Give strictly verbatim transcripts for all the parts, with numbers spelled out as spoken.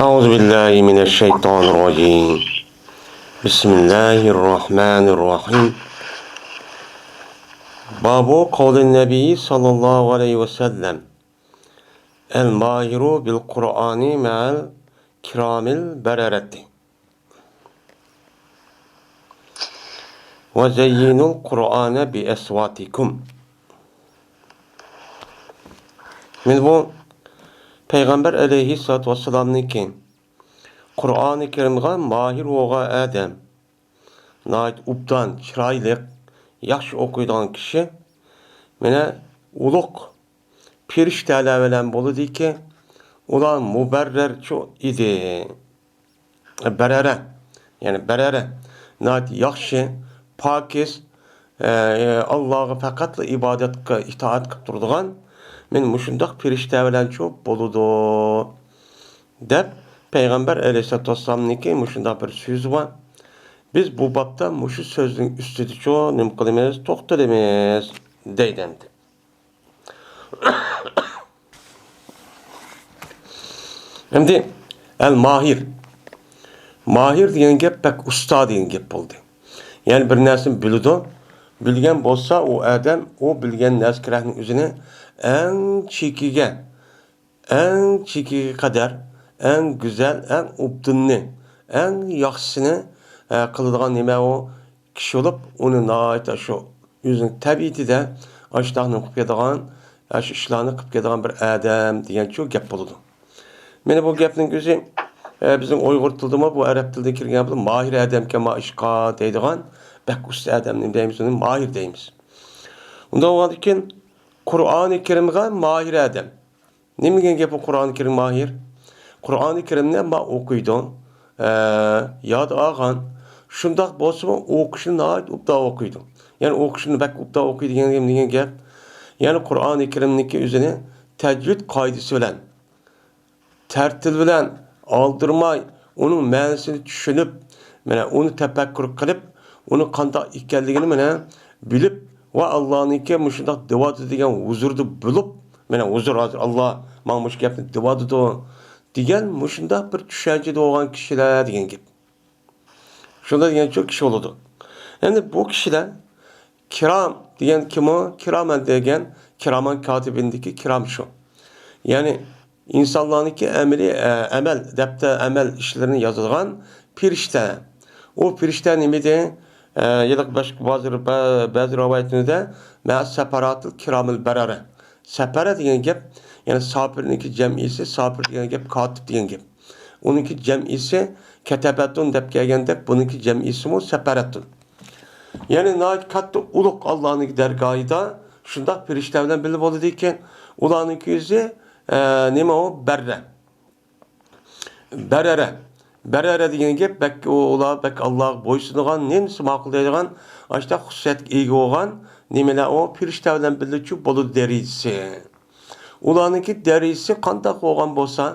أعوذ بالله من الشيطان الرجيم. بسم الله الرحمن الرحيم. باب قول النبي صلى الله عليه وسلم: الماهر بالقرآن مع الكرام البررة. وزينوا القرآن بأصواتكم. مانا بۇ پەيغەمبەر ئەلەيھىسسالاتۇ ۋەسسالامنىڭكى قۇرئانى كەرىمغا ماھىر بولغان ئادەم، ناھايىتى ئوبدان، چىرايلىق، ياخشى ئوقۇيدىغان كىشى، مانا ئۇلۇغ پىرىشتەلەر بىلەن بولىدىكى، ئۇلار مۇبەررەرچۇ ئىدى. بەرەرە، يەنى بەرەرە، ناھايىتى ياخشى، پاكىز، ئە، ئاللاغا پەقەتلا ئىبادەتكە ئىتائەت قىلىپ تۇرىدىغان، مانا مۇشۇنداق پىرىشتە بىلەنچۇ بولىدۇ، دەپ پەيغەمبەر ئەلەيھىسسالاتۇ ۋەسسالامنىڭكى مۇشۇنداق بىر سۆزى بار. بىز بۇ بابتا مۇشۇ سۆزنىڭ ئۈستىدىچۇ نېمە قىلىمىز، توختىلىمىز، دەيدۇ ئەمدى. ئەمدى ئەل ماھىر. ماھىر دېگەن گەپ بەك ئۇستا دېگەن گەپ بولدى. يەنى بىر نەرسىنى بىلىدۇ. بىلگەن بولسا ئۇ ئادەم ئۇ بىلگەن نەرسە كېرەكنىڭ ئۆزىنى ئەڭ چېكىگە، ئەڭ چېكىگە قەدەر، ئەڭ گۈزەل، ئەڭ ئوبدىنىنى، ئەڭ ياخشىسىنى، ئە، قىلىدىغان نېمە ئۇ؟ كىشى بولۇپ، ئۇنى ناھايىتى شۇ ئۆزىنىڭ تەبىئىتىدە ئاشۇنداق نېمە قىلىپ كېتىدىغان، ئاشۇ ئىشلارنى قىلىپ كېتىدىغان بىر ئادەم دېگەنچۇ گەپ بولىدۇ. مانا بۇ گەپنىڭ ئۆزى، ئە، بىزنىڭ ئۇيغۇر تىلىدىمۇ بۇ ئەرەب تىلىدىن كىرگەن بولۇپ، ماھىر ئادەمكەن ما ئىشقا دەيدىغان، بەك ئۇستا ئادەمنى دەيمىز، ئۇنى ماھىر دەيمىز. ئۇنداق بولغاندىكىن، قۇرئانى كەرىمغا ماھىر ئادەم. نېمە دېگەن گەپ ئۇ قۇرئانى كەرىم ماھىر؟ قۇرئانى كەرىمنى ما ئوقۇيدۇ، ئە، ياد ئالغان. شۇنداق بولسىمۇ ئوقۇشنى ناھايىتى ئوبدان ئوقۇيدۇ. يەنى ئوقۇشنى بەك ئوبدان ئوقۇيدۇ دېگەن گەپ نېمە دېگەن گەپ؟ يەنى قۇرئانى كەرىمنىڭكى ئۆزىنى تەجۋىد قائىدىسى بىلەن، تەرتىل بىلەن ئالدىرىماي، ئۇنىڭ مەنىسىنى چۈشىنىپ، مانا ئۇنى تەپەككۇر قىلىپ، ئۇنىڭ قانداق ئىكەنلىكىنى مانا بىلىپ، ۋە ئاللانىڭكى مۇشۇنداق دېۋاتىدۇ دېگەن ھۇزۇردا بولۇپ، مانا ھۇزۇر ھازىر ئاللا ماڭا مۇشۇ گەپنى دېۋاتىدۇ دېگەن مۇشۇنداق بىر چۈشەنچىدە بولغان كىشىلەر دېگەن گەپ. شۇنداق دېگەنچۇ كىشى بولىدۇ. ئەمدى بۇ كىشىلەر كىرام دېگەن كىمۇ؟ كىرامەن دېگەن كىرامان كاتىبىندىكى كىرام شۇ. يەنى ئىنسانلارنىڭكى ئەمەلىي، ئە، ئەمەل، دەپتەر ئەمەل ئىشلىرىنى يازىدىغان پىرىشتە. ئۇ پىرىشتە نېمىدى؟ ئە، ھېلىقى باشقا بەزى، بە-، بەزى رىۋايەتلىرىدە مە سەپەراتىل كىرامىل بەرەرە. سەپەرە دېگەن گەپ، يەنى ساپىرنىڭكى جەمئىيسى، ساپىر دېگەن گەپ، كاتىپ دېگەن گەپ. ئۇنىڭكى جەمئىسى كەتەبەتۇن دەپ كەلگەندەك، بۇنىڭكى جەمئىسىمۇ سەپەرەتۇن. يەنى ناھايىتى كاتتا ئۇلۇغ ئاللانىڭ دەرگاھىدا شۇنداق پىرىشتە بىلەن بىللە بولىدىكەن. ئۇلارنىڭكى ئۆزى، ئە، نېمە ئۇ؟ بەررە. بەرەرە. بەرەرە دېگەن گەپ بەك، ئۇ، ئۇلار بەك ئاللاغا بويسۇنىدىغان، نېمىسى ماقۇل دەيدىغان، ئاشۇنداق خۇسۇسىيەتكە ئىگە بولغان نېمىلەر ئۇ پىرىشتە بىلەن بىللىچۇ بولىدۇ دەرىجىسى. ئۇلارنىڭكى دەرىجىسى قانداق بولغان بولسا،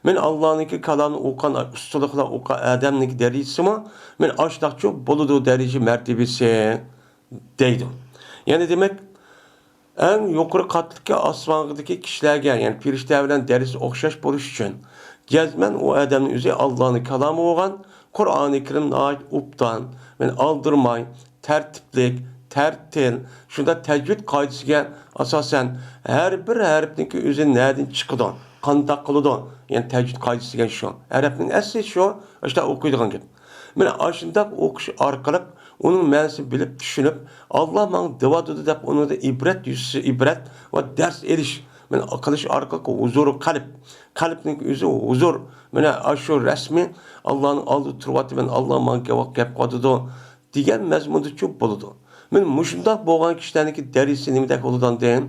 مەن ئاللانىڭكى كالامىنى ئوقۇغان، ئۇستىلىقلا ئوقۇغان ئادەمنىڭكى دەرىجىسىمۇ مەن ئاشۇنداقچۇ بولىدۇ دەرىجە مەرتىۋىسى دەيدۇ. يەنى دېمەك، ئەڭ يۇقىرى قاتلىقتىكى ئاسمانغىدىكى كىشىلەرگە، يەنى پىرىشتە بىلەن دەرىجىسى ئوخشاش بولۇش ئۈچۈن، جەزمەن ئۇ ئادەمنىڭ ئۆزى ئاللانىڭ كالامى بولغان، قۇرئانى كەرىم ناھايىتى ئوبدان، مەن ئالدىرىماي، تەرتىپلىك، تەرتىل، شۇنداق تەجۋىد قائىدىسىگە ئاساسەن ھەر بىر ھەرپنىڭكى ئۆزى نەدىن چىقىدۇ، قانداق قىلىدۇ، يەنى تەجۋىد قائىدىسى دېگەن شۇ. ئەرەبنىڭ ئەسلى شۇ، ئاشۇنداق ئوقۇيدىغان گەپ. مانا ئاشۇنداق ئوقۇش ئارقىلىق ئۇنىڭ مەنىسىنى بىلىپ، چۈشىنىپ، ئاللا ماڭا دېۋاتىدۇ دەپ ئۇنىڭدىن ئىبرەت يۈزىسى ئىبرەت ۋە دەرس ئېلىش، مانا قىلىش ئارقىلىق ھۇزۇرى قەلب، قەلبنىڭ ئۆزى ھۇزۇر، مانا ئاشۇ رەسمى ئاللانىڭ ئالدىدا تۇرۇۋاتىمەن، ئاللا ماڭا گەپ، گەپ قىلىۋاتىدۇ دېگەن مەزمۇندىچۇ بولىدۇ. مانا مۇشۇنداق بولغان كىشىلەرنىڭكى دەرىجىسى نېمىدەك بولىدۇ ئاندىن؟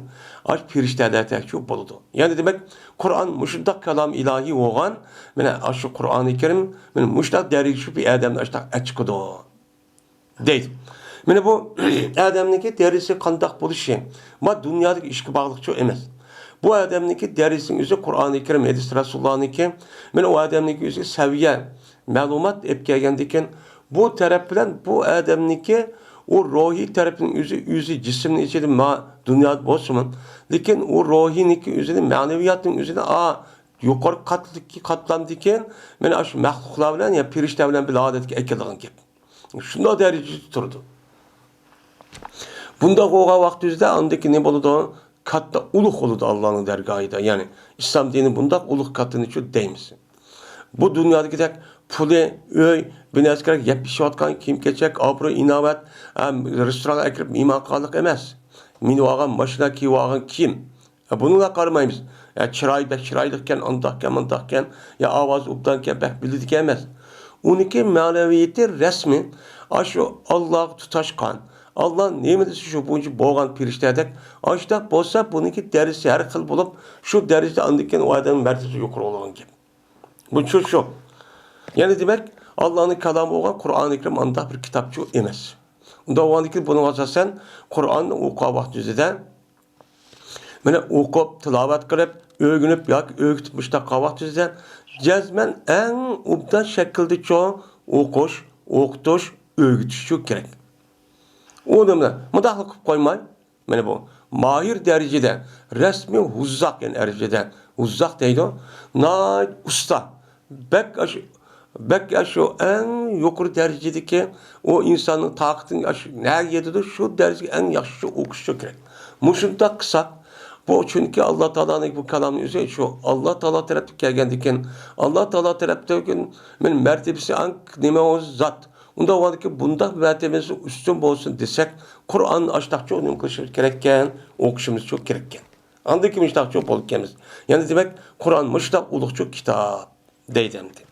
ئاشۇ پىرىشتەلەردەكچۇ بولىدۇ. يەنى دېمەك، قۇرئان مۇشۇنداق كالام ئىلاھىي بولغان، مانا ئاشۇ قۇرئانى كەرىم، مانا مۇشۇنداق دەرىجىچۇ بىر ئادەمنى ئاشۇنداق ئەچىقىدۇ. دەيدۇ. مانا بۇ ئادەمنىڭكى دەرىجىسى قانداق بولۇشى، ما دۇنيادىكى ئىشقا باغلىقچۇ ئەمەس. بۇ ئادەمنىڭكى دەرىجىسىنىڭ ئۆزى قۇرئانى كەرىم، ھەدىس رەسۇلۇللانىڭكى، مانا ئۇ ئادەمنىڭكى ئۆزىگە سەۋىيە، مەلۇمات ئېلىپ كەلگەندىكىن، بۇ تەرەپ بىلەن بۇ ئادەمنىڭكى ئۇ روھىي تەرەپنىڭ ئۆزى، ئۆزى جىسىمنىڭ ئىچىدە ما دۇنيادا بولسىمۇ، لېكىن ئۇ روھىنىڭكى ئۆزىنى، مەنىۋىياتنىڭ ئۆزىنى ئا يۇقىرى قاتلىدىكى، قاتلامدىكى، مانا ئاشۇ مەخلۇقلار بىلەن يا پېرىشتە بىلەن بىر ھالەتكە ئەكېلىدىغان گەپ. شۇنداق دەرىجىدە تۇرىدۇ. بۇنداق بولغان ۋاقتىمىزدا ئاندىن كېيىن نېمە بولىدۇ؟ كاتتا ئۇلۇغ بولىدۇ ئاللانىڭ دەرگاھىدا. يەنى ئىسلام دىنى بۇنداق ئۇلۇغ كاتتىنىچۇ دەيمىز. بۇ دۇنيادىكىدەك پۇلى، ئۆي، بىناسى كېرەك، يەپ ئىچىۋاتقان كىيىم-كېچەك، ئابرۇي-ئىناۋەت، ھەم رېستورانغا ئەكىرىپ مېھمان قىلغانلىق ئەمەس. مىنىۋالغان ماشىنا، كىيىۋالغان كىيىم. ھە، بۇنىڭغا قارىمايمىز. ھە، چىراي بەك چىرايلىقكەن، ئانداقكەن، مۇنداقكەن، يا ئاۋازى ئوبدانكەن، بەك بىلىدىكەن ئەمەس. ئۇنىڭكى مەنىۋىيىتى رەسمىي، ئاشۇ ئاللاغا تۇتاشقان، ئاللا نېمە دېسە شۇ بويىچە بولغان پېرىشتەدەك. ئاشۇنداق بولسا، بۇنىڭكى دەرىجىسى ھەر خىل بولۇپ، شۇ دەرىجىدە ئاندىن كېيىن ئۇ ئادەمنىڭ مەرتىۋىسى يۇقىرى بولىدىغان گەپ. بۇ شۇ، شۇ. يەنى دېمەك، ئاللانىڭ كالامى بولغان قۇرئانى كەرىم ئانداق بىر كىتابچۇ ئەمەس. ئۇنداق بولغاندىكىن بۇنىڭغا ئاساسەن قۇرئاننى ئوقۇغان ۋاقتىمىزدا مانا ئوقۇپ، تىلاۋەت قىلىپ، ئۆگىنىپ ياكى ئۆگىتىپ مۇشۇنداق قىلغان ۋاقتىمىزدا جەزمەن ئەڭ ئوبدان شەكىلدىچۇ ئوقۇش، ئوقۇتۇش، ئۆگىتىشچۇ كېرەك. ئۇ نېمە؟ مۇنداقلا قىلىپ قويماي، مانا بۇ ماھىر دەرىجىدە، رەسمىي ھۇززاق، يەنى ئەرەبچىدە ھۇززاق دەيدۇ. ناھايىتى ئۇستا، بەك ئاشۇ، بەك ئاشۇ ئەڭ يۇقىرى دەرىجىدىكى ئۇ ئىنساننىڭ تاقىتىنىڭ ئاشۇ نەگە يېتىدۇ، شۇ دەرىجىگە ئەڭ ياخشىچە ئوقۇشچۇ كېرەك. مۇشۇنداق قىلساق، بۇ چۈنكى ئاللا تائالانىڭ بۇ كالامىنىڭ ئۆزى شۇ ئاللا تائالا تەرەپتىن كەلگەندىكىن، ئاللا تائالا تەرەپتىن مەرتىۋىسى ئەڭ نېمە زات. ئۇنداق بولغاندىكىن بۇنداق مەرتىۋىمىز ئۈستۈن بولسۇن دېسەك، قۇرئان ئاشتاقچۇ نېمە قىلىشىمىز كېرەككەن؟ ئوقۇشىمىزچۇ كېرەككەن. ئاندىن كېيىن مۇشتاقچۇ بولىدىكەنمىز. يەنى دېمەك، قۇرئان مۇشتاق ئۇلۇغچۇ كىتاب دەيدۇ ئەمدى.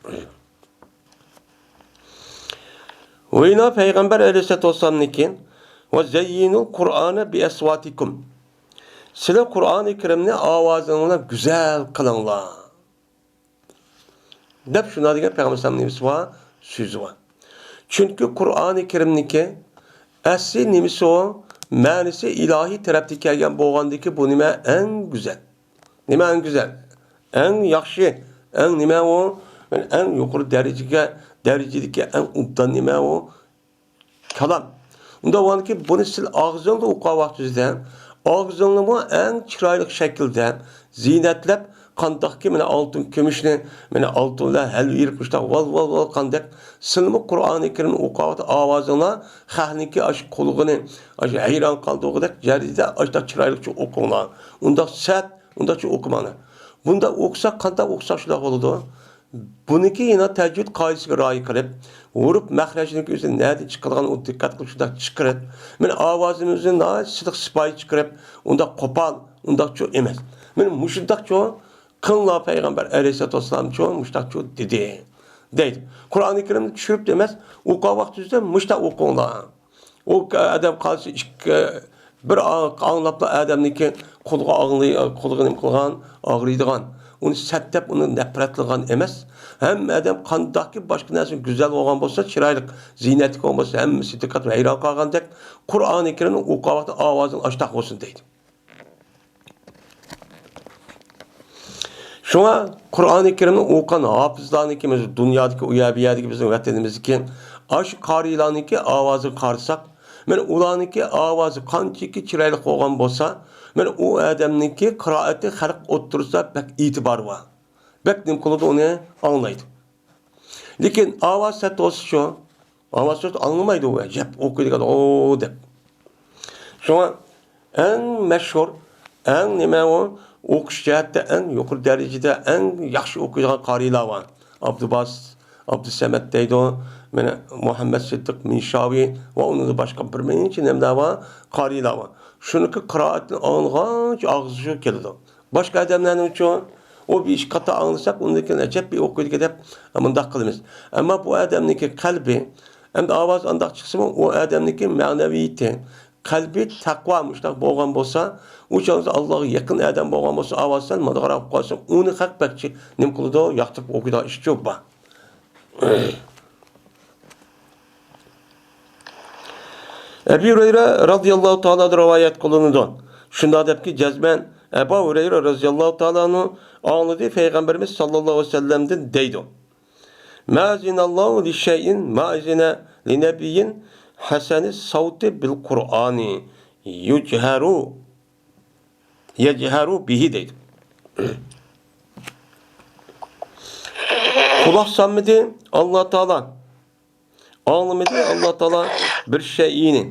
ۋەينا پەيغەمبەر ئەلەيھىسسالاتۇ ۋەسسالامنىڭكى، «ۋە زەييىنۇل قۇرئانە بىئەسۋاتىكۇم.» سىلەر قۇرئانى كەرىمنى ئاۋازىڭلار بىلەن گۈزەل قىلىڭلار. دەپ شۇنداق دېگەن پەيغەمبەر ئەلەيھىسسالامنىڭ نېمىسى بار؟ سۆزى بار. چۈنكى قۇرئانى كەرىمنىڭكى ئەسلى نېمىسى ئۇ؟ مەنىسى ئىلاھىي تەرەپتىن كەلگەن بولغاندىكى بۇ نېمە؟ ئەڭ گۈزەل. نېمە ئەڭ گۈزەل؟ ئەڭ ياخشى، ئەڭ نېمە ئۇ؟ ئەڭ يۇقىرى دەرىجىگە، دەرىجىدىكى ئەڭ ئوبدان نېمە ئۇ؟ كالام. ئۇنداق بولغاندىكىن بۇنى سىل ئاغزىڭدا ئوقۇغان ۋاقتىڭىزدا، ئاغزىڭنىمۇ ئەڭ چىرايلىق شەكىلدە زىينەتلەپ، قانداقكى مانا ئالتۇن كۈمۈشنى، مانا ئالتۇن بىلەن ھەلۋە ئېلىپ مۇشۇنداق ۋال، ۋال، ۋال قاندەك، سىلمۇ قۇرئانى كەرىمنى ئوقۇغان ۋاقتىدا ئاۋازىڭلار خەقنىڭكى ئاشۇ قۇلىقىنى ئاشۇ ھەيران قالدۇرغۇدەك دەرىجىدە ئاشۇنداق چىرايلىقچە ئوقۇڭلار. ئۇنداق سەت، ئۇنداقچە ئوقۇماڭلار. بۇنداق ئوقۇساق، قانداق ئوقۇساق شۇنداق بولىدۇ. بۇنىڭكى يەنە تەجۋىد قائىدىسىگە رىئايە قىلىپ، ھۇرۇپ مەخرەجنىڭ ئۆزى نەدىن چىقىدىغان ئۇنى دىققەت قىلىپ شۇنداق چىقىرىپ، مانا ئاۋازىمىزنى ناھايىتى سىلىق سىپايى چىقىرىپ، ئۇنداق قوپال، ئۇنداقچۇ ئەمەس. مانا مۇشۇنداقچۇ قىلىڭلار، پەيغەمبەر ئەلەيھىسسالاتۇ ۋەسسالامچۇ مۇشۇنداقچۇ دېدى، دەيدۇ. قۇرئانى كەرىمنى چۈشۈرۈپ ئەمەس، ئوقۇغان ۋاقتىڭىزدا مۇشۇنداق ئوقۇڭلار. ئۇ ئادەم قالسا ئىككى، بىر ئاڭ-، ئاڭلاپلا ئادەمنىڭكى قۇلىقى ئاغرىي-، قۇلىقى نېمە قىلغان، ئاغرىيدىغان. ئۇنى سەت دەپ ئۇنى نەپرەتلىگەن ئەمەس. ھەممە ئادەم قانداقكى باشقا نەرسە گۈزەل بولغان بولسا، چىرايلىق، زىينەتلىك بولغان بولسا، ھەممىسى دىققەت ۋە ھەيران قالغاندەك، قۇرئانى كەرىمنى ئوقۇغان ۋاقتىدا ئاۋازىڭ ئاشتاق بولسۇن دەيدۇ. شۇڭا قۇرئانى كەرىمنى ئوقۇغان ھاپىزلارنىڭكى، مەسىلەن، دۇنيادىكى ئۇ يەر بۇ يەردىكى بىزنىڭ ۋەتىنىمىزدىكى ئاشۇ قارىيلارنىڭكى ئاۋازىغا قارىساق، مانا ئۇلارنىڭكى ئاۋازى قانچىكى چىرايلىق بولغان بولسا، مانا ئۇ ئادەمنىڭكى قىرائىتى خەلق ئوتتۇرىسىدا بەك ئېتىبارى بار. بەك نېمە قىلىدۇ، ئۇنى ئاڭلايدۇ. لېكىن ئاۋاز سەت بولسىچۇ؟ ئاۋاز سەت ئاڭلىمايدۇ ئۇ، ئەجەب ئوقۇيدىغان، ئو دەپ. شۇڭا ئەڭ مەشھۇر، ئەڭ نېمە ئۇ، ئوقۇش جەھەتتە ئەڭ يۇقىرى دەرىجىدە، ئەڭ ياخشى ئوقۇيدىغان قارىيلار بار. ئابدۇباسىت، ئابدۇسەمەت دەيدۇ، مانا مۇھەممەد سىددىق مىنشاۋى ۋە ئۇنىڭدىن باشقا بىر نەچچە نېمىلەر بار، قارىيلار بار. شۇنىڭكى قىرائىتىنى ئاڭلىغانچە ئاغزى شۇ كېلىدۇ. باشقا ئادەملەرنىڭچۇ، ئۇ بىر ئىككى قېتىم ئاڭلىساق، ئۇندىن كېيىن ئەجەب بىر ئوقۇيدىكەن دەپ مۇنداق قىلىمىز. ئەمما بۇ ئادەمنىڭكى قەلبى، ئەمدى ئاۋازى ئانداق چىقسىمۇ، ئۇ ئادەمنىڭكى مەنىۋىيىتى، قەلبى تەقۋا مۇشۇنداق بولغان بولسا، ئۇ چاغدا ئاللاغا يېقىن ئادەم بولغان بولسا، ئاۋازى سەل مانداقراق بولۇپ قالسا، ئۇنى خەق بەك نېمە قىلىدۇ، ياقتۇرۇپ ئوقۇيدىغان ئىشچۇ بار. ئەبى ھۇرەيرە رازىياللاھۇ تائالا رىۋايەت قىلىنىدۇ. شۇنداق دەپكى، جەزمەن ئەبۇ ھۇرەيرە رازىياللاھۇ تائالا ئانھۇ ئاڭلىدى، پەيغەمبىرىمىز ساللاللاھۇ ئەلەيھى ۋەسەللەمدىن دەيدۇ: ما أذن الله لشيء ما أذن لنبي حسن الصوت بالقرآن يجهر يجهر به دەيدۇ. قۇلاق سالمىدى ئاللا تائالا. ئاڭلىمىدى ئاللا تائالا بىر شەيئىنى.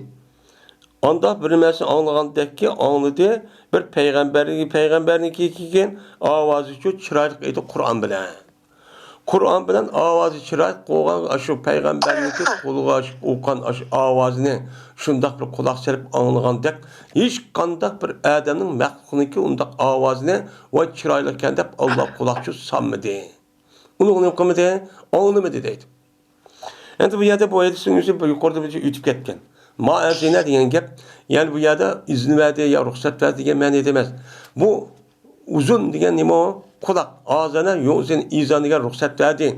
ئانداق بىر نەرسىنى ئاڭلىغاندەككى ئاڭلىدى، بىر پەيغەمبەرنىڭ، پەيغەمبەرنىڭكى كېلگەن ئاۋازىچۇ چىرايلىق ئىدى قۇرئان بىلەن. قۇرئان بىلەن ئاۋازى چىرايلىق بولغان ئاشۇ پەيغەمبەرنىڭكى قۇلىقىغا ئوقۇغان ئاشۇ ئاۋازىنى شۇنداق بىر قۇلاق سېلىپ ئاڭلىغاندەك، ھېچقانداق بىر ئادەمنىڭ مەخلۇقنىڭكى ئۇنداق ئاۋازىنى ۋاي چىرايلىقكەن دەپ ئاللا قۇلاقچۇ سالمىدى. ئۇنى نېمە قىلمىدى؟ ئاڭلىمىدى دەيدۇ. ئەمدى بۇ يەردە بۇ ھەدىسنىڭ ئۆزى بۇ يۇقىرىدا بىر ئۆتۈپ كەتكەن. ما ئەزىنە دېگەن گەپ، يەنى بۇ يەردە ئىزىن بەردى يا رۇخسەت بەردى دېگەن مەنىدە ئەمەس. بۇ ئۇزۇن دېگەن نېمە ئۇ؟ قۇلاق. ئازەنە يۇزىن ئىزان دېگەن رۇخسەت بەردى،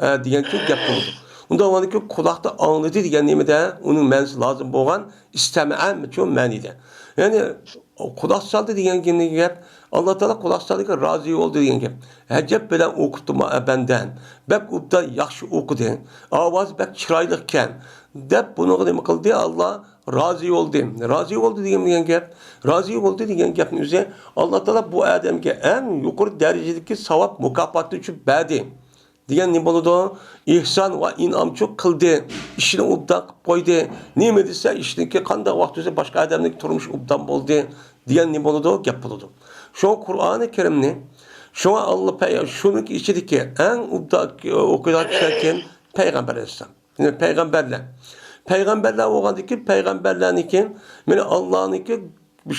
ئە، دېگەن گەپ بولىدۇ. ئۇنداق بولغاندىكىن قۇلاقتا ئاڭلىدى دېگەن نېمىدە ئۇنىڭ مەنىسى لازىم بولغان ئىستەمەمچۇ مەنىدە. يەنى قۇلاق سالدى دېگەن گەپ، ئاللا تائالا قۇلاق سالدى، رازى بولدى دېگەن گەپ. ئەجەب بىلەن ئوقۇپتۇما بەندەم، بەك ئوبدان ياخشى ئوقۇدى، ئاۋازى بەك چىرايلىقكەن، دەپ بۇنىڭغا نېمە قىلدى؟ ئاللا رازى بولدى. رازى بولدى دېگەن، دېگەن گەپ، رازى بولدى دېگەن گەپنىڭ ئۆزى ئاللا تائالا بۇ ئادەمگە ئەڭ يۇقىرى دەرىجىدىكى ساۋاب مۇكاپاتنى ئۈچۈن بەردى. دېگەن نېمە بولىدۇ؟ ئېھسان ۋە ئىنئامچۇ قىلدى. ئىشىنى ئوبدان قىلىپ قويدى. نېمە دېسە، ئىشنىڭكى قانداق ۋاقىت دېسە، باشقا ئادەمنىڭ تۇرمۇشى ئوبدان بولدى. دېگەن نېمە بولىدۇ؟ گەپ بولىدۇ. شۇڭا قۇرئانى كەرىمنى، شۇڭا ئاللا پەي-، شۇنىڭ ئىچىدىكى ئەڭ ئوبدان ئوقۇيدىغان كىشىلەر كىم؟ پەيغەمبەر ئەلەيھىسسالام. يەنى پەيغەمبەرلەر. پەيغەمبەرلەر بولغاندىكىن، پەيغەمبەرلەرنىڭكى، مانا ئاللانىڭكى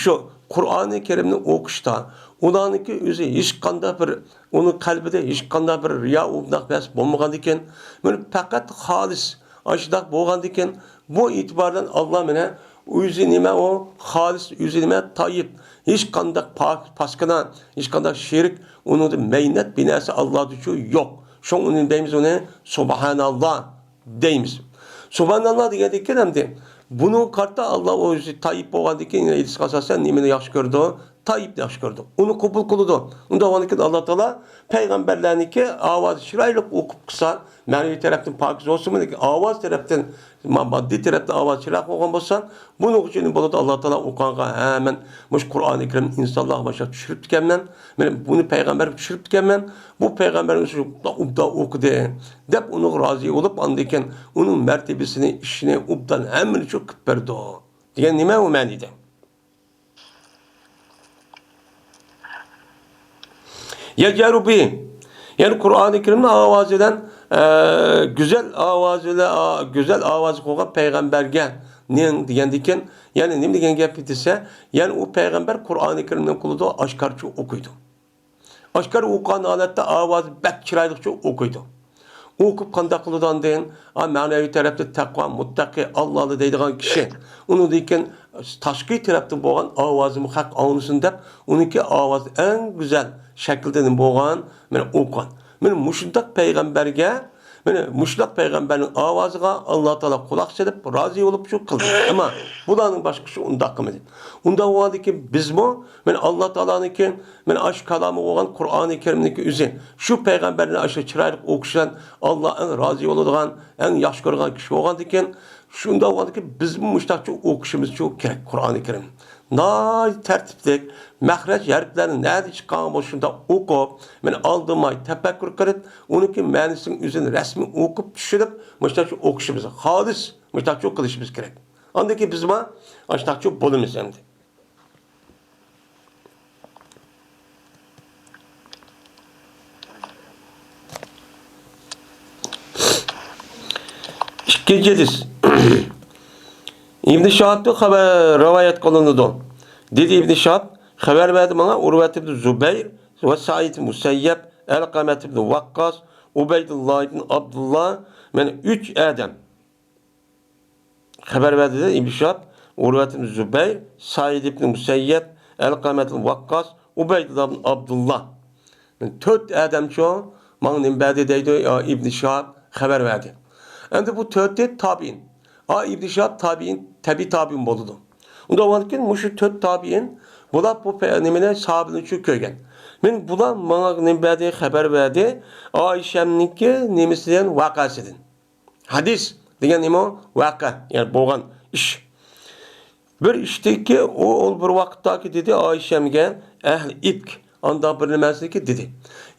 شۇ قۇرئانى كەرىمنى ئوقۇشتا، ئۇلارنىڭكى ئۆزى ھېچقانداق بىر، ئۇنىڭ قەلبىدە ھېچقانداق بىر رىيا، ئۇنداق نەرسە بولمىغاندىكىن، مانا پەقەت خالىس ئاشۇنداق بولغاندىكىن، بۇ ئېتىبار بىلەن ئاللا مانا ئۆزى نېمە ئۇ؟ خالىس، ئۆزى نېمە؟ تايىپ. ھېچقانداق پاك، پاسكىنا، ھېچقانداق شېرىك، ئۇنىڭدا مەينەت بىر نەرسە ئاللادىچۇ يوق. شۇڭا ئۇنى دەيمىز ئۇنى سۇبھاناللا. دەيمىز. سۇبھاناللا دېگەندىن كېيىن ئەمدى بۇنىڭغا قارىتا ئاللا ئۆزى تايىپ بولغاندىن كېيىن، ھەدىسكە ئاساسەن نېمىنى ياخشى كۆرىدۇ؟ تايىپنى ياخشى كۆرىدۇ. ئۇنى قوبۇل قىلىدۇ. ئۇنداق بولغاندىن كېيىن ئاللا تائالا پەيغەمبەرلەرنىڭكى ئاۋازى چىرايلىق ئوقۇپ قىلسا، مەنىۋى تەرەپتىن پاكىز بولسىمۇ، لېكىن ئاۋاز تەرەپتىن، ما-، ماددىي تەرەپتىن ئاۋاز چىرايلىق بولغان بولسا، بۇنىڭ ئۈچۈن بولىدۇ، ئاللا تائالا ئوقۇغانغا، ھە، مەن مۇشۇ قۇرئانى كەرىمنى ئىنسانلارغا باشلاپ چۈشۈرۈپتىكەنمەن. مانا بۇنى پەيغەمبەرگە چۈشۈرۈپتىكەنمەن. بۇ پەيغەمبەر ئۆزى ئوبدان ئوقۇدى، دەپ ئۇنىڭغا رازى بولۇپ، ئاندىن كېيىن ئۇنىڭ مەرتىۋىسىنى، ئىشىنى ئوبدان ھەممىنى شۇ قىلىپ بەردى. دېگەن نېمە ئۇ مەنىدە؟ يەجەرۇ بى. يەنى قۇرئانى كەرىمنى ئاۋازى بىلەن، ئە، گۈزەل ئاۋازى بىلەن، ئا، گۈزەل ئاۋازى قىلغان پەيغەمبەرگە نېڭ دېگەندىكىن، يەنى نېمە دېگەن گەپ دېسە، يەنى ئۇ پەيغەمبەر قۇرئانى كەرىمنى قىلىدۇ، ئاشكارىچە ئوقۇيدۇ. ئاشكارا ئوقۇغان ھالەتتە ئاۋازى بەك چىرايلىقچە ئوقۇيدۇ. ئوقۇپ قانداق قىلىدۇ ئاندىن؟ ئا، مەنىۋى تەرەپتە تەقۋا، مۇتتەقى، ئاللا دەيدىغان كىشى. ئۇنىڭدىن كېيىن تاشقى تەرەپتىن بولغان ئاۋازىمۇ خەق ئاڭلىسۇن دەپ، ئۇنىڭكى ئاۋازى ئەڭ گۈزەل شەكىلدە نېمە بولغان؟ مانا ئوقۇغان. مانا مۇشۇنداق پەيغەمبەرگە، مانا مۇشۇنداق پەيغەمبەرنىڭ ئاۋازىغا ئاللا تائالا قۇلاق سېلىپ، رازى بولۇپ شۇ قىلدى. ئەمما بۇلارنىڭ باشقىسى ئۇنداق قىلمىدى. ئۇنداق بولغاندىكىن بىزمۇ، مانا ئاللا تائالانىڭكى، مانا ئاشۇ كالامى بولغان قۇرئانى كەرىمنىڭكى ئۆزى، شۇ پەيغەمبەرنى ئاشۇ چىرايلىق ئوقۇش بىلەن ئاللا ئەڭ رازى بولىدىغان، ئەڭ ياخشى كۆرىدىغان كىشى بولغاندىكىن، شۇنداق بولغاندىكىن بىزمۇ مۇشۇنداقچە ئوقۇشىمىزچۇ كېرەك قۇرئانى كەرىم. ناھايىتى تەرتىپلىك، مەخرەج ھەرپلەرنى نەدە چىققان بولسا شۇنداق ئوقۇپ، مانا ئالدىماي تەپەككۇر قىلىپ، ئۇنىڭكى مەنىسىنىڭ ئۆزىنى رەسمىي ئوقۇپ چۈشىنىپ، مۇشۇنداقچە ئوقۇشىمىز، خالىس مۇشۇنداقچە قىلىشىمىز كېرەك. ئاندىن كېيىن بىزمۇ ئاشۇنداقچە بولىمىز ئەمدى. ئىككىنچى ھەدىس. ئىبن شىھابتىن خەۋەر رىۋايەت قىلىنىدۇ. دېدى ئىبن شىھاب، خەۋەر بەردى ماڭا ئۇرۋەت ئىبن زۇبەير ۋە سەئىد ئىبن مۇسەييەب، ئەلقەمەت ئىبن ۋەققاس، ئۇبەيدۇللا ئىبن ئابدۇللا، مانا ئۈچ ئادەم. خەۋەر بەردى دە ئىبن شىھاب، ئۇرۋەت ئىبن زۇبەير، سەئىد ئىبن مۇسەييەب، ئەلقەمەت ئىبن ۋەققاس، ئۇبەيدۇللا ئىبن ئابدۇللا. تۆت ئادەمچۇ ماڭا نېمە بەردى دەيدۇ، يا ئىبن شىھاب خەۋەر بەردى. ئەمدى بۇ تۆتى تابىئىن. ئا، ئىبن شىھاب تابىئىن، تەبىئىي تابىئىن بولىدۇ. ئۇنداق بولغاندىكىن مۇشۇ تۆت تابىئىن، بۇلار بۇ پە-، نېمىنى، ساھابىنى شۇ كۆرگەن. مەن بۇلار ماڭا نېمە بەردى، خەۋەر بەردى، ئائىشەمنىڭكى نېمىسىدىن، ۋەقەسىدىن. ھەدىس دېگەن نېمە؟ ۋەقە، يەنى بولغان ئىش. بىر ئىشتىكى، ئۇ، ئۇ بىر ۋاقىتتاكى دېدى ئائىشەمگە، ئەھلى ئىپك، ئانداق بىر نېمەسىنىكى دېدى.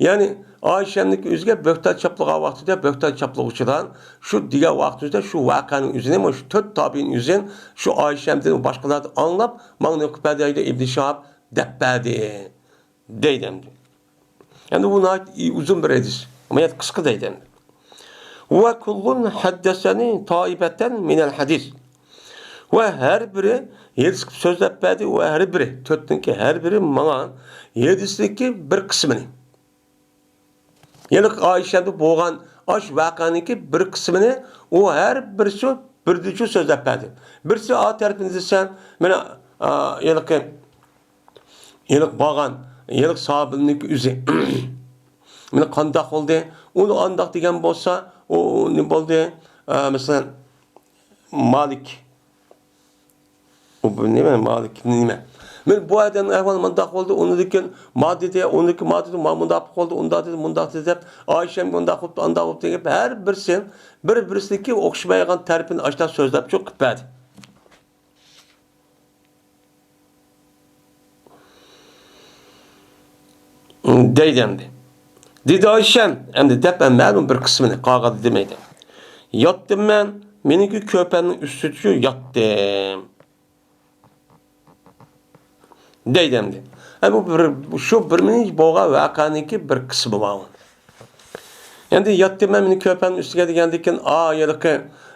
يەنى ئائىشەمنىڭكى ئۆزىگە بۆھتان چاپلىغان ۋاقتىدا بۆھتان چاپلىغۇچىلار شۇ دېگەن ۋاقتىمىزدا شۇ ۋەقەنىڭ ئۆزىنى، مۇشۇ تۆت تابىئىن ئۆزىنى شۇ ئائىشەمدىن باشقىلاردىن ئاڭلاپ، ماڭا نېمە قىلىپ بەردى دەيدۇ ئىبن شىھاب، دەپ بەردى دەيدۇ ئەمدى. ئەمدى بۇ ناھايىتى ئۇزۇن بىر ھەدىس. ئەمما قىسقا دەيدۇ ئەمدى. ۋە كۇللۇن ھەددەسەنى تائىبەتەن مىنەل ھەدىس. ۋە ھەر بىرى ھەدىس قىلىپ سۆزلەپ بەردى، ۋە ھەر بىرى، تۆتنىڭكى ھەر بىرى ماڭا ھەدىسنىڭكى بىر قىسمىنى. يەنى ئائىشەدە بولغان ئاش ۋەقەنىڭكى بىر قىسمىنى ئۇ ھەر بىرسى بىردىنچە سۆزلەپ بەردى. بىرسى ئا تەرىپىنى دېسە، مانا، ئا، ھېلىقى، ھېلىقى بارغان، ھېلىقى ساھابىنىڭكى ئۆزى. مانا قانداق بولدى؟ ئۇنى ئانداق دېگەن بولسا، ئۇ نېمە بولدى؟ ئا، مەسىلەن، مالىك. ئۇ بۇ نېمە؟ مالىك نېمە؟ مانا بۇ ئادەمنىڭ ئەھۋالى مۇنداق بولدى، ئۇنىڭدىن كېيىن ما دېدى، ئۇنىڭدىن كېيىن ما دېدى، ما مۇنداق بولدى، ئۇنداق دېدى، مۇنداق دېدى دەپ، ئائىشەمگە مۇنداق بوپتۇ، ئانداق بوپتۇ دەپ، ھەر بىرسى بىر-بىرسىدىكى ئوخشىمايدىغان تەرىپىنى ئاشتا سۆزلەپ چىقىپ بەردى. دەيدۇ ئەمدى. دېدى ئائىشەم، ئەمدى دەپ، مەلۇم بىر قىسمىنى، قالغاندا دېمەيدۇ. ياتتىم مەن، مېنىڭكى كۆرپەمنىڭ ئۈستىدە ياتتىم. دەيدۇ ئەمدى. ئە، بۇ بىر، شۇ بىر مىنۇت بولغان ۋەقەنىڭكى بىر قىسمى بار. ئەمدى ياتتىم مەن مېنىڭ كۆرپەمنىڭ ئۈستىگە دېگەندىن كېيىن، ئا، ھېلىقى،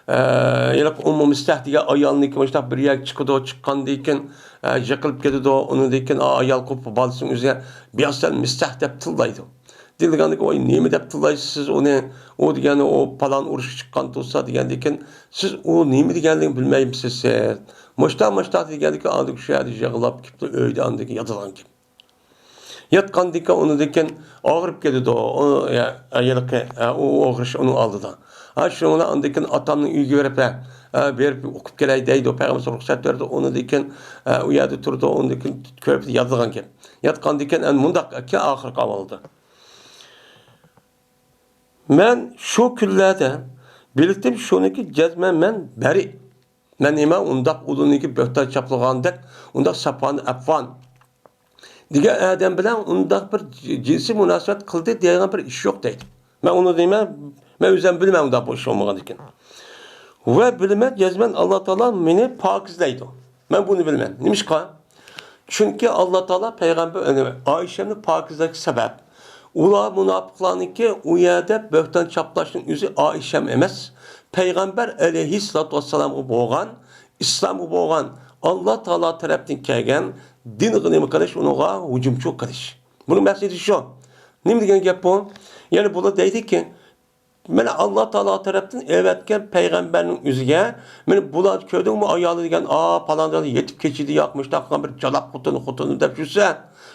ئە، ھېلىقى ئۇممۇ مىستەھ دېگەن ئايالنىڭكى مۇشۇنداق بىر يەرگە چىقىدۇ، چىققاندىن كېيىن، ئە، يىقىلىپ كېتىدۇ، ئۇنىڭدىن كېيىن ئا، ئايال قوپۇپ بالىسىنىڭ ئۆزىگە بىئسەل مىستەھ دەپ تىللايدۇ. دېگەندىكىن، ۋاي، نېمە دەپ تىللايسىز سىز ئۇنى؟ ئۇ دېگەنى، ئۇ پالان ئۇرۇشقا چىققان تۇرسا دېگەندىكىن، سىز ئۇ نېمە دېگەنلىكىنى بىلمەيمسىز سىز؟ مۇشتا، مۇشتا دېگەندىكىن، ئاندىن شۇ يەردە يىغلاپ كېتىپلا ئۆيدە ئاندىن ياتىدىغان گەپ. ياتقاندىكىن، ئۇنىڭدىن كېيىن ئاغرىپ كېتىدۇ. ئۇ، يا، ھېلىقى، ئۇ ئاغرىش ئۇنىڭ ئالدىدا. ھا، شۇنىڭ بىلەن ئاندىن كېيىن ئاتامنىڭ ئۆيىگە بېرىپ، ھە، ھە، بېرىپ ئوقۇپ كېلەي دەيدۇ. پەيغەمبەر رۇخسەت بېرىدۇ. ئۇنىڭدىن كېيىن، ئۇ يەردە تۇرىدۇ. ئۇنىڭدىن كېيىن كۆرپىدە ياتىدىغان گەپ. ياتقاندىكىن، ئەنە مۇنداق ئاخىرقى ئەھۋالدا. مەن شۇ كۈنلەردە بىلىتىم شۇنىكى جەزمەن مەن بەرى. مەن نېمە ئۇنداق ئۇلۇنىكى بۆھتان چاپلىغاندەك، ئۇنداق ساپانى ئەپۋان دېگەن ئادەم بىلەن ئۇنداق بىر جىنسىي مۇناسىۋەت قىلدى دېگەن بىر ئىش يوق دەيدۇ. مەن ئۇنى دېمەن، مەن ئۆزۈم بىلىمەن ئۇنداق بىر ئىش بولمىغاندىكىن. ۋە بىلىمەن، جەزمەن ئاللا تائالا مېنى پاكىزلەيدۇ. مەن بۇنى بىلىمەن. نېمىشقا؟ چۈنكى ئاللا تائالا پەيغەمبەر، ئائىشەمنى پاكىزلەشكە سەۋەب. ئۇلار مۇناپىقلارنىڭكى ئۇ يەردە بۆھتان چاپلاشنىڭ ئۆزى ئائىشەم ئەمەس، پەيغەمبەر ئەلەيھىسسالاتۇ ۋەسسالامغا بولغان، ئىسلامغا بولغان، ئاللا تائالا تەرەپتىن كەلگەن دىنغا نېمە قىلىش، ئۇنىڭغا ھۇجۇمچىلىق قىلىش. بۇنىڭ مەقسىتى شۇ. نېمە دېگەن گەپ بۇ؟ يەنى بۇلار دەيدىكى، مانا ئاللا تائالا تەرەپتىن ئەۋەتكەن پەيغەمبەرنىڭ ئۆزىگە، مانا بۇلار كۆردۈڭمۇ ئايالى دېگەن، ئا، پالان يېتىپ كېچىدە ياق، مۇشۇنداق قىلغان بىر جالاق خوتۇن، خوتۇن دەپ يۈرسە،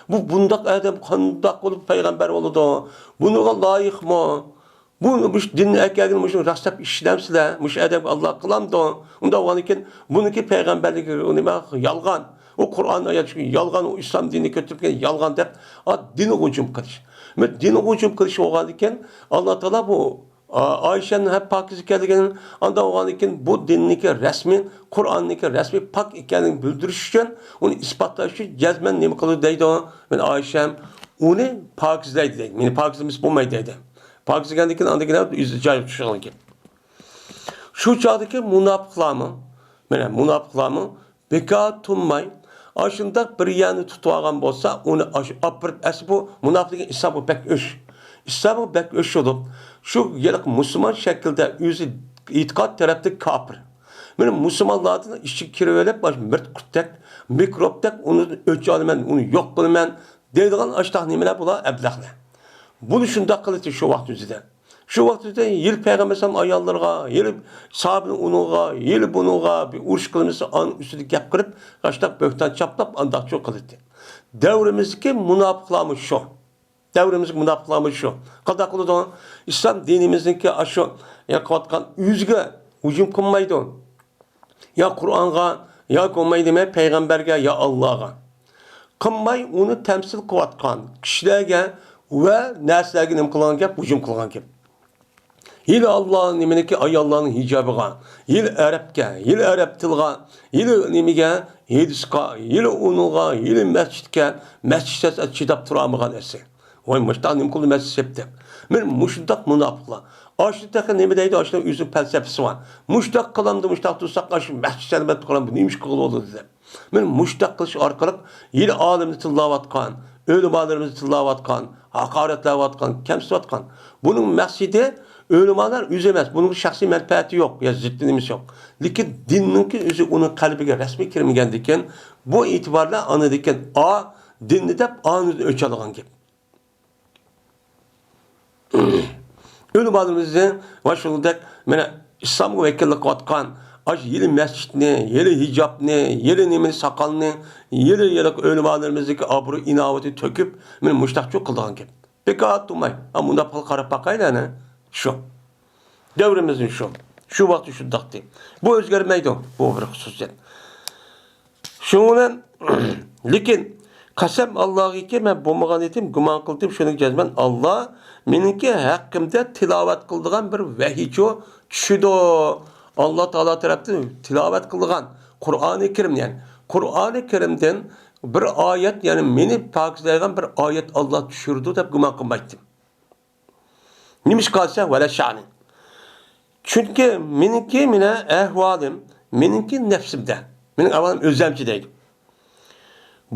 بۇ بۇنداق ئادەم قانداق بولۇپ پەيغەمبەر بولىدۇ؟ بۇنىڭغا لايىقمۇ؟ بۇ، مۇشۇ دىننى ئەكەلگەن مۇشۇ راست دەپ ئىشىنەمسىلەر؟ مۇشۇ ئادەمگە ئاللا قىلامدۇ؟ ئۇنداق بولغاندىكىن بۇنىڭكى پەيغەمبەرلىكى نېمە يالغان. ئۇ قۇرئان ئايەت يالغان، ئۇ ئىسلام دىنىنى كۆتۈرۈپ كەلگەن يالغان دەپ، ئا، دىنغا ھۇجۇم قىلىش. مەن دىنغا ھۇجۇم قىلىش بولغاندىكىن، ئاللا تائالا بۇ، ئا، ئائىشەنىڭ ھەم پاكىز ئىكەنلىكىنى، ئانداق بولغاندىكىن بۇ دىننىڭكى رەسمى، قۇرئاننىڭكى رەسمى پاك ئىكەنلىكىنى بىلدۈرۈش ئۈچۈن، ئۇنى ئىسپاتلاش ئۈچۈن جەزمەن نېمە قىلىدۇ دەيدۇ؟ مەن ئائىشەم ئۇنى پاكىزلەيدۇ دەيدۇ. مېنى پاكىزلىمىسە بولمايدۇ دەيدۇ. پاكىزلىگەندىن كېيىن ئاندىن كېيىن ئۆز جايىغا چۈشىدىغان گەپ. شۇ چاغدىكى مۇناپىقلارمۇ، مانا مۇناپىقلارمۇ بىكار تۇرماي، ئاشۇنداق بىر يەرنى تۇتۇۋالغان بولسا، ئۇنى ئاش-، ئاپىرىپ، ئەسلى بۇ مۇناپىق دېگەن ئىسلامغا بەك ئۆچ. ئىسلامغا بەك ئۆچ بولۇپ، شۇ ھېلىقى مۇسۇلمان شەكلىدە ئۆزى ئېتىقاد تەرەپتە كاپىر. مانا مۇسۇلمانلاردىن ئىچىگە كىرىۋېلىپ، مۇشۇ مىرت قۇرتتەك، مىكروبتەك ئۇنى ئۆچ ئالىمەن، ئۇنى يوق قىلىمەن دەيدىغان ئاشتاق نېمىلەر بۇلار ئەبلەخلەر. بۇنى شۇنداق قىلدى شۇ ۋاقىت ئۆزىدە. شۇ ۋاقىت ئۆزىدە ھېلى پەيغەمبەر ئەلەيھىسسالام ئاياللىرىغا، ھېلى ساھابىنىڭ ئۇنىڭغا، ھېلى بۇنىڭغا بىر ئۇرۇش قىلمىسا، ئانىڭ ئۈستىدە گەپ قىلىپ، ئاشتاق بۆھتان چاپلاپ، ئانداقچۇ قىلدى. دەۋرىمىزدىكى مۇناپىقلارمۇ شۇ. دەۋرىمىزدىكى مۇناپىقلارمۇ شۇ. قانداق قىلىدۇ؟ ئىسلام دىنىمىزنىڭكى ئاشۇ، يا قىلىۋاتقان ئۆزىگە ھۇجۇم قىلمايدۇ. يا قۇرئانغا، يا بولمايدۇ دېمەي پەيغەمبەرگە، يا ئاللاغا. قىلماي ئۇنى تەمسىل قىلىۋاتقان كىشىلەرگە ۋە نەرسىلەرگە نېمە قىلغان گەپ؟ ھۇجۇم قىلغان گەپ. ھېلى ئاللا نېمىنىكى ئاياللارنىڭ ھىجابىغا، ھېلى ئەرەبكە، ھېلى ئەرەب تىلىغا، ھېلى نېمىگە، ھېدىسقا، ھېلى ئۇنىڭغا، ھېلى مەسچىتكە، مەسچىت سەس چىداپ تۇرالمىغان ئەسلى. ۋاي، مۇشتاق نېمە قىلدى مەسچىت سەپتە؟ مەن مۇشۇنداق مۇناپىقلار. ئاشۇ تېخى نېمە دەيدۇ، ئاشۇنىڭ ئۆزىنىڭ پەلسەپىسى بار. مۇشتاق قىلامدۇ، مۇشتاق تۇرساق، ئاشۇ مەسچىت سەنمەت قىلامدۇ، نېمە ئىش قىلغىلى بولىدۇ دەپ. مەن مۇشتاق قىلىش ئارقىلىق ھېلى ئالىمنى تىللاۋاتقان، ئۆلىمالىرىمىزنى تىللاۋاتقان، ھاقارەتلەۋاتقان، كەمسىتىۋاتقان. بۇنىڭ مەقسىتى ئۆلىمالار ئۆزى ئەمەس، بۇنىڭ شەخسىي مەنپەئەتى يوق يا زىتتى نېمىسى يوق. لېكىن دىننىڭكى ئۆزى ئۇنىڭ قەلبىگە رەسمىي كىرمىگەندىكىن، بۇ ئېتىباردا ئاندىكىن ئا دىننى دەپ ئانىدىن ئۆچ ئالغان گەپ. ئۆلىمالىرىمىزنى ۋە شۇنىڭدەك مانا ئىسلامغا ۋەكىللىك قىلىۋاتقان ئاشۇ ھېلى مەسچىتنى، ھېلى ھىجابنى، ھېلى نېمىنى، ساقالنى، ھېلى، ھېلى ئۆلىمالىرىمىزنىڭكى ئابرۇي ئىناۋىتىنى تۆكۈپ، مانا مۇشتاقچۇ قىلىدىغان گەپ. بىكار تۇرماي، ھە، مۇنداق قىلىپ قاراپ باقايلى ئەنە. شۇ. دەۋرىمىزنىڭ شۇ. شۇ ۋاقتى شۇنداقتى. بۇ ئۆزگەرمەيدۇ. بۇ بىر خۇسۇسىيەت. شۇنىڭ بىلەن، لېكىن، قەسەم ئاللاغىكى، مەن بولمىغان ئىدىم، گۇمان قىلدىم، شۇنىڭ جەزمەن ئاللا مېنىڭكى ھەققىمدە تىلاۋەت قىلىدىغان بىر ۋەھىيچۇ چۈشىدۇ. ئاللا تائالا تەرەپتىن تىلاۋەت قىلىدىغان قۇرئانى كەرىم، يەنى قۇرئانى كەرىمدىن بىر ئايەت، يەنى مېنى پاكىزلەيدىغان بىر ئايەت ئاللا چۈشۈرىدۇ دەپ گۇمان قىلمايتتىم. نېمىشقا دېسە، ۋەلە شەنى. چۈنكى مېنىڭكى مانا ئەھۋالىم، مېنىڭكى نەپسىمدە. مېنىڭ ئەھۋالىم ئۆزەمچە دەيدۇ.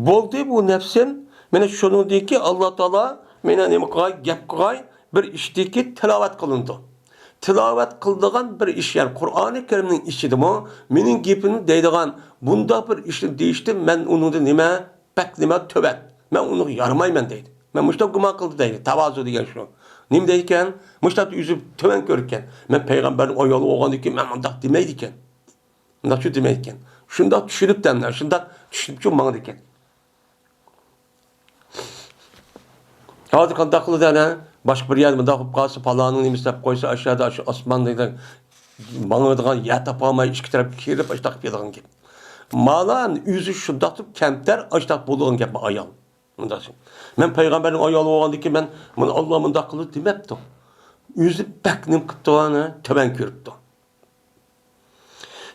بولدى بۇ نەپسىم، مانا شۇنىڭدىكى ئاللا تائالا مانا نېمە قىلغاي، گەپ قىلغاي، بىر ئىشتىكى تىلاۋەت قىلىنىدۇ. تىلاۋەت قىلىدىغان بىر ئىش، يەنى قۇرئانى كەرىمنىڭ ئىچىدىمۇ مېنىڭ گېپىم دەيدىغان بۇنداق بىر ئىشنى دېيىشتىن مەن ئۇنىڭدىن نېمە؟ بەك نېمە تۆۋەن. مەن ئۇنىڭغا يارىمايمەن دەيدۇ. مەن مۇشۇنداق گۇمان قىلدى دەيدۇ. تاۋازۇ دېگەن شۇ. نېمە دەيدىكەن؟ مۇشۇنداق ئۆزى تۆۋەن كۆرىدىكەن. مەن پەيغەمبەرنىڭ ئايالى بولغاندىن كېيىن مەن مۇنداق دېمەيدىكەن. مۇنداقچۇ دېمەيدىكەن. شۇنداق چۈشىنىپتۇ ئەمدى. شۇنداق چۈشىنىپچۇ ماڭىدىكەن. ھازىر قانداق قىلىدۇ ئەنە؟ باشقا بىر يەردە مۇنداق بولۇپ قالسا، پالانىڭ نېمىسى دەپ قويسا، ئاشۇ يەردە ئاشۇ ئاسماندا ماڭىدىغان يەر تاپالماي ئىككى تەرەپكە كېرىپ، ئاشۇنداق قىلىپ كېتىدىغان گەپ. مانا ئۆزى شۇنداق تۇرۇپ كەمتەر، ئاشۇنداق بولىدىغان گەپ ئايال. مۇنداق. مەن پەيغەمبەرنىڭ ئايالى بولغاندىن كېيىن مەن، مانا ئاللا مۇنداق قىلدى دېمەپتۇ. ئۆزى بەك نېمە قىپتۇ، ئانى تۆۋەن كۆرۈپتۇ.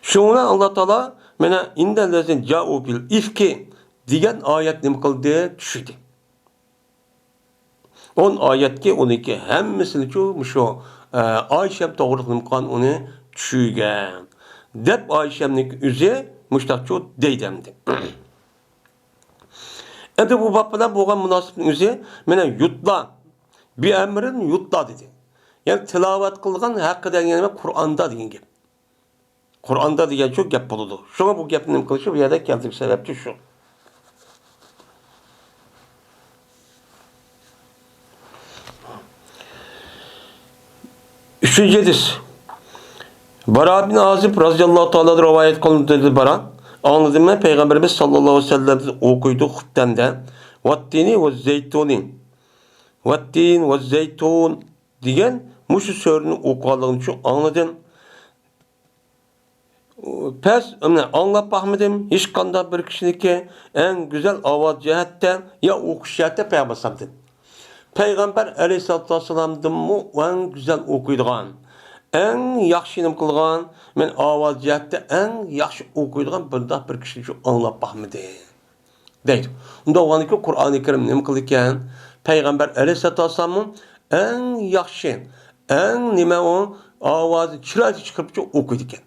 شۇڭا ئاللا تائالا مانا ئىندەللەزىن جائۇ بىل ئىفكى دېگەن ئايەت نېمە قىلدى؟ چۈشۈردى. ئون ئايەتكە ئۇنىڭكى ھەممىسىنىچۇ مۇشۇ، ئە، ئائىشەم توغرىلىق نېمە قىلغان ئۇنى چۈشۈرگەن دەپ ئائىشەمنىڭ ئۆزى مۇشتاقچۇ دەيدۇ ئەمدى. ئەمدى بۇ باب بىلەن بولغان مۇناسىۋەتنىڭ ئۆزى مانا يۇتلا، بىئەمرىن يۇتلا دېدى. يەنى تىلاۋەت قىلغان ھەققىدە دېگەن نېمە؟ قۇرئاندا دېگەن گەپ. قۇرئاندا دېگەن شۇ گەپ بولىدۇ. شۇڭا بۇ گەپنى نېمە قىلىشى بۇ يەردە كەلتۈرۈش سەۋەبچى شۇ. ئۈچىنچى ھەدىس. باراء بىن ئازىب رازىياللاھۇ تائالا رىۋايەت قىلىندى، دېدى باراء. ئاڭلىدىم مەن پەيغەمبىرىمىز ساللاللاھۇ ئەلەيھى ۋەسەللەمدىن ئوقۇيدۇ خۇپتەندە. ۋەتتىنى ۋەززەيتۇنى. ۋەتتىن ۋەززەيتۇن دېگەن مۇشۇ سۈرىنى ئوقۇغانلىقىنى شۇ ئاڭلىدىم. پەس، مانا، ئاڭلاپ باقمىدىم ھېچقانداق بىر كىشىنىڭكى ئەڭ گۈزەل ئاۋاز جەھەتتە يا ئوقۇش جەھەتتە پەيغەمبەر ئەلەيھىسسالامدىن. پەيغەمبەر ئەلەيھىسسالاتۇ ۋەسسالامدىنمۇ ئەڭ گۈزەل ئوقۇيدىغان، ئەڭ ياخشى نېمە قىلغان، مەن ئاۋاز جەھەتتە ئەڭ ياخشى ئوقۇيدىغان بۇنداق بىر كىشىنى شۇ ئاڭلاپ باقمىدىم. دەيدۇ. ئۇنداق بولغاندىكىن قۇرئانى كەرىم نېمە قىلىدىكەن؟ پەيغەمبەر ئەلەيھىسسالاتۇ ۋەسسالاممۇ ئەڭ ياخشى، ئەڭ نېمە ئۇ، ئاۋازى چىرايلىق چىقىرىپچۇ ئوقۇيدىكەن.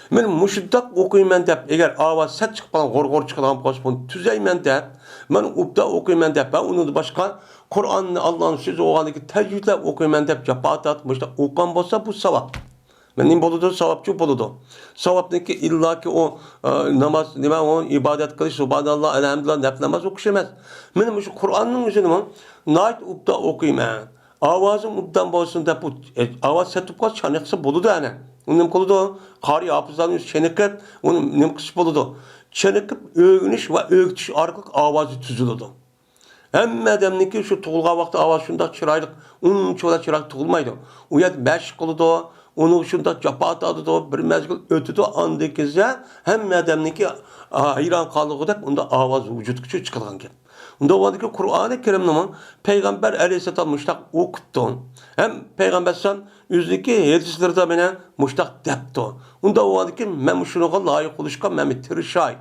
مەن مۇشۇنداق ئوقۇيمەن دەپ، ئەگەر ئاۋاز سەت چىقىپ قالغان، غۇر-غۇر چىقىدىغان بولسا، بۇنى تۈزەيمەن دەپ، مەن ئوبدان ئوقۇيمەن دەپ، ۋە ئۇنىڭدىن باشقا قۇرئاننى ئاللانىڭ سۆزى بولغاندىكىن تەجۋىدلەپ ئوقۇيمەن دەپ جاپا تارتىپ مۇشۇنداق ئوقۇغان بولسا، بۇ ساۋاب. مەن نېمە بولىدۇ؟ ساۋابچۇ بولىدۇ. ساۋابنىڭكى ئىللاكى ئۇ، ئە، ناماز، نېمە ئۇ، ئىبادەت قىلىش، سۇبھاناللا، ئەلھەمدۇلىللا، نەپلى ناماز ئوقۇش ئەمەس. مەن مۇشۇ قۇرئاننىڭ ئۆزىنىمۇ ناھايىتى ئوبدان ئوقۇيمەن. ئاۋازىم ئوبدان بولسۇن دەپ، بۇ، ئە، ئاۋاز سەت بولۇپ قالسا چانىقسا بولىدۇ ئەنە. ئۇنى نېمە قىلىدۇ؟ قارىي ھاپىزلارنى چېنىقىپ، ئۇنى نېمە قىلسا بولىدۇ؟ چېنىقىپ ئۆگىنىش ۋە ئۆگىتىش ئارقىلىق ئاۋازى تۈزۈلىدۇ. ھەممە ئادەمنىڭكى شۇ تۇغۇلغان ۋاقتى ئاۋازى شۇنداق چىرايلىق، ئۇنچىۋالا چىرايلىق تۇغۇلمايدۇ. ئۇ يەردە مەشىق قىلىدۇ، ئۇنىڭغا شۇنداق جاپا تارتىدۇ، بىر مەزگىل ئۆتىدۇ، ئاندىن كېيىن ھەممە ئادەمنىڭكى، ئا، ھەيران قالغۇدەك ئۇنداق ئاۋاز ۋۇجۇدقا چىقىدىغان گەپ. ئۇنداق بولغاندىكىن قۇرئانى كەرىمنىمۇ پەيغەمبەر ئەلەيھىسسالام مۇشتاق ئوقۇپتۇ. ھەم پەيغەمبەر ئەلەيھىسسالام ئۆزىنىڭكى ھەدىسلىرىدا مانا مۇشتاق دەپتۇ. ئۇنداق بولغاندىكىن مەن مۇشۇنىڭغا لايىق بولۇشقا مەن بىر تىرىشاي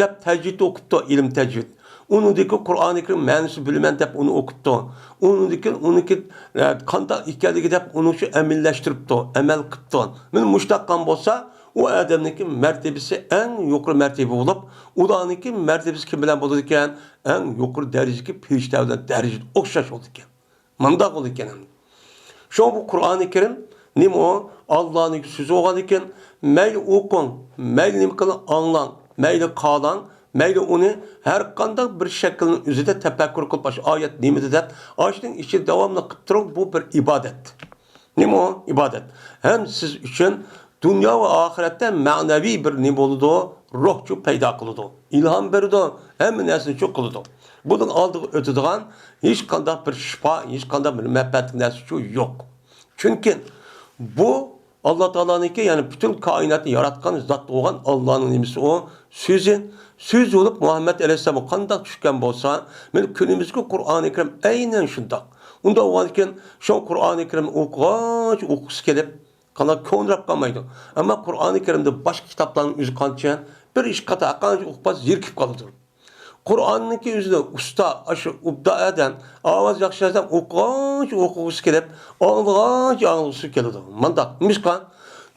دەپ تەجۋىد ئوقۇپتۇ، ئىلىم تەجۋىد. ئۇنىڭدىن كېيىن قۇرئانى كەرىم مەنىسىنى بىلىمەن دەپ ئۇنى ئوقۇپتۇ. ئۇنىڭدىن كېيىن ئۇنىڭكى، ئە، قانداق ئىكەنلىكى دەپ ئۇنىڭ ئۈچۈن ئەمەللەشتۈرۈپتۇ، ئەمەل قىپتۇ. مانا مۇشتاق قىلغان بولسا، ئۇ ئادەمنىڭكى مەرتىبىسى ئەڭ يۇقىرى مەرتىبە بولۇپ، ئۇلارنىڭكى مەرتىبىسى كىم بىلەن بولىدىكەن؟ ئەڭ يۇقىرى دەرىجىدىكى پەرىشتە بىلەن دەرىجىدە ئوخشاش بولىدىكەن. مانداق بولىدىكەن ئەمدى. شۇڭا بۇ قۇرئانى كەرىم نېمە ئۇ؟ ئاللانىڭ سۆزى بولغاندىكىن، مەيلى ئوقۇڭ، مەيلى نېمە قىلىڭ، ئاڭلاڭ، مەيلى قاراڭ، مەيلى ئۇنى ھەر قانداق بىر شەكىلنىڭ ئۆزىدە تەپەككۇر قىلىپ، ئاشۇ ئايەت نېمىدە دەپ، ئاشۇنىڭ ئىچىدە داۋاملىق قىلىپ تۇرۇڭ، بۇ بىر ئىبادەت. نېمە ئۇ؟ ئىبادەت. ھەم سىز ئۈچۈن دۇنيا ۋە ئاخىرەتتە مەنىۋى بىر نېمە بولىدۇ؟ روھچۇ پەيدا قىلىدۇ. ئىلھام بېرىدۇ، ھەممە نەرسىنىچۇ قىلىدۇ. بۇنىڭ ئالدىغا ئۆتىدىغان ھېچقانداق بىر شىپا، ھېچقانداق بىر مەنپەئەتلىك نەرسىچۇ يوق. چۈنكى بۇ ئاللا تائالانىڭكى، يەنى پۈتۈن كائىناتنى ياراتقان زات بولغان ئاللانىڭ نېمىسى ئۇ؟ سۆزى. سۆز بولۇپ مۇھەممەد ئەلەيھىسسالامغا قانداق چۈشكەن بولسا، مانا كۈنىمىزدىكى قۇرئانى كەرىم ئەينەن شۇنداق. ئۇنداق بولغاندىكىن شۇ قۇرئانى كەرىم ئوقۇغانچە ئوقۇغۇسى كېلىپ، قانداق كۆڭلى راپ قالمايدۇ. ئەمما قۇرئانى كەرىمدە باشقا كىتابلارنىڭ ئۆزى قانچە بىر ئىككى قېتىم ئوقۇپ قالسا زېرىكىپ قالىدۇ. قۇرئاننىڭكى ئۆزىدە ئۇستا، ئاشۇ ئۇبدا ئادەم، ئاۋازى ياخشى ئادەم ئوقۇغانچە ئوقۇغۇسى كېلىپ، ئاڭلىغانچە ئاڭلىغۇسى كېلىدۇ. مانداق. نېمىشقا؟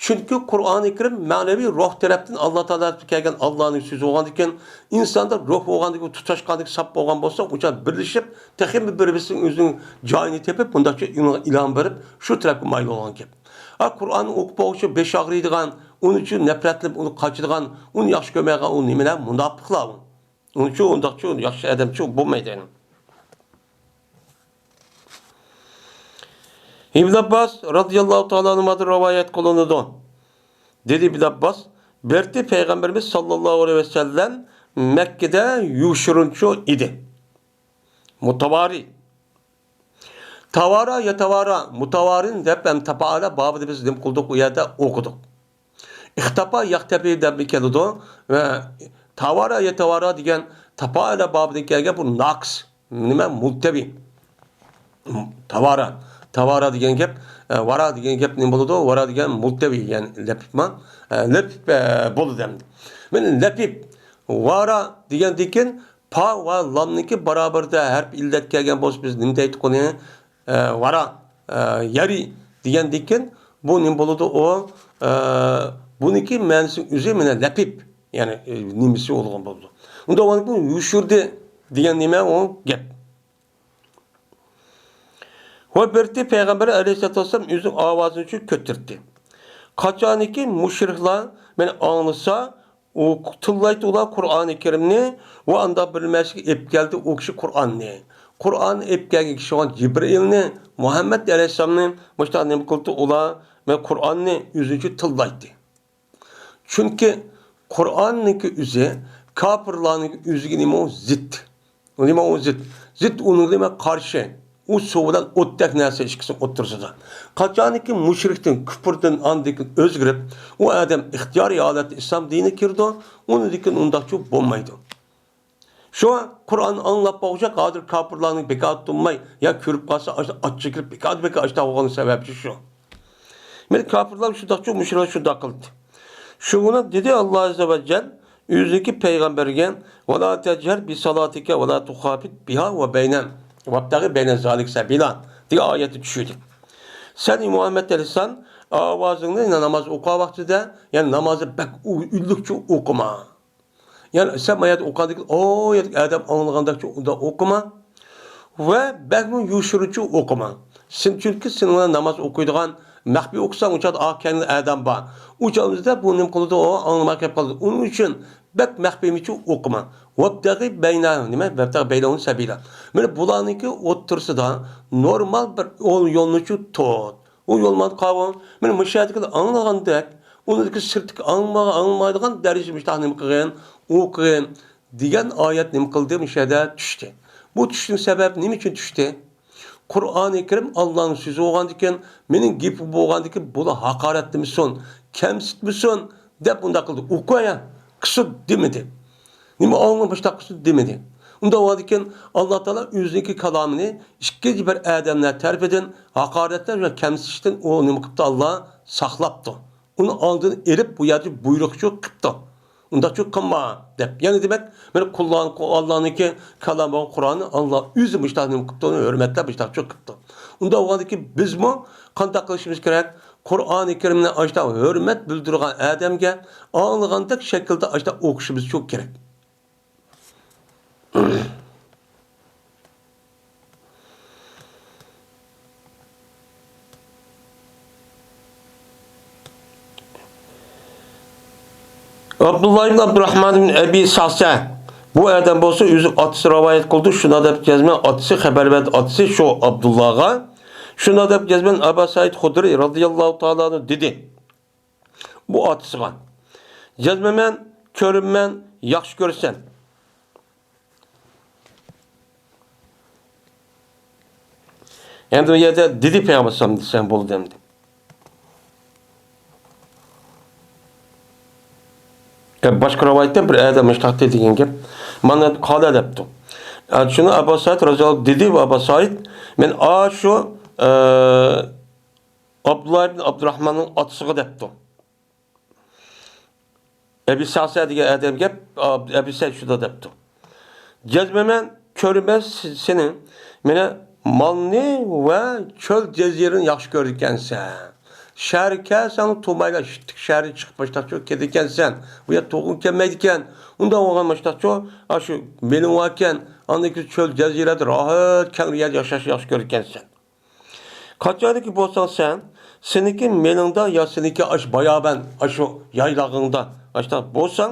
چۈنكى قۇرئانى كەرىم مەنىۋى روھ تەرەپتىن ئاللا تائالا كەلگەن ئاللانىڭ سۆزى بولغاندىكىن، ئىنساندا روھ بولغاندىكىن، تۇتاشقاندىكىن، ساپ بولغان بولسا، ئۇ چاغ بىرلىشىپ، تېخىمۇ بىر-بىرسىنىڭ ئۆزىنىڭ جايىنى تېپىپ، مۇنداقچە ئىلھام بېرىپ، شۇ تەرەپكە مايىل بولغان گەپ. ئا، قۇرئاننى ئوقۇپ بولغۇچە بېشى ئاغرىيدىغان، ئۇنىڭ ئۈچۈن نەپرەتلىنىپ، ئۇنى قاچىدىغان، ئۇنى ياخشى كۆرمەيدىغان، ئۇ نېمىلەر؟ مۇناپىقلار ئۇ. ئۇنىڭ ئۈچۈن ئۇنداقچۇ ياخشى ئادەمچۇ بولمايدۇ يەنى. ئىبن ئابباس رازىياللاھۇ تائالا ئەنھۇمدىن رىۋايەت قىلىنىدۇ. دېدى ئىبن ئابباس، بىرتى پەيغەمبىرىمىز ساللاللاھۇ ئەلەيھى ۋەسەللەم مەككىدە يوشۇرۇنچۇ ئىدى. مۇتاۋارى. تاۋارا ياتاۋارا، مۇتاۋارىن دەپ ھەم تاپائەلە بابىدا بىز نېمە قىلدۇق؟ ئۇ يەردە ئوقۇدۇق. ئىختاپا ياقتەپى دەپمۇ كېلىدۇ. ۋە تاۋارا ياتاۋارا دېگەن تاپائەلە بابىدىن كەلگەن بۇ ناقىس. نېمە؟ مۇلتەۋى. تاۋارا. تاۋارا دېگەن گەپ، ئە، ۋارا دېگەن گەپ نېمە بولىدۇ؟ ۋارا دېگەن مۇلتەۋى، يەنى لەپىپما؟ ئە، لەپىپ، ئە، بولىدۇ ئەمدى. مانا لەپىپ، ۋارا دېگەندىن كېيىن پا ۋە لامنىڭكى بارابىرىدە ھەرپ ئىللەت كەلگەن بولسا، بىز نېمە دەيتتۇق ئۇنى؟ ئە، ۋارا، ئە، يارى دېگەندىن كېيىن بۇ نېمە بولىدۇ ئۇ؟ ئە، بۇنىڭكى مەنىسى ئۆزى مانا لەپىپ، يەنى، ئە، نېمىسى بولغان بولىدۇ. ئۇنداق بولغاندىن كېيىن يوشۇردى دېگەن نېمە ئۇ گەپ. ۋە بىرتى پەيغەمبەر ئەلەيھىسسالاتۇ ۋەسسالام ئۆزىنىڭ ئاۋازىنى چوڭ كۆتۈرتتى. قاچانكى مۇشرىكلار مېنى ئاڭلىسا، ئۇ تىللايتتى ئۇلار قۇرئانى كەرىمنى ۋە ئانداق بىر نېمە ئېلىپ كەلدى ئۇ كىشى قۇرئاننى. قۇرئاننى ئېلىپ كەلگەن كىشى بولغان جىبرىئىلنى، مۇھەممەد ئەلەيھىسسالامنى مۇشۇنداق نېمە قىلدى ئۇلار، مەن قۇرئاننى ئۆزىنىڭچە تىللايتتى. چۈنكى قۇرئاننىڭكى ئۆزى كاپىرلارنىڭكى ئۆزىگە نېمە ئۇ؟ زىت. نېمە ئۇ زىت؟ زىت ئۇنىڭغا نېمە؟ قارشى. ئۇ سۇ بىلەن ئوتتەك نەرسە ئىككىسىنىڭ ئوتتۇرىسىدا. قاچانكى مۇشرىكتىن، كۇپۇردىن ئاندىن كېيىن ئۆزگىرىپ، ئۇ ئادەم ئىختىيارىي ھالەتتە ئىسلام دىنىگە كىرىدۇ، ئۇنىڭدىن كېيىن ئۇنداقچۇ بولمايدۇ. شۇڭا قۇرئاننى ئاڭلاپ بولغۇچە ھازىر كاپىرلارنىڭ بىكار تۇرماي، يا كۆرۈپ قالسا ئاچ-، ئاچچىقى كېلىپ بىكار، بىكار ئاشتا بولغان سەۋەبچى شۇ. مەن كاپىرلار شۇنداقچۇ، مۇشرىكلار شۇنداق قىلدى. شۇڭا دېدى ئاللا ئەززە ۋە جەل ئۆزىنىڭكى پەيغەمبىرىگە، «ۋەلا تەجھەر بىسالاتىكە ۋەلا تۇخاپىت بىھا ۋە بەينە، ۋەبتەغى بەينە زالىك سەبىلا» دېگەن ئايەتنى چۈشۈردى. سەن، ئى مۇھەممەد ئەلەيھىسسالام، ئاۋازىڭنى ناماز ئوقۇغان ۋاقتىدا، يەنى نامازدا بەك ئۈ-، ئۈنلۈكچە ئوقۇما. يەنى سەن ما يەردە ئوقۇغاندىكىن، ئۇ يەردىكى ئادەم ئاڭلىغاندەكچۇ ئۇنداق ئوقۇما. ۋە بەكمۇ يوشۇرۇنچۇ ئوقۇما. سەن، چۈنكى سېنىڭ بىلەن ناماز ئوقۇيدىغان مەخپىي ئوقۇساڭ، ئۇ چاغدا ئا كەينىدە ئادەم بار. ئۇ چاغدا بۇ نېمە قىلىدۇ؟ ئۇ ئاڭلىماي كېلىپ قالىدۇ. ئۇنىڭ ئۈچۈن بەك مەخپىيمىچۇ ئوقۇما. ۋەبتەغى بەينە، نېمە؟ ۋەبتەغى بەينەھۇم سەبىلا. مانا بۇلارنىڭكى ئوتتۇرىسىدا نورمال بىر يول، يولنىچۇ تۇت. ئۇ يول مانا قاۋۇ، مانا مۇشۇ يەردىكىلەر ئاڭلىغاندەك، ئۇنىڭدىكى سىرتتىكى ئاڭلىمىغان، ئاڭلىمايدىغان دەرىجىدە مۇشۇنداق نېمە قىلغىن، ئوقۇغىن دېگەن ئايەت نېمە قىلدى؟ مۇشۇ يەردە چۈشتى. بۇ چۈشۈشنىڭ سەۋەبى نېمە ئۈچۈن چۈشتى؟ قۇرئانى كەرىم ئاللانىڭ سۆزى بولغاندىكىن، مېنىڭ گېپىم بولغاندىكىن، بۇلار ھاقارەتلىمىسۇن، كەمسىتمىسۇن دەپ بۇنداق قىلدى. ئوقۇ يا، قىسىت دېمىدى. نېمە ئاڭلا مۇشۇنداق قىسىت دېمىدى. ئۇنداق بولغاندىكىن، ئاللا تائالا ئۆزىنىڭكى كالامىنى ئىككىنچى بىر ئادەملەر تەرىپىدىن ھاقارەتلەش ۋە كەمسىتىشتىن ئۇ نېمە قىپتۇ؟ ئاللا ساقلاپتۇ. ئۇنى ئالدىنى ئېلىپ، بۇ يەردە بۇيرۇقچۇ قىپتۇ. ئۇنداقچۇ قىلما دەپ. يەنى دېمەك، مانا قۇللان-، ئاللانىڭكى كالامى بولغان قۇرئاننى ئاللا ئۆزى مۇشتاق نېمە قىپتۇ؟ ئۇنى ھۆرمەتلەپ مۇشتاقچۇ قىپتۇ. ئۇنداق بولغاندىكىن بىزمۇ قانداق قىلىشىمىز كېرەك؟ قۇرئانى كەرىمنى ئاشتا ھۆرمەت بىلدۈرىدىغان ئادەمگە ئاڭلىغاندەك شەكىلدە ئاشتا ئوقۇشىمىزچۇ كېرەك. ئابدۇللا ئىبن ئابدۇراخمان ئىبن ئەبى سەسە. بۇ ئادەم بولسا ئۆزى ئاتىسى رىۋايەت قىلدى. شۇنداق دەپ يازىمەن، ئاتىسى خەۋەر بەردى. ئاتىسى شۇ ئابدۇللاغا شۇنداق دەپ يازىمەن، ئەبا سەئىد خۇدرى رەزىياللاھۇ تائالا ئەنھۇ دېدى. بۇ ئاتىسىغا. يازمىمەن، كۆرۈنمەن، ياخشى كۆرىسەن. ئەمدى بۇ يەردە دېدى پەيغەمبەر ئەلەيھىسسالام دېسەم بولدى ئەمدى. باشقا رىۋايەتتە بىر ئادەم مۇشتاق دېگەن گەپ. مانا قالە دەپتۇ. شۇنى ئەبۇ سەئىد رەزىياللاھۇ دېدى، ئەبۇ سەئىد، مەن ئاشۇ، ئە، ئابدۇللا ئىبن ئابدۇراخماننىڭ ئاتىسىغا دەپتۇ. ئەبى سەسە دېگەن ئادەم گەپ، ئەبى سەئىد شۇنداق دەپتۇ. جەزمەن كۆرىمەن سېنى، مانا مالنى ۋە چۆل جەزىرىنى ياخشى كۆرىدىكەنسەن. شەھەرگە كەلسەڭ تۇرمايلا، شىتتىك شەھەردىن چىقىپ مۇشتاقچۇ كېتىدىكەنسەن. بۇ يەر تۇرغۇڭ كەلمەيدىكەن. ئۇنداق بولغان مۇشتاقچۇ، ئاشۇ مېلىڭ باركەن، ئاندىن كېيىن چۆل جەزىرەدە راھەت كەڭ يەردە ياشاشنى ياخشى كۆرىدىكەنسەن. قاچانكى بولساڭ سەن، سېنىڭكى مېلىڭدا يا سېنىڭكى ئاشۇ بايابان، ئاشۇ يايلاغىڭدا ئاشۇنداق بولساڭ،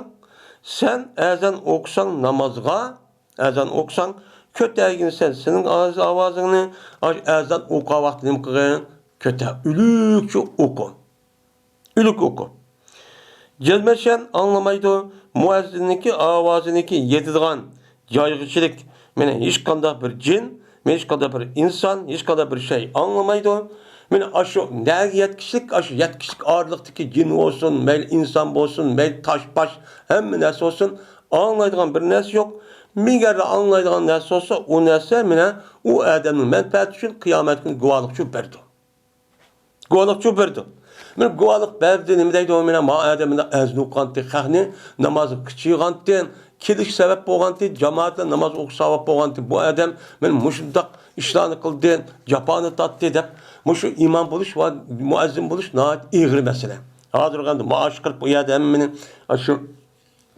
سەن ئەزان ئوقۇساڭ نامازغا، ئەزان ئوقۇساڭ، كۆتەرگىنسەن سېنىڭ ئاز-، ئاۋازىڭنى، ئاشۇ ئەزان ئوقۇغان ۋاقتى نېمە قىلغىن؟ كۆتەر، ئۈلۈكچە ئوقۇ. ئۈلۈك ئوقۇ. جەزمەن سەن ئاڭلىمايدۇ، مۇئەززىننىڭكى ئاۋازىنىڭكى يېتىدىغان جايغىچىلىك، مانا ھېچقانداق بىر جىن، مانا ھېچقانداق بىر ئىنسان، ھېچقانداق بىر شەي ئاڭلىمايدۇ. مانا ئاشۇ نەگە يەتكۈچىلىك، ئاشۇ يەتكۈچىلىك ئارىلىقتىكى جىن بولسۇن، مەيلى ئىنسان بولسۇن، مەيلى تاش-پاش، ھەممە نەرسە بولسۇن، ئاڭلايدىغان بىر نەرسە يوق. ئەگەر ئاڭلايدىغان نەرسە بولسا، ئۇ نەرسە مانا ئۇ ئادەمنىڭ مەنپەئەتى ئۈچۈن قىيامەت كۈنى گۇۋاھلىقچۇ بېرىدۇ. گۇۋاھلىقچۇ بېرىدۇ. مانا گۇۋاھلىق بەردى، نېمە دەيدۇ؟ مانا ما ئادەم مانا ئەزان ئوقۇغانتى، خەقنى نامازغا قىچىغانتى، كېلىش سەۋەب بولغانتى، جامائەتلەر ناماز ئوقۇش سەۋەب بولغانتى، بۇ ئادەم مانا مۇشۇنداق ئىشلارنى قىلدى، جاپانى تارتتى دەپ، مۇشۇ ئىمام بولۇش ۋە مۇئەززىن بولۇش ناھايىتى ئېغىر مەسىلە. ھازىرغا ئەمدى مائاش قىلىپ، ئۇ يەردە ھەممىنى شۇ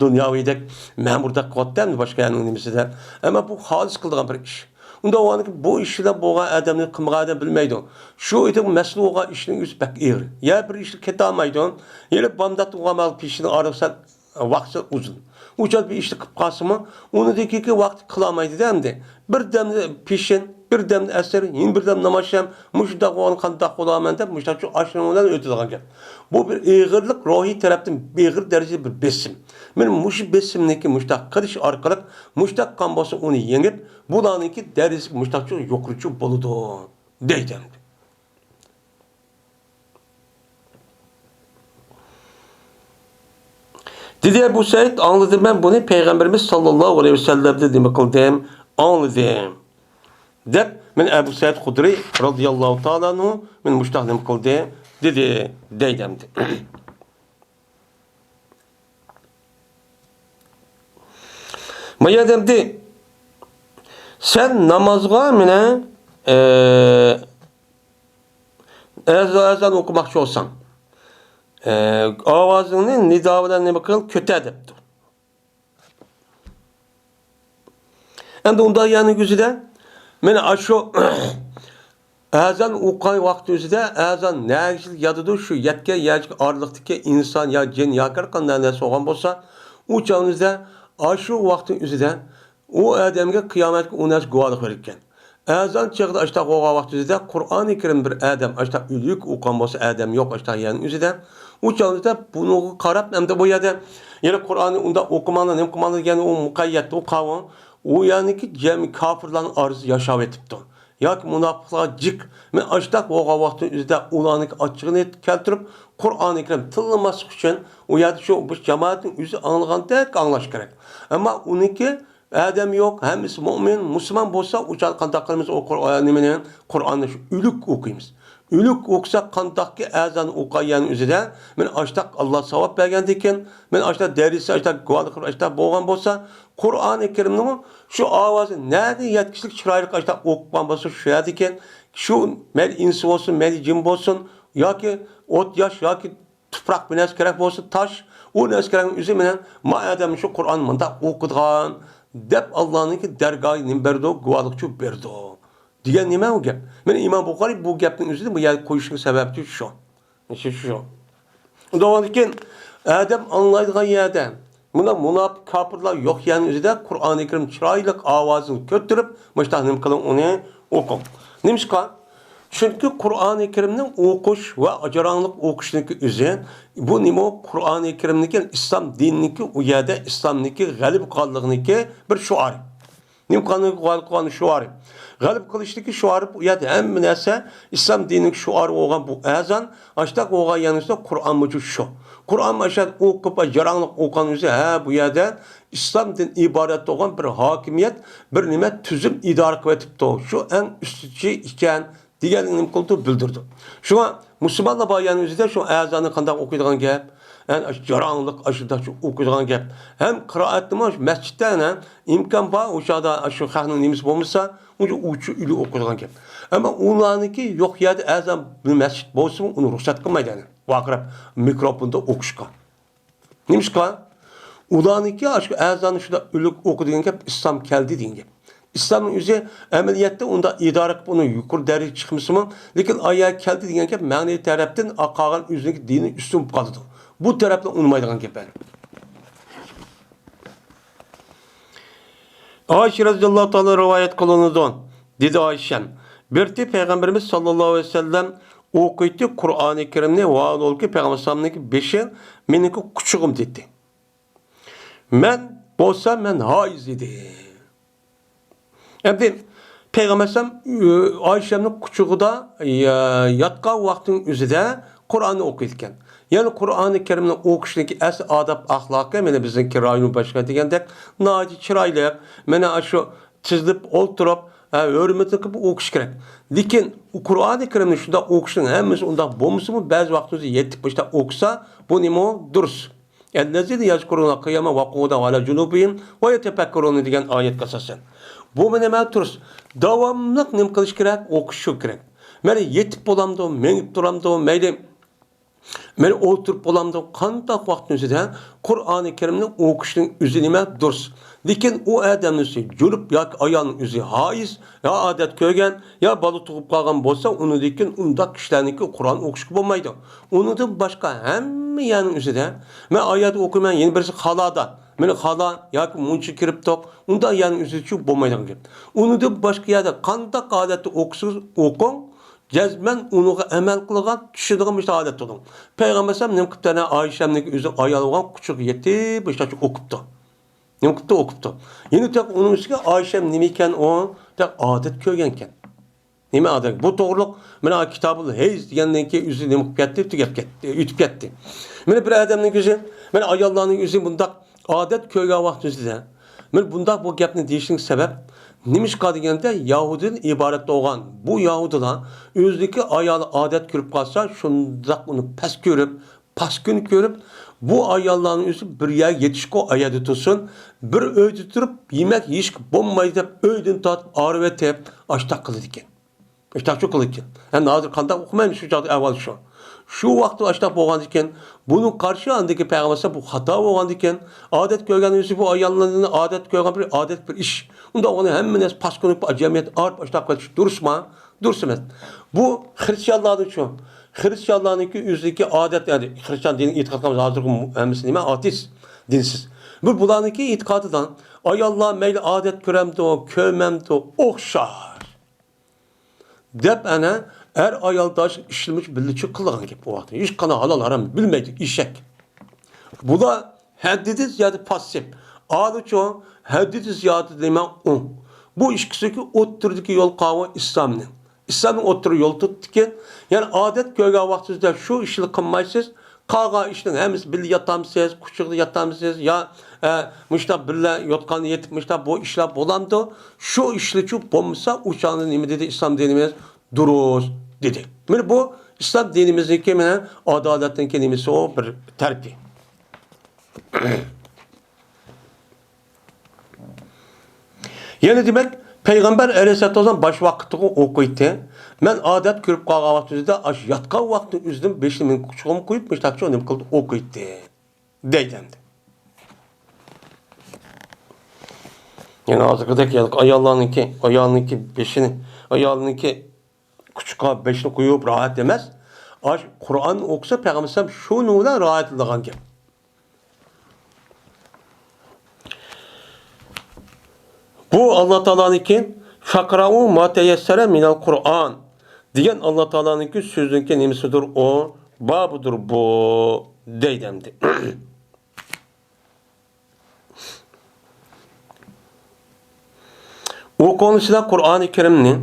دۇنياۋىدەك مەمۇردەك قىلىۋاتتى ئەمدى باشقا يەرنىڭ نېمىسىدە. ئەمما بۇ خالىس قىلىدىغان بىر ئىش. ئۇنداق بولغاندىكىن بۇ ئىش بىلەن بولغان ئادەمنى قىلمىغان ئادەم بىلمەيدۇ. شۇ ئېيتىپ مەسئۇل بولغان ئىشنىڭ ئۆزى بەك ئېغىر. يا بىر ئىشقا كېتەلمەيدۇ، يا بامدات بولغان مەل پېشىنى ئارىلىسا ۋاقتى ئۇزۇن. ئۇ چاغدا بىر ئىشنى قىلىپ قالسىمۇ، ئۇنىڭدىن كېيىنكى ۋاقتى قىلالمايدۇ-دە ئەمدى. بىردەمدە پېشىن، بىردەمدە ئەسىر، يەنە بىردەمدە ناماز شەم، مۇشۇنداق بولغان قانداق بولارمەن دەپ مۇشۇنداق ئاشۇنىڭ بىلەن ئۆتىدىغان گەپ. بۇ بىر ئېغىرلىق، روھىي تەرەپتىن ئېغىر دەرىجىدە بىر بېسىم. مانا مۇشۇ بېسىمنىكى مۇشۇنداق قىلىش ئارقىلىق مۇشۇنداق قان بولسا ئۇنى يېڭىپ، بۇلارنىڭكى دەرىجىسى مۇشۇنداقچۇ يۇقىرىچۇ بولىدۇ دەيدۇ ئەمدى. دېدى ئەبۇ سەئىد، ئاڭلىدىم مەن بۇنى پەيغەمبىرىمىز ساللاللاھۇ ئەلەيھى ۋەسەللەمدىن نېمە قىلدىم، ئاڭلىدىم. دەپ، مەن ئەبۇ سەئىد خۇدرى رازىياللاھۇ تائالا ئەنھۇ مەن مۇشۇنداق نېمە قىلدى، دېدى، دەيدۇ ئەمدى. ما يەردە ئەمدى سەن نامازغا مانا، ئە، ئەز-، ئەزان ئوقۇماقچى بولساڭ، ئە، ئاۋازىڭنى نىدا بىلەن نېمە قىل، كۆتەر دەپتۇ. ئەمدى ئۇنداق يەرنىڭ ئۆزىدە، مانا ئاشۇ ئەزان ئوقۇغان ۋاقتى ئۆزىدە، ئەزان نەگىچىلىك ياتىدۇ، شۇ يەتكەن يەرچىك ئارىلىقتىكى ئىنسان يا جىن يا ھەر قانداق نەرسە بولغان بولسا، ئۇ چاغنىڭ ئۆزىدە، ئاشۇ ۋاقىتنىڭ ئۆزىدە ئۇ ئادەمگە قىيامەتكە ئۇ نەرسە گۇۋاھلىق بېرىدىكەن. ئەزان چېغىدا ئاشۇنداق بولغان ۋاقتىدا قۇرئانى كەرىم بىر ئادەم، ئاشۇنداق ئۈلۈك ئوقۇغان بولسا ئادەم يوق، ئاشۇنداق يەرنىڭ ئۆزىدە. ئۇ چاغدا بۇنىڭغا قاراپ، ئەمدى بۇ يەردە يەنە قۇرئاننى ئۇنداق ئوقۇماڭلار، نېمە قىلماڭلار دېگەن ئۇ مۇقەييەت، ئۇ قاۋۇ. ئۇ يەرنىكى جەمئىي كاپىرلارنىڭ ئارىسىدا ياشاۋېتىپتۇ. ياكى مۇناپىقلارغا جىق. مەن ئاشۇنداق بولغان ۋاقىتنىڭ ئۆزىدە ئۇلارنىڭكى ئاچچىقىنى كەلتۈرۈپ، قۇرئانى كەرىم تىللىماسلىق ئۈچۈن، ئۇ يەردە شۇ، بۇ جامائەتنىڭ ئۆزى ئاڭلىغاندەك ئاڭلاش كېرەك. ئەمما ئۇنىڭكى ئادەم يوق، ھەممىسى مۇئمىن، مۇسۇلمان بولسا، ئۇ چاغدا قانداق قىلىمىز؟ ئۇ قۇر-، نېمىنى، قۇرئاننى شۇ ئۆلۈك ئوقۇيمىز. ئۆلۈك ئوقۇساق، قانداقكى ئەزاننى ئوقۇغان ئۆزىدە، مانا ئاشتاق ئاللا ساۋاب بەرگەندىكىن، مانا ئاشتاق دەرسى، ئاشتاق گۇۋاھلىق قىلىپ، ئاشتاق بولغان بولسا، قۇرئانى كەرىمنىڭ شۇ ئاۋازى نەدە يەتكۈچىلىك چىرايلىق ئاشتاق ئوقۇغان بولسا، شۇ يەردىكىن، شۇ مەيلى ئىنسى بولسۇن، مەيلى جىن بولسۇن، ياكى ئوت، ياش ياكى تۇپراق بىر نەرسە كېرەك بولسا، تاش، ئۇ نەرسە كېرەكنىڭ ئۆزى مېنىڭ، ما ئادەم شۇ قۇرئاننى مۇنداق ئوقۇيدىغان، دەپ ئاللانىڭكى دەرگاھى نېمە بېرىدۇ؟ گۇۋاھلىقچۇ بېرىدۇ. دېگەن نېمە ئۇ گەپ؟ مېنىڭ ئىمام بۇخارىي بۇ گەپنىڭ ئۆزىنى بۇ يەرگە قويۇشنىڭ سەۋەبى شۇ. شۇ، شۇ. ئۇنداقتىكىن ئادەم ئاڭلايدىغان يەردە، مۇنا مۇناپىق كاپىرلار يوق يەرنىڭ ئۆزىدە قۇرئانى كەرىم چىرايلىق ئاۋازىنى كۆتۈرۈپ، مۇشۇنداق نېمە قىلىڭ، ئۇنى ئوقۇڭ. نېمىشقا؟ چۈنكى قۇرئانى كەرىمنىڭ ئوقۇش ۋە جاراڭلىق ئوقۇشنىڭكى ئۆزى، بۇ نېمە؟ قۇرئانى كەرىمنىڭكى ئىسلام دىنىنىڭكى ئۇ يەردە ئىسلامنىڭكى غەلىبە قىلغانلىقىنىڭكى بىر شوئارى. نېمە قىلغانلىقى شوئارى. غەلىبە قىلىشنىڭكى شوئارى بۇ يەردە ھەممە نەرسە ئىسلام دىنىنىڭكى شوئارى بولغان بۇ ئەزان، ئاشتاق بولغان يەرنىڭ ئۈستىدە قۇرئان مۇجۇ شۇ. قۇرئان ئاشۇ يەردە ئوقۇپ، جاراڭلىق ئوقۇغان ئۆزى، ھە، بۇ يەردە ئىسلامدىن ئىبارەت بولغان بىر ھاكىمىيەت، بىر نېمە تۈزۈم ئىدارە قىلىۋېتىپتۇ. شۇ ئەڭ ئۈستىچى ئىكەن دېگەنلىكنى نېمە قىلىدۇ؟ بىلدۈرىدۇ. شۇڭا مۇسۇلمانلار بارغان ئۆزىدە شۇ ئەزاننى قانداق ئوقۇيدىغان گەپ؟ ئەنە ئاشۇ جاراڭلىق، ئاشۇنداق ئوقۇيدىغان گەپ. ھەم قىرائەتنىمۇ مەسچىتتە، ئەنە، ئىمكان بار، ئۇ چاغدا شۇ خەقنىڭ نېمىسى بولمىسا، ئۇنچە ئۇچۇ ئۈلى ئوقۇيدىغان گەپ. ئەمما ئۇلارنىڭكى يوق يەردە ئەزان بىر مەسچىت بولسىمۇ، ئۇنى رۇخسەت قىلمايدۇ، ئەنە. ۋارقىراپ مىكروفوندا ئوقۇشقا. نېمىشقا؟ ئۇلارنىڭكى ئاشۇ ئەزاننى شۇنداق ئۈلۈك ئوقۇ دېگەن گەپ، ئىسلام كەلدى دېگەن گەپ. ئىسلامنىڭ ئۆزى ئەمەلىيەتتە ئۇنداق ئىدارە قىلىپ، ئۇنى يۇقىرى دەرىجىگە چىقمىسىمۇ، لېكىن ئايا كەلدى دېگەن گەپ مەنىۋى تەرەپتىن قالغان ئۆزىنىڭكى دىنى ئۈستۈن بولۇپ قالىدۇ. بۇ تەرەپنى ئۇنىمايدىغان گەپ ئەنە. ئائىشە رەزىياللاھۇ تائالا رىۋايەت قىلىنىدۇ. دېدى ئائىشەم، بىر قېتى پەيغەمبىرىمىز ساللاللاھۇ ئەلەيھى ۋەسەللەم ئوقۇيتتى قۇرئانى كەرىمنى، ۋاھالەنكى، پەيغەمبەر ئەلەيھىسسالامنىڭكى بېشى مېنىڭكى قۇچىقىم تېگىدۇ. مەن بولسام، مەن ھايز ئىدىم. ئەمدى پەيغەمبەر ئەلەيھىسسالام، ئۆ، ئائىشەمنىڭ قۇچىقىدا يا-، ياتقان ۋاقتىنىڭ ئۆزىدە قۇرئاننى ئوقۇيدىكەن. يەنى قۇرئانى كەرىمنى ئوقۇشنىڭكى ئەسلى ئاداب ئەخلاقى، مانا بىزنىڭكى رايون باشقا دېگەندەك، ناھايىتى چىرايلىق، مانا ئاشۇ تىزىلىپ ئولتۇرۇپ، ھە، ھۆرمىتىنى قىلىپ ئوقۇش كېرەك. لېكىن قۇرئانى كەرىمنى شۇنداق ئوقۇشنىڭ ھەممىسى ئۇنداق بولمىسىمۇ، بەزى ۋاقتىمىزدا يېتىپ مۇشۇنداق ئوقۇسا، بۇ نېمە دۇرۇس. ئەللەزىنە يەزكۇرۇنەللاھە قىيامەن ۋە قۇئۇدەن ۋە ئەلا جۇنۇبىھىم ۋە يەتەپەككەرۇنە دېگەن ئايەتكە ئاساسەن. بۇ نېمە دۇرۇس؟ داۋاملىق نېمە قىلىش كېرەك؟ ئوقۇش شۇ كېرەك. مەيلى يېتىپ بولامدۇ، مېڭىپ تۇرامدۇ، مەيلى، مەيلى ئولتۇرۇپ بولامدۇ، قانداق ۋاقىتنىڭ ئۆزىدە قۇرئانى كەرىمنى ئوقۇشنىڭ ئۆزى نېمە دۇرۇس. لېكىن ئۇ ئادەمنىڭ ئۆزى جۇنۇپ ياكى ئايالنىڭ ئۆزى ھايز، يا ئادەت كۆرگەن، يا بالا تۇغۇپ قالغان بولسا، ئۇنىڭدىن كېيىن ئۇنداق كىشىلەرنىڭكى قۇرئان ئوقۇشقا بولمايدۇ. ئۇنىڭدىن باشقا ھەممە يەرنىڭ ئۆزىدە، مەن ئايەت ئوقۇيمەن، يەنە بىرسى خالادا، مېنى خالا ياكى مۇنچا كىرىپ تۇق، ئۇنداق يەرنىڭ ئۆزىدە بولمايدىغان گەپ. ئۇنىڭدىن باشقا يەردە قانداق ھالەتتە ئوقۇسىڭىز ئوقۇڭ، جەزمەن ئۇنىڭغا ئەمەل قىلىدىغان، چۈشىنىدىغان مۇشۇنداق ھالەتتە بولۇڭ. پەيغەمبەر ئەلەيھىسسالام نېمە قىپتۇ؟ ئايشەمنىڭكى ئۆزى ئايال بولغان قۇچىقىغا يېتىپ، مۇشۇنداق ئوقۇپتۇ. نېمە قىپتۇ؟ ئوقۇپتۇ. يەنە تېخى ئۇنىڭ ئۈستىگە ئايشەم نېمە ئىكەن ئۇ؟ تېخى ئادەت كۆرگەنكەن. نېمە ئادەت؟ بۇ توغرۇلۇق مانا كىتابۇل ھەيز دېگەندىن كېيىن ئۆزى نېمە قىلىپ كەتتى؟ تۈگەپ كەتتى، ئۆتۈپ كەتتى. مانا بىر ئادەمنىڭ ئۆزى، مانا ئاياللارنىڭ ئۆزى بۇنداق ئادەت كۆرگەن ۋاقتىمىزدا، مانا بۇنداق بۇ گەپنى دېيىشنىڭ سەۋەب نېمىشقا دېگەندە، يەھۇدىيدىن ئىبارەت بولغان بۇ يەھۇدىيلار ئۆزىنىڭكى ئايالى ئادەت كۆرۈپ قالسا، شۇنداق ئۇنى پەس كۆرۈپ، پاسكىنا كۆرۈپ، بۇ ئاياللارنىڭ ئۆزى بىر يەرگە يېتىشقۇ ئايەردە تۇرسۇن، بىر ئۆيدە تۇرۇپ، يېمەك يېيىشكە بولمايدۇ دەپ، ئۆيدىن تارتىپ ئايرىۋېتىپ، ئاشتاق قىلىدىكەن. ئاشتاقچۇ قىلىدىكەن. ئەمدى ھازىر قانداق ئۇقمايمىز، شۇ چاغدا ئەھۋال شۇ. شۇ ۋاقىتتا ئاشتاق بولغاندىكىن، بۇنىڭ قارشى ئاندىكى پەيغەمبەر بۇ خاتا بولغاندىكىن، ئادەت كۆرگەن ئۆزى بۇ ئاياللارنى ئادەت كۆرگەن بىر ئادەت بىر ئىش. ئۇنداق بولغاندا ھەممە نەرسە پاسكىنا بولۇپ، جەمئىيەت ئايرىپ ئاشتاق قىلىش دۇرۇسما؟ دۇرۇس ئەمەس. بۇ خرىستىيانلارنىڭچۇ؟ خرىستىيانلارنىڭكى ئۆزىدىكى ئادەت، يەنى خرىستىيان دىنىگە ئېتىقاد قىلغان ھازىرقى ھەممىسى نېمە؟ ئاتېئىست، دىنسىز. بۇ بۇلارنىڭكى ئېتىقادىدا ئاياللار مەيلى ئادەت كۆرەمدۇ، كۆرمەمدۇ، ئوخشاش. دەپ ئەنە ئەر ئايال داش ئىشلىمىش بىللىچۇ قىلىدىغان گەپ ئۇ ۋاقىتتا. ھېچقانداق ھالال ھارام بىلمەيدۇ، ئېشەك. بۇلار ھەددىدىن زىيادە پاسسىپ. ئالىچۇ ھەددىدىن زىيادە دېمەڭ ئوڭ. بۇ ئىككىسىدىكى ئوتتۇرىدىكى يول قاۋۇ ئىسلامنىڭ. ئىسلامنىڭ ئوتتۇرا يول تۇتتىكەن. يەنى ئادەت كۆرگەن ۋاقتىڭىزدا شۇ ئىشنى قىلمايسىز، قالغان ئىشنىڭ ھەممىسى بىللە ياتامسىز، قۇچىقىدا ياتامسىز يا، ئە، مۇشۇنداق بىللە يوتقاندا يېتىپ مۇشۇنداق بۇ ئىشلار بولامدۇ؟ شۇ ئىشلارچۇ بولمىسا، ئۇ چاغدا نېمە دېدى ئىسلام دىنىمىز؟ دۇرۇس دېدى. مانا بۇ ئىسلام دىنىمىزنىڭكى مانا ئادالەتنىڭكى نېمىسى ئۇ بىر تەرىپى. يەنە دېمەك، پەيغەمبەر ئەلەيھىسسالاتۇ ۋەسسالام باش ۋاقىتتىغۇ ئوقۇيتتى. مەن ئادەت كۆرۈپ قالغان ۋاقتىمىزدا ئاشۇ ياتقان ۋاقتىنى ئۈزدۈم، بېشىنى مېنىڭ قۇچىقىمغا قويۇپ، مۇشتاقچە نېمە قىلدى، ئوقۇيتتى. دەيدۇ ئەمدى. يەنە ھازىرقىدەك يا-، ئاياللارنىڭكى، ئايالنىڭكى بېشىنى، ئايالنىڭكى قۇچىقىغا بېشىنى قويۇپ راھەت ئەمەس. ئاش-، قۇرئان ئوقۇسا پەيغەمبەر ئەلەيھىسسالام شۇنىڭ بىلەن راھەتلىنىدىغان گەپ. بۇ ئاللا تائالانىڭكى «فەقرەئۇ ما تەيەسسەرە مىنەل قۇرئان» دېگەن ئاللا تائالانىڭكى سۆزىنىڭكى نېمىسىدۇر ئۇ؟ بابىدۇر بۇ، دەيدۇ ئەمدى. ئوقۇڭلار سىلەر قۇرئانى كەرىمنى.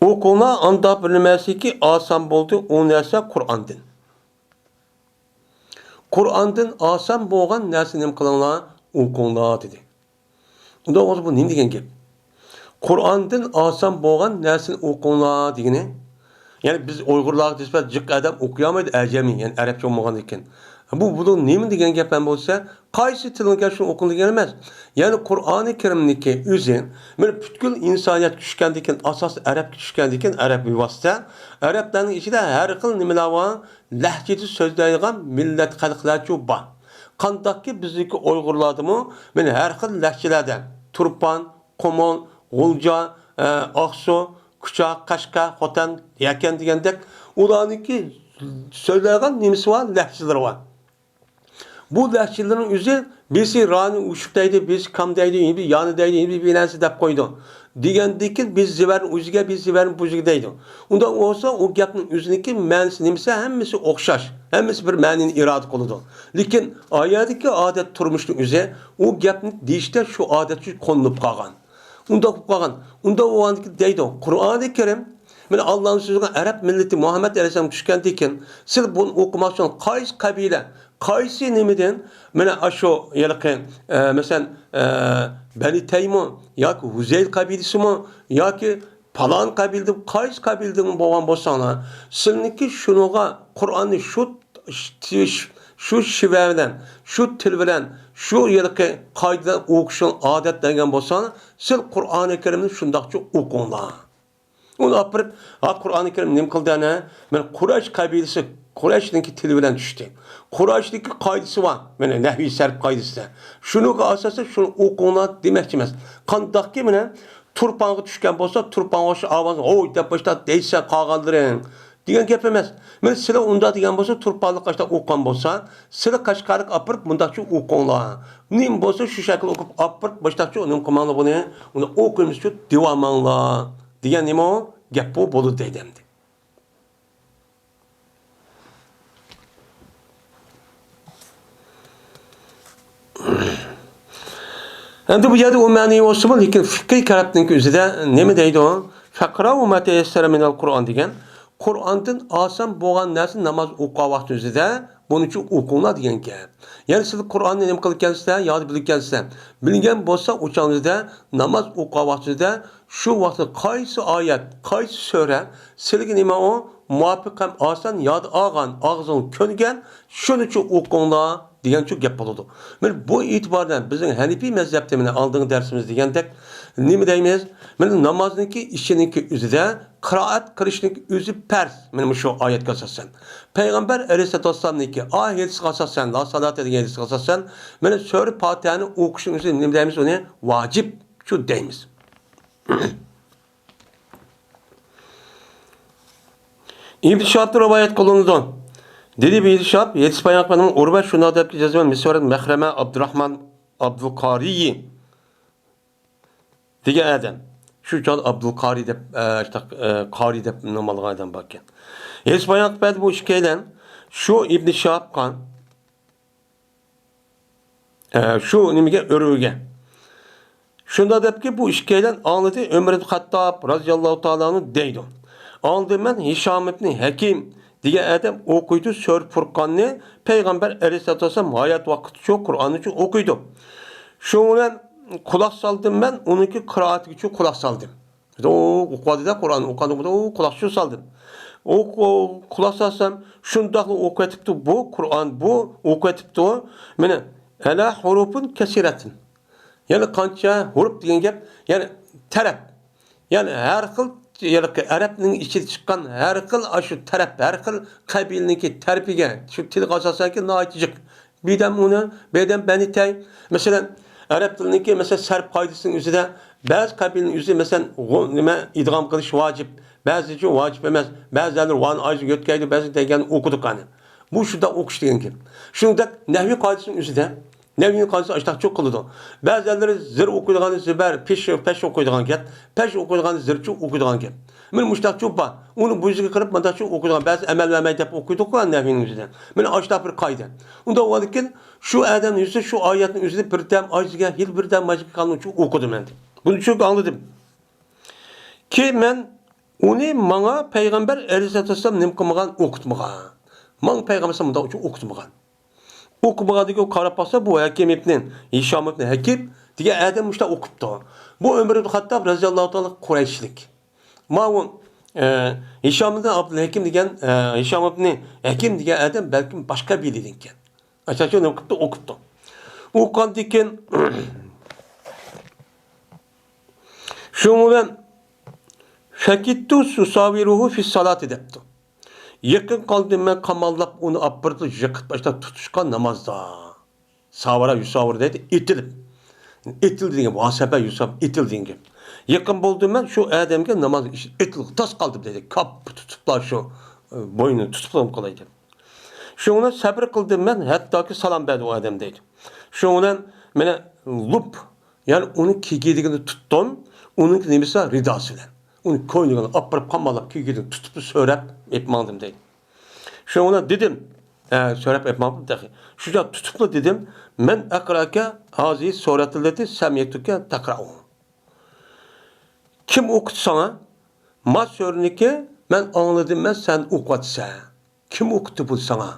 ئوقۇڭلار، ئاندا بىلىنمەسلىكى ئاسان بولدى ئۇ نەرسە قۇرئاندىن. قۇرئاندىن ئاسان بولغان نەرسىنى نېمە قىلىڭلار؟ ئوقۇڭلار دېدى. ئۇنداق بولسا بۇ نېمە دېگەن گەپ؟ قۇرئاندىن ئاسان بولغان نەرسىنى ئوقۇڭلار دېگىنى. يەنى بىز ئۇيغۇرلارغا نىسبەت جىق ئادەم ئوقۇيالمايدۇ، ئەجەمىي، يەنى ئەرەبچە بولمىغاندىكىن. بۇ، بۇ نېمە دېگەن گەپ ھەم بولسا، قايسى تىلنىڭ شۇنى ئوقۇڭ دېگەن ئەمەس. يەنى قۇرئانى كەرىمنىكى ئۆزى، مانا پۈتكۈل ئىنسانىيەت چۈشكەندىكىن، ئاساسى ئەرەبكە چۈشكەندىكىن، ئەرەب بىۋاسىتە، ئەرەبلەرنىڭ ئىچىدە ھەر خىل نېمىلەر بار، لەھجىدە سۆزلەيدىغان مىللەت خەلقلەرچۇ بار. قانداقكى بىزدىكى ئۇيغۇرلاردىمۇ، مانا ھەر خىل لەھجىلەردە، تۇرپان، قۇمۇل، غۇلجا، ئە، ئاقسۇ، كۇچا، قەشقەر، خوتەن، يەكەن دېگەندەك، ئۇلارنىڭكى سۆزلەيدىغان نېمىسى بار، لەھجىلىرى بار. بۇ لەھجىلىرىنىڭ ئۆزى، بىرسى رانى ئۇششۇق دەيدۇ، بىرسى كام دەيدۇ، يەنە بىرسى يانى دەيدۇ، يەنە بىرسى بىلەنسى دەپ قويىدۇ. دېگەندىكىن بىرسى زېۋەرنى ئۆزىگە، بىرسى زېۋەرنى بۇزىگە دەيدۇ. ئۇنداق بولسا ئۇ گەپنىڭ ئۆزىنىڭكى مەنىسى نېمىسى ھەممىسى ئوخشاش، ھەممىسى بىر مەنىنى ئىرادە قىلىدۇ. لېكىن ئايەردىكى ئادەت تۇرمۇشنىڭ ئۆزى ئۇ گەپنى دېيىشتە شۇ ئادەت شۇ قونۇپ قالغان. ئۇنداق بولۇپ قالغان. ئۇنداق بولغاندىكىن دەيدۇ، قۇرئانى كەرىم، مانا ئاللانىڭ سۆزىگە ئەرەب مىللىتى مۇھەممەد ئەلەيھىسسالام چۈشكەندىكىن، سىلەر بۇنى ئوقۇماقچى بولغان قايسى قەبىلە، قايسى نېمىدىن، مانا ئاشۇ ھېلىقى، ئە، مەسىلەن، ئە، بەنى تەيمۇ ياكى ھۇزەيل قەبىلىسىمۇ ياكى پالان قەبىلىدىن، قايسى قەبىلىدىن بولغان بولساڭلار، سىلىنىڭكى شۇنىڭغا قۇرئاننى شۇ، شۇ شىۋە بىلەن، شۇ تىل بىلەن، شۇ ھېلىقى قائىدە بىلەن ئوقۇشۇڭ ئادەتلەنگەن بولساڭلار، سىل قۇرئانى كەرىمنى شۇنداقچە ئوقۇڭلار. ئۇنى ئاپىرىپ، ھا، قۇرئانى كەرىم نېمە قىلدى ئەنە؟ مانا قۇرەيش قەبىلىسى، قۇرەيشنىڭكى تىلى بىلەن چۈشتى. قۇرەيشنىڭكى قائىدىسى بار. مانا نەھۋىي سەرپ قائىدىسى. شۇنىڭغا ئاساسەن شۇنى ئوقۇڭلار دېمەكچى ئەمەس. قانداقكى مانا تۇرپانغا چۈشكەن بولسا، تۇرپانغا ئوخشاش ئاۋازنى «ھوي» دەپ باشلاپ دەيسەن قالغانلىرىڭ دېگەن گەپ ئەمەس. مانا سىلەر ئۇنداق دېگەن بولسا، تۇرپانلىق قاشتا ئوقۇغان بولسا، سىلەر قەشقەرلىك ئاپىرىپ مۇنداقچە ئوقۇڭلار. نېمە بولسا شۇ شەكىل ئوقۇپ ئاپىرىپ باشلاپچۇ نېمە قىلماڭلار بۇنى. ئۇنى ئوقۇيمىزچۇ دېۋالماڭلار دېگەن نېمە ئۇ؟ گەپ بۇ بولىدۇ دەيدۇ ئەمدى. ئەمدى بۇ يەردە ئۇ مەنىۋى بولسىمۇ، لېكىن فىقھىي تەرەپنىڭكى ئۆزىدە نېمە دەيدۇ؟ «فەقرەئۇ ما تەيەسسەرە مىنەل قۇرئان» دېگەن، قۇرئاندىن ئاسان بولغان نەرسە ناماز ئوقۇغان ۋاقتى ئۆزىدە بۇنىچۇ ئوقۇڭلار دېگەن گەپ. يەنى سىز قۇرئاننى نېمە قىلىدىكەنسىلەر، ياد بىلىدىكەنسىلەر. بىلگەن بولسا ئۇ چاغىڭىزدا ناماز ئوقۇغان ۋاقتىدا شۇ ۋاقىتتا قايسى ئايەت، قايسى سۈرە سىلىگە نېمە ئۇ مۇۋاپىق ھەم ئاسان ياد ئالغان، ئاغزىڭغا كۆنگەن، شۇنىچۇ ئوقۇڭلار دېگەنچۇ گەپ بولىدۇ. مانا بۇ ئېتىباردا بىزنىڭ ھەنىپىي مەزھەپتە مانا ئالدىنقى دەرسىمىز دېگەندەك نېمە دەيمىز؟ مانا نامازنىڭكى ئىچىنىڭكى ئۆزىدە قىرائەت قىلىشنىڭكى ئۆزى پەرز. مانا مۇشۇ ئايەتكە ئاساسەن. پەيغەمبەر ئەلەيھىسسالاتۇ ۋەسسالامنىڭكى ئا ھەدىسىگە ئاساسەن، لا سالاتا دېگەن ھەدىسكە ئاساسەن، مانا سۈرە پاتىھەنى ئوقۇشنىڭ ئۆزى نېمە دەيمىز ئۇنى؟ ۋاجىپچۇ دەيمىز. ئىبن شىھابتىن رىۋايەت قىلىنىدۇ. دېدى ئىبن شىھاب، ھەدىس بايان قىلغان ئۇرۋە شۇنداق دەپ جەزمەن مىسۋەر مەخرەمە ئابدۇراھمان ئابدۇلقارىي دېگەن ئادەم. شۇ چاغدا ئابدۇلقارىي دەپ، ئە، شۇنداق، ئە، قارىي دەپ نام ئالغان ئادەم باركەن. ھەدىس بايان قىلىپ بەردى بۇ ئىككىيلەن. شۇ ئىبن شىھابقا ئە، شۇ نېمىگە، ئۆرۈۋىگە. شۇنداق دەپكى، بۇ ئىككىيلەن ئاڭلىدى، ئۆمەر ئىبن خەتتاب رازىياللاھۇ تائالا ئەنھۇ دەيدۇ. ئاڭلىدىم مەن ھىشام ئىبن ھەكىم دېگەن ئادەم ئوقۇيدۇ سۈرە پۇرقاننى، پەيغەمبەر ئەلەيھىسسالاتۇ ۋەسسالام ھايات ۋاقتىچۇ قۇرئاننىچۇ ئوقۇيدۇ. شۇنىڭ بىلەن قۇلاق سالدىم مەن، ئۇنىڭكى قىرائىتىگىچۇ قۇلاق سالدىم. ئۇ ئوقۇۋاتىدۇ قۇرئان، ئوقۇغاندا ئۇ قۇلاقچۇ سالدىم. ئۇ قۇ-، قۇلاق سالسام، شۇنداقلا ئوقۇۋېتىپتۇ بۇ قۇرئان، بۇ ئوقۇۋېتىپتۇ. مانا، ئەلا ھۇرۇپۇن كەسىرەتىن. يەنى قانچە ھۇرۇپ دېگەن گەپ، يەنى تەرەپ. يەنى ھەر خىل، يەنى ئەرەبنىڭ ئىچىدە چىققان ھەر خىل ئاشۇ تەرەپ، ھەر خىل قەبىلىنىڭكى تەرىپىگە، شۇ تىلغا ئاساسەنكى ناھايىتى جىق. بىدەم ئۇنى، بىدەم بەنىتەي. مەسىلەن، ئەرەب تىلىنىڭكى، مەسىلەن، سەرپ قائىدىسىنىڭ ئۆزىدە بەزى قەبىلىنىڭ ئۆزى، مەسىلەن، غۇ-، نېمە، ئىدغام قىلىش ۋاجىپ، بەزىچە ۋاجىپ ئەمەس، بەزىلەر ۋانى ئاجىز يۆتكەيدۇ، بەزى دېگەن ئوقۇدۇق ئەنە. بۇ شۇنداق ئوقۇش دېگەن گەپ. شۇنىڭدەك نەھۋى قائىدىسىنىڭ ئۆزىدە، نەھۋىنىڭ قائىدىسى ئاشتاقچۇ قىلىدۇ. بەزىلەر زىر ئوقۇيدىغان زىبەر، پېش، پەش ئوقۇيدىغان گەپ، پەش ئوقۇيدىغان زىرچۇ ئوقۇيدىغان گەپ. مانا مۇشتاقچۇ بار. ئۇنى بۇ يۈزىگە قىلىپ مانداقچۇ ئوقۇيدىغان، بەزى ئەمەل بەرمەي دەپ ئوقۇيدۇققۇ نەھۋىنىڭ ئۆزىدە. مانا ئاشتاق بىر قائىدە. ئۇنداق بولغاندىكىن شۇ ئادەمنىڭ يۈزى شۇ ئايەتنىڭ ئۆزىدە بىردەم ئاجىزگە، ھېلى بىردەم ئاجىزگە قالغىنىچۇ ئوقۇدۇم ئەمدى. بۇنى چۈشىنىپ ئاڭلىدىم. كېيىن مەن ئۇنى ماڭا پەيغەمبەر ئەلەيھىسسالاتۇ ۋەسسالام نېمە قىلمىغان، ئوقۇتمىغان. ماڭا پەيغەمبەر ئەلەيھىسسالام مۇنداق ئوقۇتمىغان. ئوقۇمىغاندىن كېيىن قاراپ باقسا، بۇ ھەكىم ئىبنى، ھىشام ئىبنى ھەكىم دېگەن ئادەم مۇشۇنداق ئوقۇپتۇ. بۇ ئۆمەر ئىبن خاتتاب رەزىياللاھۇ تائالا قۇرەيشلىك. ماۋۇ، ئە، ھىشام ئىبنى ئابدۇل ھەكىم دېگەن، ئە، ھىشام ئىبنى ھەكىم دېگەن ئادەم بەلكىم باشقا بىر ئىدىكەن. ئاشۇ نېمە قىپتۇ، ئوقۇپتۇ. ئوقۇغاندىن كېيىن، شۇنىڭ بىلەن، فەكىتتۇ سۇساۋىرۇھۇ فىسسالاتى دەپتۇ. يېقىن قالدىم مەن قاماللاپ ئۇنى ئاپپىرىتىپ يىقىپ باشلاپ تۇتۇشقا نامازدا. ساۋارا يۇساۋىر دەيدۇ، ئېتىلىپ. ئېتىلدى دېگەن، ۋاسەپە يۇساپ، ئېتىلدى دېگەن گەپ. يېقىن بولدۇم مەن شۇ ئادەمگە ناماز ئېتىلغا تاس قالدىم دەيدۇ. كاپ تۇتۇپلا شۇ، ئە، بوينىنى تۇتۇپلا قالاي دەپ. شۇنىڭ بىلەن سەبرى قىلدىم مەن، ھەتتاكى سالام بەردى ئۇ ئادەم دەيدۇ. شۇنىڭ بىلەن مانا لۇپ، يەنى ئۇنى كىگىدىگىنى تۇتتۇم، ئۇنىڭ نېمىسى رىداسى بىلەن. ئۇنى كوينىغىنى ئاپىرىپ قاماللاپ كىگىدىگىنى تۇتۇپلا سۆرەپ ئېلىپ ماڭدىم دەيدۇ. شۇنىڭ بىلەن دېدىم، ھە، سۆرەپ ئېلىپ ماڭدىم تېخى. شۇ چاغ تۇتۇپلا دېدىم، مەن ئەقراكە ھازى سورەتىللەتى سەمىئتۇكە تەقرەئۇ. كىم ئوقۇتتى ساڭا؟ ما سۆرىنىكى مەن ئاڭلىدىم، مەن سەن ئوقۇۋاتىسەن. كىم ئوقۇتتى بۇنى ساڭا؟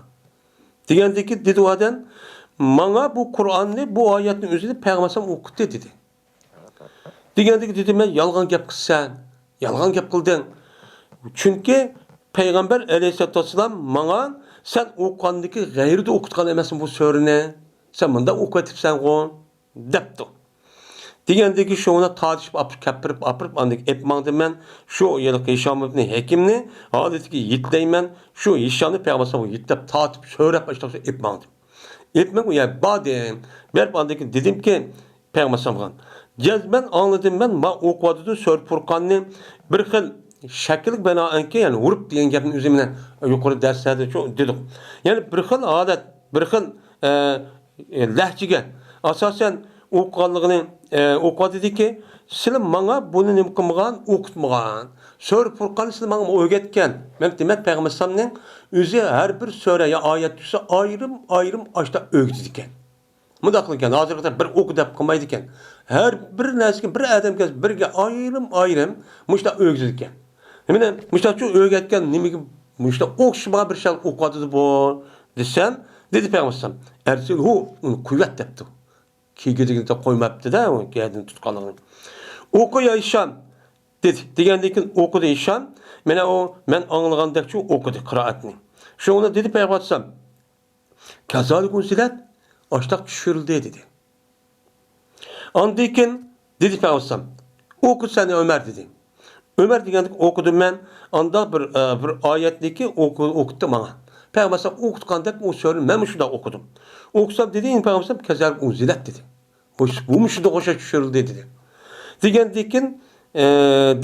دېگەندىكى دېدى ئۇ ئادەم، ماڭا بۇ قۇرئاننى، بۇ ئايەتنى ئۆزىنى پەيغەمبەر ئەلەيھىسسالام ئوقۇتتى دېدى. دېگەندىكى دېدىم، مەن يالغان گەپ قىلىسەن، يالغان گەپ قىلدىڭ. چۈنكى پەيغەمبەر ئەلەيھىسسالاتۇ ۋەسسالام ماڭا سەن ئوقۇغاندىكى غەيرىدە ئوقۇتقان ئەمەسمۇ بۇ سۆرىنى؟ سەن مۇنداق ئوقۇۋېتىپسەنغۇ. دەپتۇ. دېگەندىكى شۇڭا تارتىشىپ ئاپىرىپ، كەپتۈرۈپ ئاپىرىپ، ئاندىن ئېلىپ ماڭدىم مەن. شۇ ھېلىقى ھىشام ئىبنى ھەكىمنى ھالىتىگە يېتىلەيمەن. شۇ ھىشامنى پەيغەمبەر ئەلەيھىسسالامغا يېتىلەپ تارتىپ، سۆرەپ، ئاشۇنداق ئېلىپ ماڭدىم. ئېلىپ مەن ئۇ يەرگە باردىم. بېرىپ ئاندىن كېيىن دېدىمكى، پەيغەمبەر ئەلەيھىسسالامغا، جەزمەن ئاڭلىدىم مەن، ما ئوقۇۋاتىدۇ سۈرە پۇرقاننى. بىر خىل شەكىلگە بىنائەنكى، يەنى ھۇرۇپ دېگەن گەپنى ئۆزى مەن يۇقىرى دەرسلەردە شۇ دېدۇق. يەنى بىر خىل ھالەت، بىر خىل، ئە، لەھجىگە ئاساسەن ئوقۇغانلىقىنى، ئە، ئوقۇۋاتىدىكى، سىلى ماڭا بۇنى نېمە قىلمىغان، ئوقۇتمىغان. سۈرە پۇرقاننى سىلى ماڭا ئۆگەتكەن. مەن دېمەك، پەيغەمبەر ئەلەيھىسسالامنىڭ ئۆزى ھەر بىر سۈرە يا ئايەت چۈشسە ئايرىم-ئايرىم ئاشتا ئۆگىتىدىكەن. مۇنداق قىلىدىكەن، ھازىرقىدەك بىر ئوقۇ دەپ قىلمايدىكەن. ھەر بىر نەرسىگە بىر ئادەمگە بىرگە ئايرىم-ئايرىم مۇشۇنداق ئۆگىتىدىكەن. مانا مۇشۇنداقچۇ ئۆگەتكەن نېمىگە مۇشۇنداق ئوخشىمىغان بىر شەي ئوقۇۋاتىدۇ بۇ دېسەم، دېدى پەيغەمبەر ئەلەيھىسسالام، ئەرسىلھۇ، ئۇنى قويۇۋەت دەپتۇ. كىگىدىگىنى قويماپتۇ-دە، ئۇ گەدىنى تۇتقانلىقىنى. ئوقۇ يا ھىشام دېدى. دېگەندىن كېيىن ئوقۇدى ھىشام. مانا ئۇ مەن ئاڭلىغاندەكچۇ ئوقۇدى قىرائەتنى. شۇڭا دېدى پەيغەمبەر ئەلەيھىسسالام، كەزالىك ئۇنزىلەت، ئاشتاق چۈشۈرۈلدى دېدى. ئاندىن كېيىن دېدى پەيغەمبەر ئەلەيھىسسالام، ئوقۇ سەن ئۆمەر دېدى. ئۆمەر دېگەندىكى ئوقۇدۇم مەن، ئاندا بىر، ئە، بىر ئايەتنىكى ئوقۇ-، ئوقۇتتى ماڭا. پەيغەمبەر ئەلەيھىسسالام ئوقۇتقاندەك ئۇ سۈرىنى مەنمۇ شۇنداق ئوقۇدۇم. ئوقۇسام دېدى، پەيغەمبەر ئەلەيھىسسالام كەزالىك ئۇنزىلەت دېدى. خوش، بۇمۇ شۇنداق ئوخشاش چۈشۈرۈلدى دېدى. دېگەندىن كېيىن، ئە،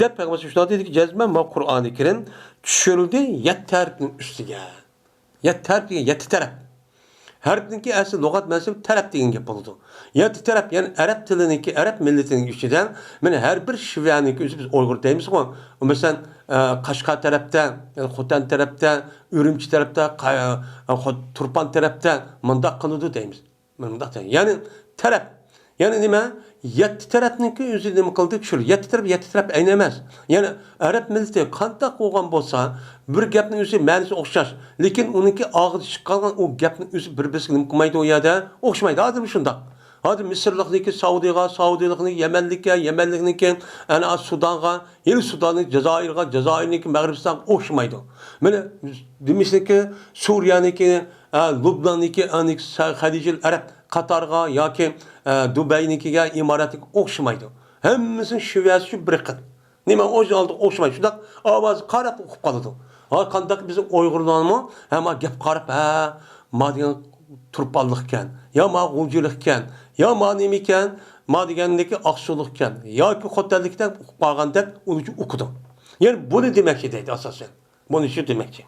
دەپ پەيغەمبەر شۇنداق دېدىكى، جەزمەن ما قۇرئانى كەرىم چۈشۈرۈلدى يەتتە ھەرپنىڭ ئۈستىگە. يەتتە ھەرپ دېگەن يەتتە تەرەپ. ھەرپنىڭكى ئەسلى لۇغەت مەنىسى تەرەپ دېگەن گەپ بولىدۇ. يەتتە تەرەپ، يەنى ئەرەب تىلىنىڭكى، ئەرەب مىللىتىنىڭ ئىچىدە مانا ھەر بىر شىۋەنىڭكى ئۆزى بىز ئۇيغۇر دەيمىزغۇ. مەسىلەن، ئە، قەشقەر تەرەپتە، يەنى خوتەن تەرەپتە، ئۈرۈمچى تەرەپتە، قا-، ئە، خو-، تۇرپان تەرەپتە مۇنداق قىلىدۇ دەيمىز. مانا مۇنداق دەيدۇ. يەنى تەرەپ. يەنى نېمە؟ يەتتە تەرەپنىڭكى ئۆزى نېمە قىلدى؟ چۈشۈر. يەتتە تەرەپ، يەتتە تەرەپ ئەينەمەس. يەنى ئەرەب مىللىتى قانداق بولغان بولسا، بىر گەپنىڭ ئۆزى مەنىسى ئوخشاش، لېكىن ئۇنىڭكى ئاغزى چىققان ئۇ گەپنىڭ ئۆزى بىر-بىرسىگە نېمە قىلمايدۇ ئۇ يەردە؟ ئوخشىمايدۇ. ھازىرمۇ شۇنداق. ھازىر مىسىرلىقنىڭكى سائۇدىغا، سائۇدىلىقنىڭكى يەمەنلىككە، يەمەنلىكنىڭكى ئەنە سۇدانغا، يەنە سۇداننىڭ جازائىرغا، جازائىرنىڭكى مەغرىبىستانغا ئوخشىمايدۇ. مانا دېمىشنىڭكى سۇرىيەنىڭكى، ئە، لۇبناننىڭكى، ئەنە خەلىجىل ئەرەب قاتارغا ياكى، ئە، دۇبەينىڭكىگە، ئىماراتنىڭكىگە ئوخشىمايدۇ. ھەممىسىنىڭ شېۋەسى شۇ بىر خىل. نېمە، ئۆز ئالدىغا ئوخشىمايدۇ. شۇنداق ئاۋازغا قاراپ ئۇقۇپ قالىدۇ. ھا، قانداق بىزنىڭ ئۇيغۇرلارمۇ ھەممە گەپ قاراپ، ھە، ما دېگەن تۇرپانلىقكەن، يا ما غۇلجىلىقكەن، يا ما نېمىكەن، ما دېگەندىكى ئاقسۇلۇقكەن ياكى خوتەنلىكتەك ئۇقۇپ قالغاندەك ئۇنىڭچە ئۇقىدۇ. يەنى بۇنى دېمەكچى دەيدۇ ئاساسەن. بۇنى شۇ دېمەكچى.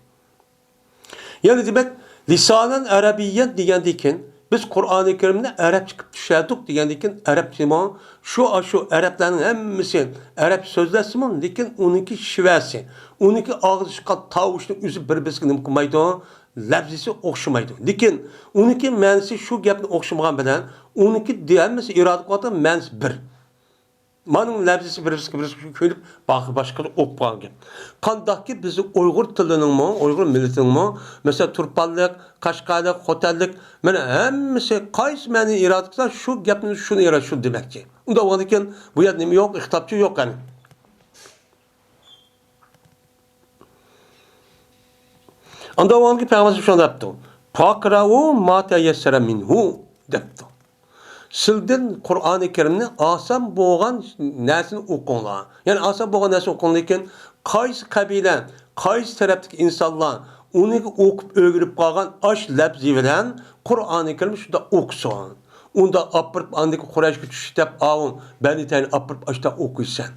يەنى دېمەك، لىسانەن ئەرەبىييەن دېگەندىن كېيىن، بىز قۇرئانى كەرىمنى ئەرەبچە قىلىپ چۈشەردۇق دېگەندىن كېيىن، ئەرەبچىمۇ شۇ، ئاشۇ ئەرەبلەرنىڭ ھەممىسى ئەرەب سۆزلەشسىمۇ، لېكىن ئۇنىڭكى شىۋەسى، ئۇنىڭكى ئاغزى چىققان تاۋۇشنىڭ ئۆزى بىر-بىرسىگە نېمە قىلمايدۇ؟ لەپزىسى ئوخشىمايدۇ. لېكىن ئۇنىڭكى مەنىسى شۇ گەپنى ئوخشىمىغان بىلەن، ئۇنىڭكى دە-، ھەممىسى ئىرادە قىلىۋاتقان مەنىسى بىر. مانىڭ لەپزىسى بىر-بىرسىگە، بىر-بىرسىگە كۆيۈنۈپ، باقى باشقا ئوقۇپ قالغان گەپ. قانداقكى بىزنىڭ ئۇيغۇر تىلىنىڭمۇ، ئۇيغۇر مىللىتىنىڭمۇ، مەسىلەن، تۇرپانلىق، قەشقەرلىق، خوتەنلىك، مانا ھەممىسى قايسى مەنىنى ئىرادە قىلسا، شۇ گەپنى شۇنى ئىرادە، شۇ دېمەكچى. ئۇنداق بولغاندىكىن بۇ يەردە نېمە يوق؟ ئىختىلاپچۇ يوق، قېنى. ئاندا ئۇنىڭغا پەيغەمبەر شۇنداق دەپتۇ، «فاقرەئۇ ما تەيەسسەرە مىنھۇ» دەپتۇ. سىلدىن قۇرئانى كەرىمنى ئاسان بولغان نەرسىنى ئوقۇڭلار. يەنى ئاسان بولغان نەرسىنى ئوقۇڭلار، لېكىن قايسى قەبىلە، قايسى تەرەپتىكى ئىنسانلار ئۇنى ئوقۇپ ئۆگىنىپ قالغان ئاش لەپزى بىلەن قۇرئانى كەرىم شۇنداق ئوقۇسۇن. ئۇندا ئاپىرىپ، ئاندىكى قۇرەيشكە چۈشۈش دەپ، ئاۋۇ بەنى تەينى ئاپىرىپ ئاشتا ئوقۇيسەن.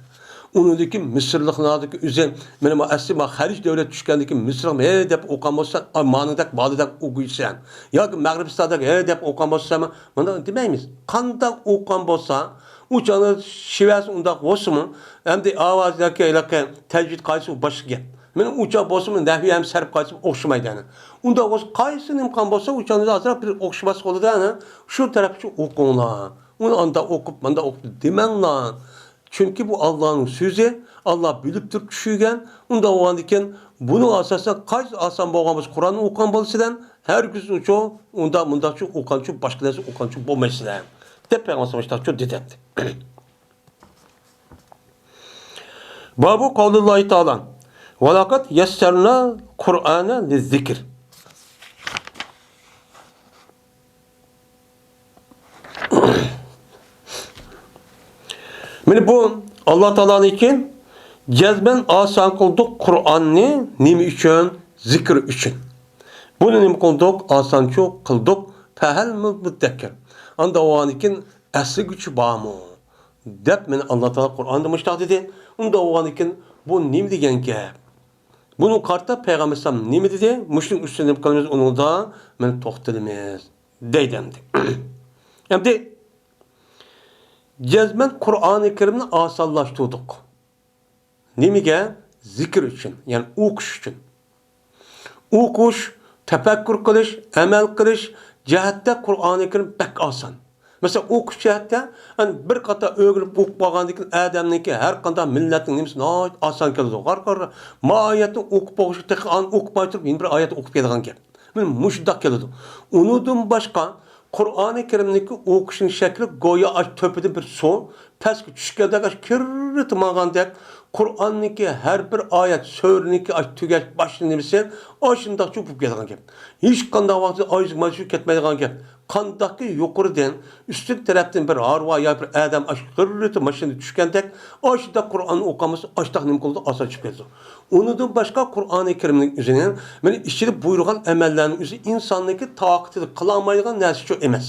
ئۇنىڭدىكى مىسىرلىقلاردىكى ئۆزى، مانا ما ئەسلى ما خەلىج دۆلەت چۈشكەندىكى مىسىرلىق ھە دەپ ئوقۇغان بولسا، ئا، مانىدەك، بالىدەك ئوقۇيسەن. ياكى مەغرىبىستاندەك ھە دەپ ئوقۇغان بولسا، مانا دېمەيمىز. قانداق ئوقۇغان بولسا، ئۇ چاغدا شىۋەسى ئۇنداق بولسىمۇ، ئەمدى ئاۋاز ياكى ھېلىقى تەجۋىد قايسى، ئۇ باشقا گەپ. مانا ئۇ چاغ بولسىمۇ نەھۋى ھەم سەرپ قايسى ئوخشىمايدۇ ئەنە. ئۇنداق بولسا قايسى نېمە قىلغان بولسا، ئۇ چاغدا ئازراق بىر ئوخشىماسلىق بولىدۇ ئەنە. شۇ تەرەپچە ئوقۇڭلار. ئۇنى ئاندا ئوقۇپ، ماندا ئوقۇپ دېمەڭلار. چۈنكى بۇ ئاللانىڭ سۆزى، ئاللا بىلىپ تۇرۇپ چۈشۈرگەن. ئۇنداق بولغاندىكىن، بۇنىڭ ئاساسىدا قايسى ئاسان بولغان بولسا، قۇرئاننى ئوقۇغان بولسىلەر، ھەرگىز ئۇچۇ، ئۇنداق مۇنداقچۇ ئوقۇغانچۇ، باشقا نەرسە ئوقۇغانچۇ بولمايسىلەر، دەپ پەيغەمبەر مۇشتاقچۇ دېدى. بابۇ قەۋلىللاھى تائالا، «ۋەلەقەد يەسسەرنەل قۇرئانە لىززىكر». مانا بۇ ئاللا تائالانىڭكى، جەزمەن ئاسان قىلدۇق قۇرئاننى. نېمە ئۈچۈن؟ زىكىر ئۈچۈن. بۇنى نېمە قىلدۇق؟ ئاسانچۇ قىلدۇق. فەھەل مىن مۇددەككىر. ئاندا بولغاندىكىن ئەسلىگۈچى بارمۇ؟ دەپ مانا ئاللا تائالا قۇرئاندا مۇشۇنداق دېدى. ئۇنداق بولغاندىكىن بۇ نېمە دېگەن گەپ؟ بۇنىڭغا قارىتا پەيغەمبەر ئەلەيھىسسالام نېمە دېدى؟ مۇشۇنىڭ ئۈستىدە نېمە قىلىمىز؟ ئۇنىڭدا مانا توختىلىمىز، دەيدۇ ئەمدى. ئەمدى جەزمەن قۇرئانى كەرىمنى ئاسانلاشتۇردۇق. نېمىگە؟ زىكىر ئۈچۈن، يەنى ئوقۇش ئۈچۈن. ئوقۇش، تەپەككۇر قىلىش، ئەمەل قىلىش جەھەتتە قۇرئانى كەرىم بەك ئاسان. مەسىلەن، ئوقۇش جەھەتتە، يەنى بىر قاتار ئۆگىنىپ ئوقۇپ بولغاندىن كېيىن ئادەمنىڭكى ھەر قانداق مىللەتنىڭ نېمىسى ناھايىتى ئاسان كېلىدۇ. قارا، قارا، ما ئايەتنى ئوقۇپ بولغۇچە تېخى ئانى ئوقۇپ باي تۇرۇپ يەنە بىر ئايەت ئوقۇپ كېلىدىغان گەپ. مانا مۇشۇنداق كېلىدۇ. ئۇنىڭدىن باشقا قۇرئانى كەرىمنىڭكى ئوقۇشنىڭ شەكلى گويا ئاش تۆپىدىن بىر سۇ پەسكە چۈشكەندەك، ئاش كىررىتى ماڭغاندەك، قۇرئاننىڭكى ھەر بىر ئايەت، سۈرىنىڭكى ئاش تۈگەش باشلىنىشى ئاشۇنداقچە بولۇپ كېلىدىغان گەپ. ھېچقانداق ۋاقىتتا ئايىزى مايىزى كەتمەيدىغان گەپ. قانداقكى يۇقىرىدىن، ئۈستۈن تەرەپتىن بىر ھارۋا يا بىر ئادەم ئاش غىررىتى ماشىنىدا چۈشكەندەك، ئاشۇنداق قۇرئان ئوقۇغان بولسا، ئاشۇنداق نېمە قىلىدۇ؟ ئاسان چۈشۈپ كېتىدۇ. ئۇنىڭدىن باشقا قۇرئانى كەرىمنىڭ ئۆزىنىڭ مانا ئىچىدە بۇيرۇغان ئەمەللەرنىڭ ئۆزى ئىنساننىڭكى تاقىتىدە قىلالمايدىغان نەرسىچۇ ئەمەس.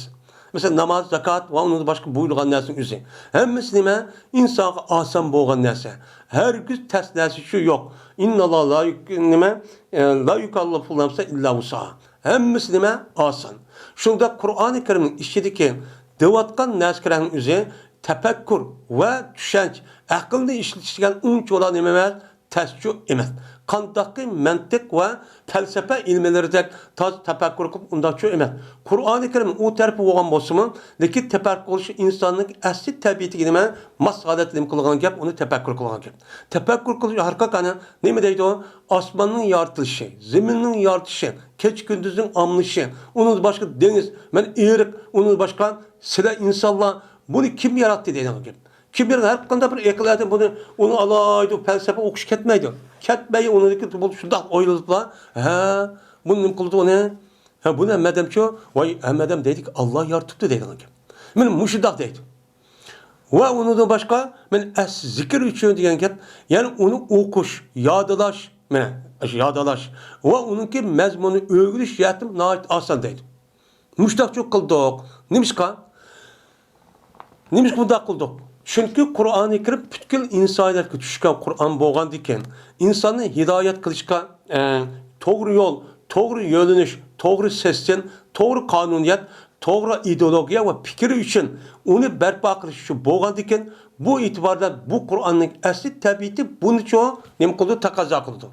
مەسىلەن، ناماز، زاكات ۋە ئۇنىڭدىن باشقا بۇيرۇغان نەرسىنىڭ ئۆزى. ھەممىسى نېمە؟ ئىنسانغا ئاسان بولغان نەرسە. ھەرگىز تەس نەرسىچۇ يوق. ئىنناللاھ لا يۇك-، نېمە؟ ئە، لا يۇكەللىفۇ نەفسەن ئىللا ۋۇسئەھا. ھەممىسى نېمە؟ ئاسان. شۇنداق قۇرئانى كەرىمنىڭ ئىچىدىكى دەۋاتقان نەرسىلەرنىڭ ئۆزى تەپەككۇر ۋە چۈشەنچە، ئەقىلنى ئىشلىتىش دېگەن ئۇنچىۋالا نېمە ئەمەس؟ تەسچۇ ئەمەس. قانداقكى مەنتىق ۋە پەلسەپە ئىلمىلىرىدەك تاز تەپەككۇر قىلىپ ئۇنداقچۇ ئەمەس. قۇرئانى كەرىم ئۇ تەرىپى بولغان بولسىمۇ، لېكىن تەپەككۇر قىلىش ئىنساننىڭ ئەسلى تەبىئىتىگە نېمە؟ ماس ھالەتتە نېمە قىلغان گەپ؟ ئۇنى تەپەككۇر قىلغان گەپ. تەپەككۇر قىلىش ھەر قاچان نېمە دەيدۇ؟ ئاسماننىڭ يارىتىلىشى، زېمىننىڭ يارىتىلىشى، كېچە كۈندۈزنىڭ ئالمىشىشى، ئۇنىڭدىن باشقا دېڭىز، مەن ئېرىق، ئۇنىڭدىن باشقا سىلەر ئىنسانلار، بۇنى كىم ياراتتى دەيدىغان گەپ. كىم ياراتتى؟ ھەر قانداق بىر ئەقىل ئادەم بۇنى، ئۇنى ئالايدۇ، پەلسەپە ئوقۇش كەتمەيدۇ. كەتمەي، ئۇنىڭدىكى بۇ شۇنداق ئويلىنىپلا، ھە، بۇنى نېمە قىلدى ئۇنى؟ ھە، بۇنى ھەممە ئادەمچۇ، ۋاي، ھەممە ئادەم دەيدىكى، ئاللا يارىتىپتۇ دەيدىغان گەپ. مانا مۇشۇنداق دەيدۇ. ۋە ئۇنىڭدىن باشقا، مانا ئەس زىكىر ئۈچۈن دېگەن گەپ، يەنى ئۇنى ئوقۇش، يادلاش، مانا ئاشۇ يادلاش ۋە ئۇنىڭكى مەزمۇنىنى ئۆگىنىش جەھەتتىن ناھايىتى ئاسان دەيدۇ. مۇشۇنداقچۇ قىلدۇق. نېمىشقا؟ نېمىشقا بۇنداق قىلدۇق؟ چۈنكى قۇرئانى كەرىم پۈتكۈل ئىنسانىيەتكە چۈشكەن قۇرئان بولغاندىكىن، ئىنساننى ھىدايەت قىلىشقا، ئە، توغرا يول، توغرا يۆنىلىش، توغرا سىستېم، توغرا قانۇنىيەت، توغرا ئىدېئولوگىيە ۋە پىكىر ئۈچۈن، ئۇنى بەرپا قىلىش ئۈچۈن بولغاندىكىن، بۇ ئېتىباردا بۇ قۇرئاننىڭ ئەسلى تەبىئىتى بۇنىچۇ نېمە قىلىدۇ؟ تەقەززا قىلىدۇ.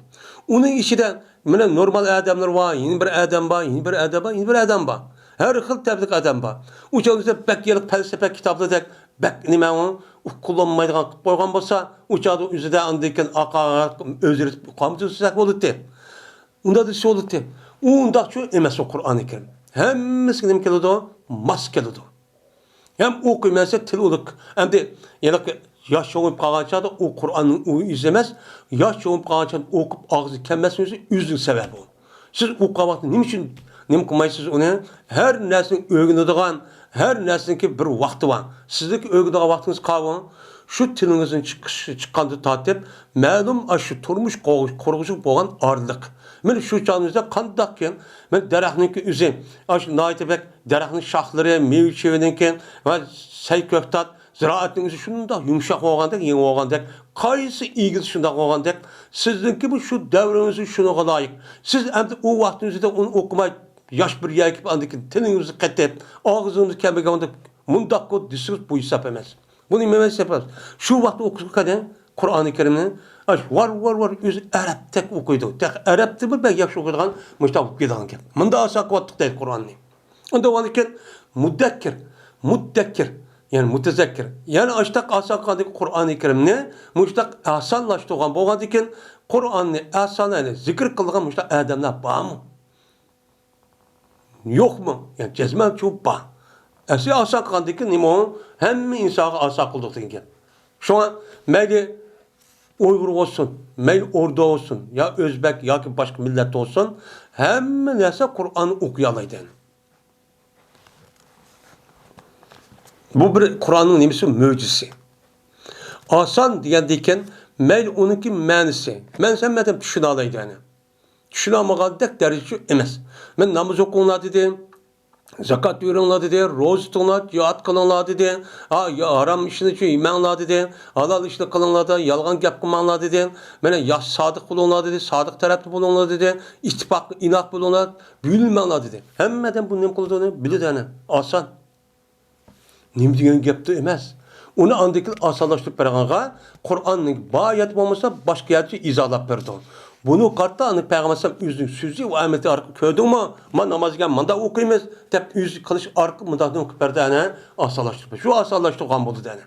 ئۇنىڭ ئىچىدە مانا نورمال ئادەملەر بار، يەنە بىر ئادەم بار، يەنە بىر ئادەم بار، يەنە بىر ئادەم بار. ھەر خىل تەبىئەتلىك ئادەم بار. ئۇ چاغدا بىزدە بەك يېرىق پەلسەپە كىتابلاردەك بەك نېمە ئۇ، ئۇقۇلانمايدىغان قىلىپ قويغان بولسا، ئۇ چاغدا ئۆزىدە ئاندىن كېيىن ئاقا ئۆزگىرىپ قالمىدى، سۆزلەك بولاتتى. ئۇنداق دېسە بولاتتى. ئۇ ئۇنداقچۇ ئەمەس ئۇ قۇرئانى كەرىم. ھەممىسىگە نېمە كېلىدۇ؟ ماس كېلىدۇ. ھەم ئوقۇيمەن دېسە تىل ئۇلۇغ. ئەمدى ھېلىقى ياش چوڭىيىپ قالغان چاغدا ئۇ قۇرئاننىڭ ئۇ ئۆزى ئەمەس، ياش چوڭىيىپ قالغان چاغدا ئوقۇپ ئاغزىغا كەلمەسلىكى ئۆزىنىڭ سەۋەبى ئۇ. سىز ئوقۇغان ۋاقىتتا نېمە ئۈچۈن نېمە قىلمايسىز ئۇنى؟ ھەر نەرسىنى ئۆگىنىدىغان، ھەر نەرسىنىڭكى بىر ۋاقتى بار. سىزنىڭكى ئۆگىنىدىغان ۋاقتىڭىز قاۋۇ. شۇ تىلىڭىزنى چىقىش، چىققاندىن تارتىپ، مەلۇم ئاشۇ تۇرمۇش قوغ-، قۇرغۇزۇپ بولغان ئارىلىق. مانا شۇ چاغىمىزدا قانداقكىن، مانا دەرەخنىڭكى ئۆزى، ئاشۇ ناھايىتى بەك دەرەخنىڭ شاخلىرى، مېۋە چېۋىنىڭكى ۋە سەي كۆكتات، زىرائەتنىڭ ئۆزى شۇنداق يۇمشاق بولغاندەك، يېڭى بولغاندەك، قايسى ئىگىسى شۇنداق بولغاندەك، سىزنىڭكى بۇ شۇ دەۋرىڭىزدە شۇنىڭغا لايىق. سىز ئەمدى ئۇ ۋاقىتنىڭ ئۆزىدە ئۇنى ئوقۇماي، ياش بىر يەرگە كېلىپ، ئاندىن كېيىن تىلىڭىزنى قېتىپ، ئاغزىڭىزغا كەلمىگەن مۇنداق قىلىپ دېسىڭىز، بۇ ھېساب ئەمەس. بۇنى نېمە دەپ ھېساب؟ شۇ ۋاقىتتا ئوقۇسا قېنى قۇرئانى كەرىمنى، ئاش ۋار، ۋار، ۋار، ئۆزى ئەرەبتەك ئوقۇيدۇ. تېخى ئەرەبتىنمۇ بەك ياخشى ئوقۇيدىغان مۇشۇنداق بولۇپ كېتىدىغان گەپ. مۇنداق ئاسان قىلىۋاتتۇق دەيدۇ قۇرئاننى. ئۇنداق بولغاندىكىن مۇدەككىر، مۇددەككىر، يەنى مۇتەزەككىر. يەنى ئاشتاق ئاسان قىلغاندىكىن قۇرئانى كەرىمنى مۇشتاق ئاسانلاشتۇرغان بولغاندىكىن، قۇرئاننى ئاسان، يەنى زىكىر قىلىدىغان مۇشتاق ئادەملەر بارمۇ؟ يوقمۇ؟ يەنى جەزمەن چوپ بار. ئەسلى ئاسان قىلغاندىكىن نېمە ئۇ؟ ھەممە ئىنسانغا ئاسان قىلدۇق دېگەن گەپ. شۇڭا مەيلى ئۇيغۇر بولسۇن، مەيلى ئوردا بولسۇن، يا ئۆزبەك ياكى باشقا مىللەت بولسۇن، ھەممە نەرسە قۇرئاننى ئوقۇيالايدۇ. بۇ بىر قۇرئاننىڭ نېمىسى؟ مۆجىزىسى. ئاسان دېگەندىكىن، مەيلى ئۇنىڭكى مەنىسى. مەنىسى ھەممە ئادەم چۈشىنەلەيدۇ، يەنى. چۈشىنەلمىگەندەك دەرىجىچۇ ئەمەس. مەن ناماز ئوقۇڭلار دېدىم، زاكات بېرىڭلار دېدى، روزا تۇتۇڭلار، جىھاد قىلىڭلار دېدى. ھا، يا-، ھارام ئىشنىچۇ يېمەڭلار دېدى، ھالال ئىشنى قىلىڭلار دېدى، يالغان گەپ قىلماڭلار دېدى. مانا ياخشى سادىق بولۇڭلار دېدى، سادىق تەرەپتە بولۇڭلار دېدى، ئىتتىپاق، ئىناق بولۇڭلار، بۆلۈنمەڭلار دېدى. ھەممە ئادەم بۇنى نېمە قىلىدۇ؟ بىلىدۇ ئەنە، ئاسان. نېمە دېگەن گەپتۇ ئەمەس. ئۇنى ئاندىن كېيىن ئاسانلاشتۇرۇپ بەرگەنغا، قۇرئاننىڭ بار يەردە بولمىسا، باشقا يەردە ئىزاھلاپ بېرىدۇ. بۇنى قارىتا ئاندىن پەيغەمبەر ئەلەيھىسسالام ئۆزىنىڭ سۆزى ۋە ئەمەلى ئارقىلىق كۆردۈڭمۇ؟ مانا نامازغا مۇنداق ئوقۇيمىز دەپ ئۆزى قىلىش ئارقىلىق مۇنداق ئوقۇپ بەردى ئەنە، ئاسانلاشتۇرۇپ. شۇ ئاسانلاشتۇرغان بولدى ئەنە.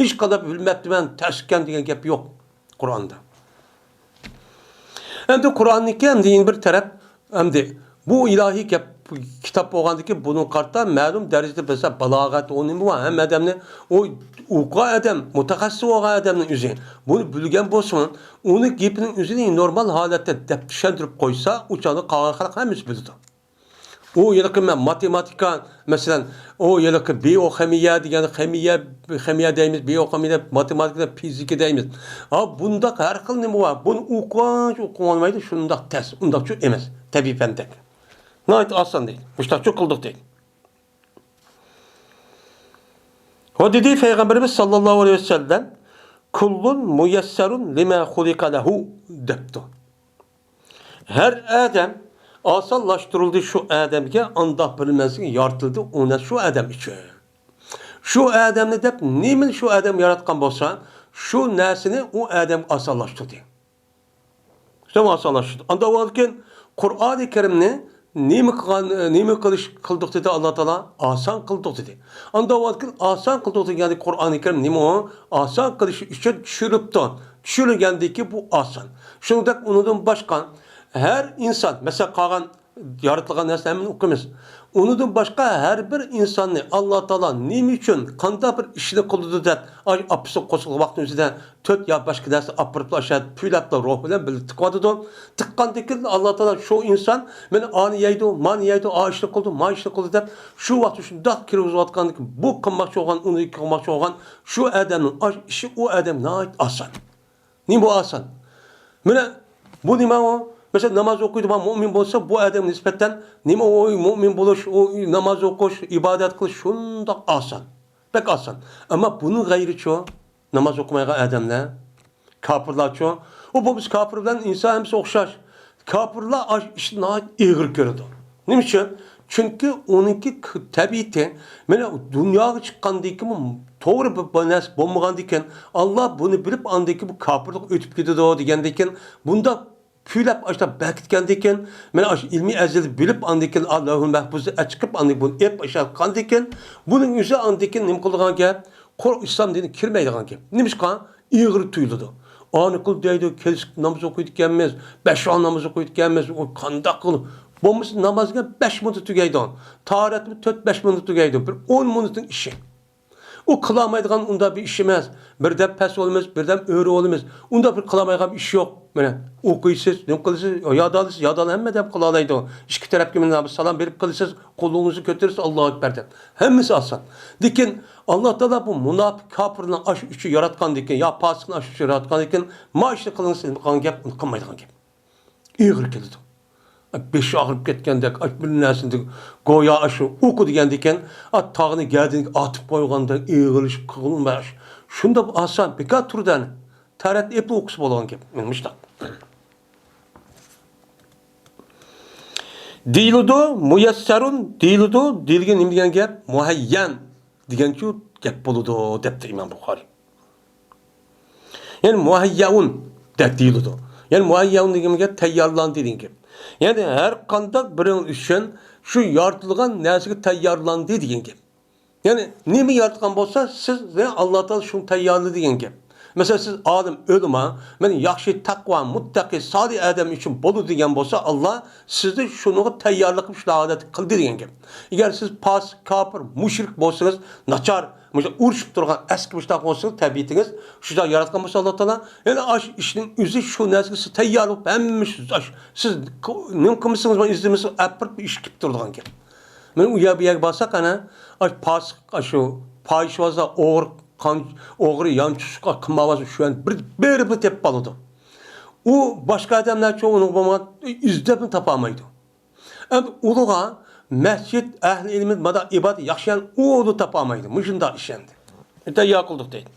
ھېچقانداق بىلمەپتىمەن، تەسكەن دېگەن گەپ يوق قۇرئاندا. ئەمدى قۇرئاننىڭكى ئەمدى يەنە بىر تەرەپ، ئەمدى بۇ ئىلاھىي گەپ، كىتاب بولغاندىكىن بۇنىڭغا قارىتا مەلۇم دەرىجىدە بىلسە بالاغەت، ئۇ نېمە بار، ھەممە ئادەمنى، ئۇ ئوقۇغان ئادەم، مۇتەخەسسىس بولغان ئادەمنىڭ ئۆزى. بۇنى بىلگەن بولسىمۇ، ئۇنىڭ گېپىنىڭ ئۆزىنى نورمال ھالەتتە دەپ چۈشەندۈرۈپ قويسا، ئۇ چاغدا قالغان خەلق ھەممىسى بىلىدۇ. ئۇ ھېلىقى مە-، ماتېماتىكا، مەسىلەن، ئۇ ھېلىقى بىئوخىمىيە دېگەن، خىمىيە، خىمىيە دەيمىز، بىئوخىمىيە، ماتېماتىكىدا فىزىكا دەيمىز. ھا، بۇنداق ھەر خىل نېمە بار. بۇنى ئوقۇغانچە ئوقۇۋالمايدۇ، شۇنداق تەس، ئۇنداقچۇ ئەمەس. تەبىئىي پەندەك. ناھايىتى ئاسان دەيدۇ. مۇشۇنداقچۇ قىلدۇق دەيدۇ. ھو دېدى پەيغەمبىرىمىز ساللاللاھۇ ئەلەيھى ۋەسەللەم، كۇللۇن مۇيەسسەرۇن لىمە خۇلىقە لەھۇ دەپتۇ. ھەر ئادەم ئاسانلاشتۇرۇلدى شۇ ئادەمگە، ئانداق بىر نەرسىگە يارىتىلدى ئۇ نەرسە شۇ ئادەم ئۈچۈن. شۇ ئادەمنى دەپ نېمىنى شۇ ئادەم ياراتقان بولسا، شۇ نەرسىنى ئۇ ئادەمگە ئاسانلاشتۇردى. تەمام ئاسانلاشتۇردى. ئاندىن كېيىن قۇرئانى كەرىمنى نېمە قىلغان، نېمە قىلىش قىلدۇق دېدى ئاللا تائالا؟ ئاسان قىلدۇق دېدى. ئاندىن كېيىن ئاسان قىلدۇق دېگەندە قۇرئانى كەرىم نېمە ئۇ؟ ئاسان قىلىش ئۈچۈن چۈشۈرۈپتۇ. چۈشۈرۈلگەندىكى بۇ ئاسان. شۇنىڭدەك ئۇنىڭدىن باشقا ھەر ئىنسان، مەسىلەن، قالغان يارىتىلغان نەرسىلەرنى ھەممىنى ئوقۇيمىز. ئۇنىڭدىن باشقا ھەر بىر ئىنساننى ئاللا تائالا نېمە ئۈچۈن، قانداق بىر ئىشنى قىلىدۇ دەپ، ئاي، ئاپىسى قوشۇلغان ۋاقتىنىڭ ئۆزىدە تۆت يا بەش نەرسە ئاپىرىپلا ئاشۇ يەردە پۈۋلەپلا روھ بىلەن بىللە تىقىۋاتىدۇ. تىققاندىن كېيىن ئاللا تائالا شۇ ئىنسان مېنى ئانى يەيدۇ، مانى يەيدۇ، ئا ئىشنى قىلىدۇ، ما ئىشنى قىلىدۇ دەپ، شۇ ۋاقىتتا شۇنداق كىرگۈزۈۋاتقاندىن كېيىن بۇ قىلماقچى بولغان، ئۇنى قىلماقچى بولغان شۇ ئادەمنىڭ ئاش ئىشى ئۇ ئادەم ناھايىتى ئاسان. نېمە بۇ ئاسان؟ مانا بۇ نېمە ئۇ؟ مەسىلەن، ناماز ئوقۇيدىغان مۆمىن بولسا، بۇ ئادەمگە نىسبەتەن نېمە ئۇ مۆمىن بولۇش، ئۇ ناماز ئوقۇش، ئىبادەت قىلىش شۇنداق ئاسان. بەك ئاسان. ئەمما بۇنىڭ غەيرىچۇ؟ ناماز ئوقۇمايدىغان ئادەملەر، كاپىرلارچۇ؟ ئۇ بولمىسا كاپىر بىلەن ئىنسان ھەممىسى ئوخشاش. كاپىرلار ئاش ئىشنى ناھايىتى ئېغىر كۆرىدۇ. نېمە ئۈچۈن؟ چۈنكى ئۇنىڭكى ك-، تەبىئىتى، مانا دۇنياغا چىققاندىن كېيىن توغرا بىر، بىر نەرسە بولمىغاندىكىن، ئاللا بۇنى بىلىپ، ئاندىن كېيىن بۇ كاپىرلىق ئۆتۈپ كېتىدۇ دېگەندىكىن، بۇنداق پۈۋلەپ ئاشۇنداق بەكىتكەندىكىن، مانا ئاشۇ ئىلمىي ئەزەلدە بىلىپ، ئاندىن كېيىن ئاللاھۇل مەھپۇزدا ئەچىقىپ، ئاندىن بۇنى ئېپ ئاشاتقاندىكىن، بۇنىڭ ئۆزى ئاندىن كېيىن نېمە قىلىدىغان گەپ؟ قۇر ئىسلام دىنىگە كىرمەيدىغان گەپ. نېمىشقا؟ ئېغىر تۇيۇلىدۇ. ئانى قىل دەيدۇ، كەچلىك ناماز ئوقۇيدىكەنمىز، بەش ۋاق ناماز ئوقۇيدىكەنمىز، ئۇ قانداق قىلىپ؟ بولمىسا ناماز دېگەن بەش مىنۇت تۈگەيدۇ. تاھارەتمۇ تۆت، بەش مىنۇت تۈگەيدۇ. بىر ئون مىنۇتنىڭ ئىشى. ئۇ قىلالمايدىغان ئۇنداق بىر ئىش ئەمەس. بىردەم پەس بولىمىز، بىردەم ئۆرە بولىمىز. ئۇنداق بىر قىلالمايدىغان بىر ئىش يوق. مانا ئوقۇيسىز، نېمە قىلىسىز، يادالىسىز، يادال ھەممە ئادەم قىلالايدۇ. ئىككى تەرەپكە مانا سالام بېرىپ قىلىسىز، قولىڭىزنى كۆتۈرىسىز، ئاللاھۇ ئەكبەر دەپ. ھەممىسى ئاسان. لېكىن ئاللا تائالا بۇ مۇناپىق كاپىرنى ئاشۇ ئۈچۈن ياراتقاندىكىن، يا پاسىقنى ئاشۇ ئۈچۈن ياراتقاندىكىن، ما ئىشنى قىلىڭ، سىز قىلغان گەپ، ئۇنى قىلمايدىغان گەپ. ئېغىر كېلىدۇ. بېشى ئاغرىپ كەتكەندەك، ئاش بىر نەرسىنى گويا ئاشۇ ئوقۇ دېگەندىكىن، ئا، تاغنى گەدىنىگە ئاتىپ قويغاندەك ئېغىرلىشىپ قىلغىنىمە. شۇنداق ئاسان، بىكار تۇرىدۇ ئەنە. تەرەت ئېپلا ئوقۇسا بولغان گەپ. مۇشتاق. دېيىلىدۇ، مۇيەسسەرۇن دېيىلىدۇ، دېيىلگەن نېمە دېگەن گەپ؟ مۇھەييەن دېگەنچۇ گەپ بولىدۇ، دەپتۇ ئىمام بۇخارىي. يەنى مۇھەييەئۇن دەپ دېيىلىدۇ. يەنى مۇھەييەئۇن دېگەن گەپ تەييارلاندى دېگەن گەپ. يەنى ھەر قانداق بىرىڭ ئۈچۈن شۇ يارىتىلغان نەرسىگە تەييارلاندى دېگەن گەپ. يەنى نېمە ياراتقان بولسا، سىزنى ئاللا تائالا شۇنى تەييارلىدى دېگەن گەپ. مەسىلەن، سىز ئالىم، ئۆلىما، مەن ياخشى، تەقۋا، مۇتتەقى، سالىھ ئادەم ئۈچۈن بولىدۇ دېگەن بولسا، ئاللا سىزنى شۇنىڭغا تەييارلىق قىلىپ شۇنداق ھالەتتە قىلدى دېگەن گەپ. ئەگەر سىز پاسىق، كاپىر، مۇشرىك بولسىڭىز، ناچار، مۇشۇ ئۇرۇشۇپ تۇرغان ئەسكى مۇشتاق بولسىڭىز، تەبىئىتىڭىز شۇنداق ياراتقان بولسا ئاللا تائالا، يەنى ئاشۇ ئىشنىڭ ئۆزى شۇ نەرسىگە سىز تەييارلىق، ھەممە ئىش، ئاشۇ سىز نېمە قىلمىسىڭىز، ئىزدىمىسىڭىز، ئەپىرىپ ئىش كېلىپ تۇرىدىغان گەپ. مەن ئۇ يەر، بۇ يەرگە بارساق، ئەنە، ئاشۇ پاسىق، ئاشۇ پاھىشۋازلار، ئوغرى، قان، ئوغرى، يانچۇقچىلىق قىلماۋاتسا، شۇ يەرنى بىر، بېرىپلا تېپىپ ئالىدۇ. ئۇ باشقا ئادەملەرچە ئۇنىڭغا بولمىغان ئىزدەپمۇ تاپالمايدۇ. ئەمدى ئۇلىغا مەسچىت، ئەھلى ئىلمى، مادا ئىبادەت ياخشى يەرنى ئۇلى تاپالمايدۇ. مۇشۇنداق ئىش ئەمدى. تەييار قىلدۇق دەيدۇ.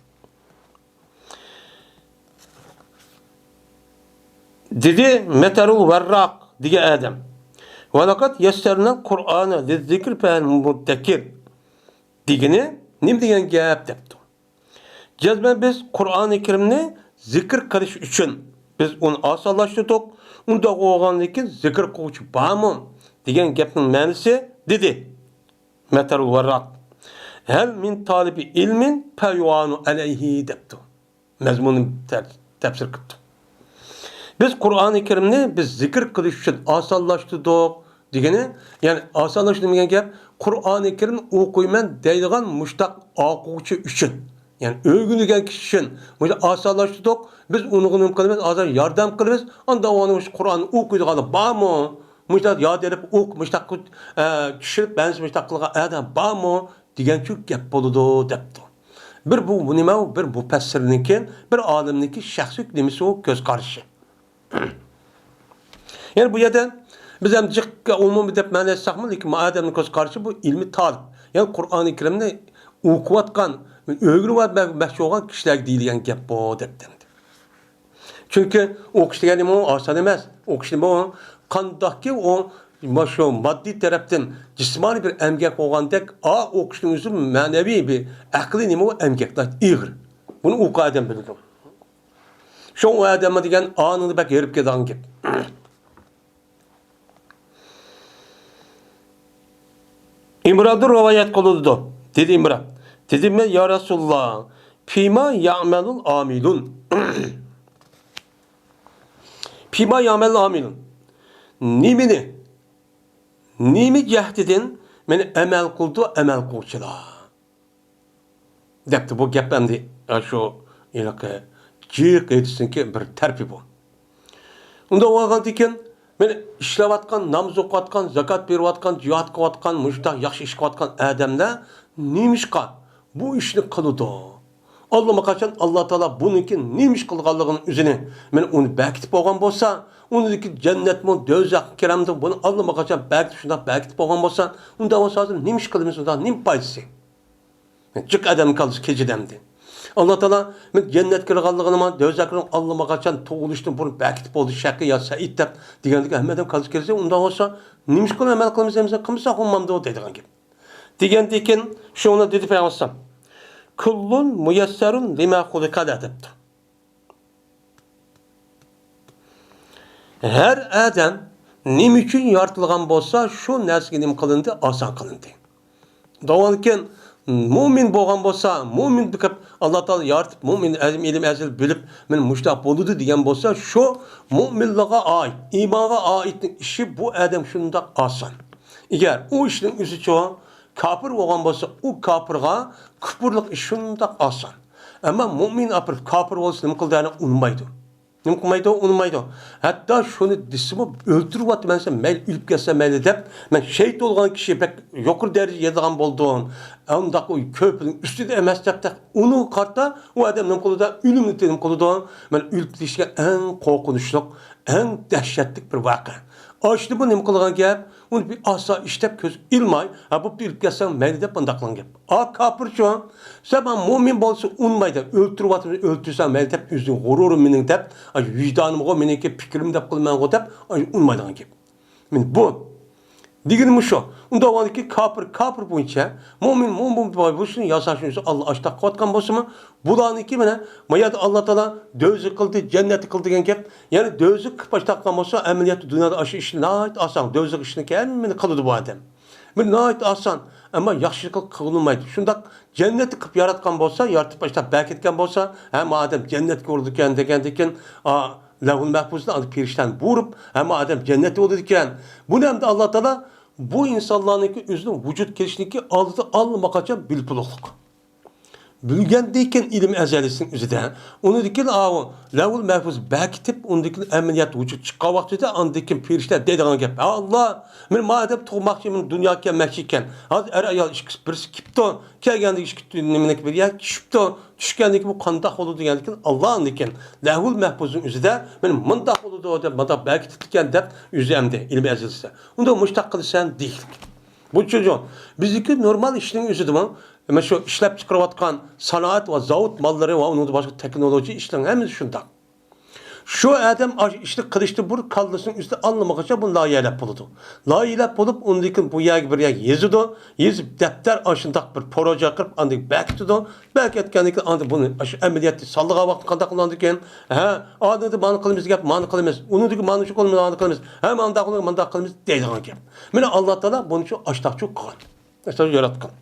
دېدى مەتەرۇل ۋەرراق دېگەن ئادەم. ۋەلەقەد يەسسەرنەل قۇرئانە لىززىكرى فەھەل مۇددەكىر. دېگىنى نېمە دېگەن گەپ دەپتۇ. جەزمەن بىز قۇرئانى كەرىمنى زىكىر قىلىش ئۈچۈن بىز ئۇنى ئاسانلاشتۇردۇق. ئۇنداق بولغاندىكىن زىكىر قىلغۇچى بارمۇ؟ دېگەن گەپنىڭ مەنىسى دېدى مەتەرۇل ۋەرراق. ھەل مىن تالىبى ئىلمىن فەيۇئانۇ ئەلەيھى دەپتۇ. مەزمۇنى تەپ-، تەپسىر قىپتۇ. بىز قۇرئانى كەرىمنى بىز زىكىر قىلىش ئۈچۈن ئاسانلاشتۇردۇق دېگىنى، يەنى ئاسانلاشتۇردۇق دېگەن گەپ، قۇرئانى كەرىمنى ئوقۇيمەن دەيدىغان مۇشتاق ئوقۇغۇچى ئۈچۈن، يەنى ئۆگىنىدىغان كىشى ئۈچۈن مۇشۇ ئاسانلاشتۇردۇق. بىز ئۇنىڭغا نېمە قىلىمىز؟ ھازىر ياردەم قىلىمىز. ئاندا ئۇنى مۇشۇ قۇرئاننى ئوقۇيدىغانلار بارمۇ؟ مۇشۇنداق ياد ئېلىپ ئوق-، مۇشۇنداق، ئە، چۈشۈرۈپ بەرسە مۇشۇنداق قىلغان ئادەم بارمۇ؟ دېگەنچۇ گەپ بولىدۇ دەپتۇ. بىر بۇ، بۇ نېمە؟ بىر مۇپەسسىرنىڭكى، بىر ئالىمنىڭكى شەخسىي نېمىسى ئۇ، كۆز قارىشى. يەنى بۇ يەردە بىز ھەم جىق ئومۇمىي دەپ مەنە ئېيتساقمۇ، لېكىن بۇ ئادەمنىڭ كۆز قارىشى بۇ ئىلمىي تالىپ. يەنى قۇرئانى كەرىمنى ئوقۇۋاتقان، ئۆگىنىۋاتماقچى بولغان كىشىلەرگە دېيىلگەن گەپ بۇ دەپتۇ. چۈنكى ئوقۇش دېگەن نېمە ئۇ؟ ئاسان ئەمەس. ئوقۇش نېمە ئۇ؟ قانداقكى ئۇ، مۇشۇ ماددىي تەرەپتىن جىسمانىي بىر ئەمگەك بولغاندەك، ئا، ئوقۇشنىڭ ئۆزى مەنىۋى بىر ئەقلىي نېمە ئۇ؟ ئەمگەك، ئېغىر. بۇنى ئوقۇغان ئادەم بىلىدۇ. شۇڭا ئۇ ئادەممۇ دېگەن ئانىنى بەك ھېرىپ كېتىدىغان گەپ. ئىمراندىن رىۋايەت قىلىنىدۇ. دېدى ئىمران. دېدىم مەن، يا رەسۇلاللا، فىما يەئمەلۇل ئامىلۇن. فىما يەئمەلۇل ئامىلۇن. نېمىنى، نېمە جەھىتىدىن مېنى ئەمەل قىلىدۇ ئەمەل قىلغۇچىلار؟ دەپتۇ. بۇ گەپ ئەمدى شۇ ھېلىقى جىق ھەدىسنىڭكى بىر تەرىپى بۇ. ئۇنداق بولغاندىكىن، مېنى ئىشلەۋاتقان، ناماز ئوقۇۋاتقان، زاكات بېرىۋاتقان، جىھاد قىلىۋاتقان، مۇشۇنداق ياخشى ئىش قىلىۋاتقان ئادەملەر نېمىشقا بۇ ئىشنى قىلىدۇ؟ ئاللىماقاچان ئاللا تائالا بۇنىڭكى نېمە ئىش قىلغانلىقىنى ئۆزىنى، مېنى ئۇنى بەكىتىپ بولغان بولسا، ئۇنىڭدىكى جەننەتمۇ، دوزاخ كىرەمدۇ، بۇنى ئاللىماقاچان بەكىتىپ، شۇنداق بەكىتىپ بولغان بولسا، ئۇنداق بولسا ھازىر نېمە ئىش قىلىمىز، ئۇنداق نېمە پايدىسى؟ جىق ئادەمنىڭ كاللىسى كېچىدەمدى. ئاللا تائالا مەن جەننەتكە كىرىدىغانلىقىنىمۇ، دوزاخنىڭ ئاللىماقاچان تۇغۇلۇشتىن بۇرۇن بەكىتىپ بولدى، شەقىي يا سەئىد دەپ دېگەندىكىن ھەممە ئادەم كاللىسى كىرسە، ئۇنداق بولسا نېمىشقا ئەمەل قىلىمىز دېسە، قىلمىساق بولمامدۇ دەيدىغان گەپ. دېگەندىكىن شۇنى دېدى پەيغەمبەر ئەلەيھىسسالام، كۇللۇن مۇيەسسەرۇن لىما خۇلىقە لەھ دەپتۇ. ھەر ئادەم نېمە ئۈچۈن يارىتىلغان بولسا، شۇ نەرسىگە نېمە قىلىندى؟ ئاسان قىلىندى. داۋاملىكەن مۇئمىن بولغان بولسا، مۇئمىن بولۇپ ئاللا تائالا يارىتىپ، مۇئمىن ئەزىم ئىلىم ئەزىل بىلىپ، مەن مۇشۇنداق بولىدۇ دېگەن بولسا، شۇ مۇئمىنلىققا ئائىت، ئىمانغا ئائىتنىڭ ئىشى بۇ ئادەم شۇنداق ئاسان. ئەگەر ئۇ ئىشنىڭ ئۆزىچۇ كاپىر بولغان بولسا، ئۇ كاپىرغا كۇپۇرلۇق ئىش شۇنداق ئاسان. ئەمما مۇئمىن ئاپىرىپ كاپىر بولسا نېمە قىلىدۇ؟ يەنى ئۇنىمايدۇ. نېمە قىلمايدۇ؟ ئۇنىمايدۇ. ھەتتا شۇنى دېسىمۇ، ئۆلتۈرۈۋاتىمەن دېسە، مەيلى ئۆلۈپ كەتسە مەيلى دەپ، مەن شېھىت بولغان كىشى بەك يۇقىرى دەرىجە يېتىدىغان بولدۇم. ئۇنداق ئۇ كۆپنىڭ ئۈستىدە ئەمەس دەپ، ئۇنىڭغا قارىتا ئۇ ئادەم نېمە قىلىدۇ؟ ئۆلۈمنى نېمە قىلىدۇ؟ مەن ئۆلۈپ كېتىشكە ئەڭ قورقۇنچلۇق، ئەڭ دەھشەتلىك بىر ۋەقە. ئاشۇنى بۇ نېمە قىلغان گەپ؟ ئۇنى بىر ئاسا ئىش دەپ كۆز ئىلماي، ھە، بوپتۇ، ئۆلۈپ كەتسەڭ مەيلى دەپ بۇنداق قىلغان گەپ. ئا، كاپىرچۇ، سەن مانا مۇئمىن بولسا ئۇنىمايدۇ، ئۆلتۈرۈۋاتىمىز، ئۆلتۈرسەڭ مەيلى دەپ، ئۆزىنىڭ غۇرۇرى مېنىڭ دەپ، ئاي، ۋىجدانىمغۇ، مېنىڭكى پىكرىم دەپ قىلىمەنغۇ دەپ، ئاي، ئۇنىمايدىغان گەپ. مانا بۇ دېگىنى مۇشۇ. ئۇنداق بولغاندىكىن كاپىر كاپىر بويىچە، مۇئمىن مۇئمىن بويىچە، بۇ ئىشنى ياساشنى ئاللا ئاشتاق قىلىۋاتقان بولسىمۇ، بۇلارنىڭكى مانا، ما يەردە ئاللا تائالا دوزاخ قىلدى، جەننەت قىلدى دېگەن گەپ. يەنى دوزاخ قىلىپ باشلاپ قالغان بولسا، ئەمەلىيەتتە دۇنيادا ئاشۇ ئىشنى ناھايىتى ئاسان، دوزاخ ئىشنى ھەممىنى قىلىدۇ بۇ ئادەم. بىر ناھايىتى ئاسان، ئەمما ياخشىلىق قىلغىلى بولمايدۇ. شۇنداق جەننەتنى قىلىپ ياراتقان بولسا، يارىتىپ باشلاپ بەركەتكەن بولسا، ھەممە ئادەم جەننەتكە بارىدىكەن دېگەندىكىن، ئا، لەۋھۇل مەھپۇزدا ئاندىن پېرىشتەنى بۇيرۇپ، ھەممە ئادەم جەننەتتە بولىدىكەن. بۇنى ئەمدى ئاللا تائالا بۇ ئىنسانلارنىڭكى ئۆزىنىڭ ۋۇجۇد كېلىشىنىڭكى ئالدىدا ئاللىماقاچان بىلىپ بولۇقلۇق. بىلگەندىن كېيىن ئىلىم ئەزەلىسىنىڭ ئۆزىدە، ئۇنىڭدىن كېيىن ئاۋۇ لەۋھۇل مەھپۇز بەركىتىپ، ئۇنىڭدىن كېيىن ئەمەلىيەت ۋۇجۇد چىققان ۋاقتىدا، ئاندىن كېيىن پېرىشتە دەيدىغان گەپ، ھە ئاللا، مېنى مانا دەپ تۇغماقچى، مېنى دۇنياغا كەلمەكچى ئىكەن. ھازىر ئەر ئايال ئىككىسى، بىرسى كېپتۇ، كەلگەندىكى ئىككى نېمىنىڭكى بىر يەرگە چۈشۈپتۇ، چۈشكەندىكى بۇ قانداق بولىدۇ دېگەندىكىن، ئاللا ئاندىن كېيىن لەۋھۇل مەھپۇزنىڭ ئۆزىدە مېنى مۇنداق بولىدۇ دەپ، مۇنداق بەركىتىپتىكەن دەپ ئۆزى ئەمدى ئىلىم ئەزەلىسىدە. ئۇندا مۇشتاق قىلىسەن دېيىكلىك. بۇ چوجۇ، بىزدىكى نورمال ئىشنىڭ ئۆزىدىمۇ، مانا شۇ ئىشلەپ چىقىرىۋاتقان سانائەت ۋە زاۋۇت ماللىرى ۋە ئۇنىڭدىن باشقا تېخنولوگىيە ئىشلىرىنىڭ ھەممىسى شۇنداق. شۇ ئادەم ئاشۇ ئىشنى قىلىشتىن بۇرۇن كاللىسىنىڭ ئۈستىدە ئاللىماقاچان بۇنى لايىھەلەپ بولىدۇ. لايىھەلەپ بولۇپ، ئۇندىن كېيىن بۇ يەرگە بىر يەرگە يېزىدۇ. يېزىپ، دەپتەر ئاشۇنداق بىر پروژە قىلىپ، ئاندىن بەركىتىدۇ. بەركەتكەندىن كېيىن، ئاندىن بۇنى ئاشۇ ئەمەلىيەتتە سالىدىغان ۋاقتى قانداق بولىدىكەن؟ ھە، ئادەمدە مانا قىلىمىز دەپ، مانا قىلىمىز. ئۇنىڭدىكى مانا شۇ قىلىمىز، مانا قىلىمىز. ھە، مانداق قىلىمىز، مانداق قىلىمىز دەيدىغان گەپ. مانا ئاللا تائالا بۇنى شۇ ئاشتاقچۇ قىلغان. ئاشتاقچۇ ياراتقان.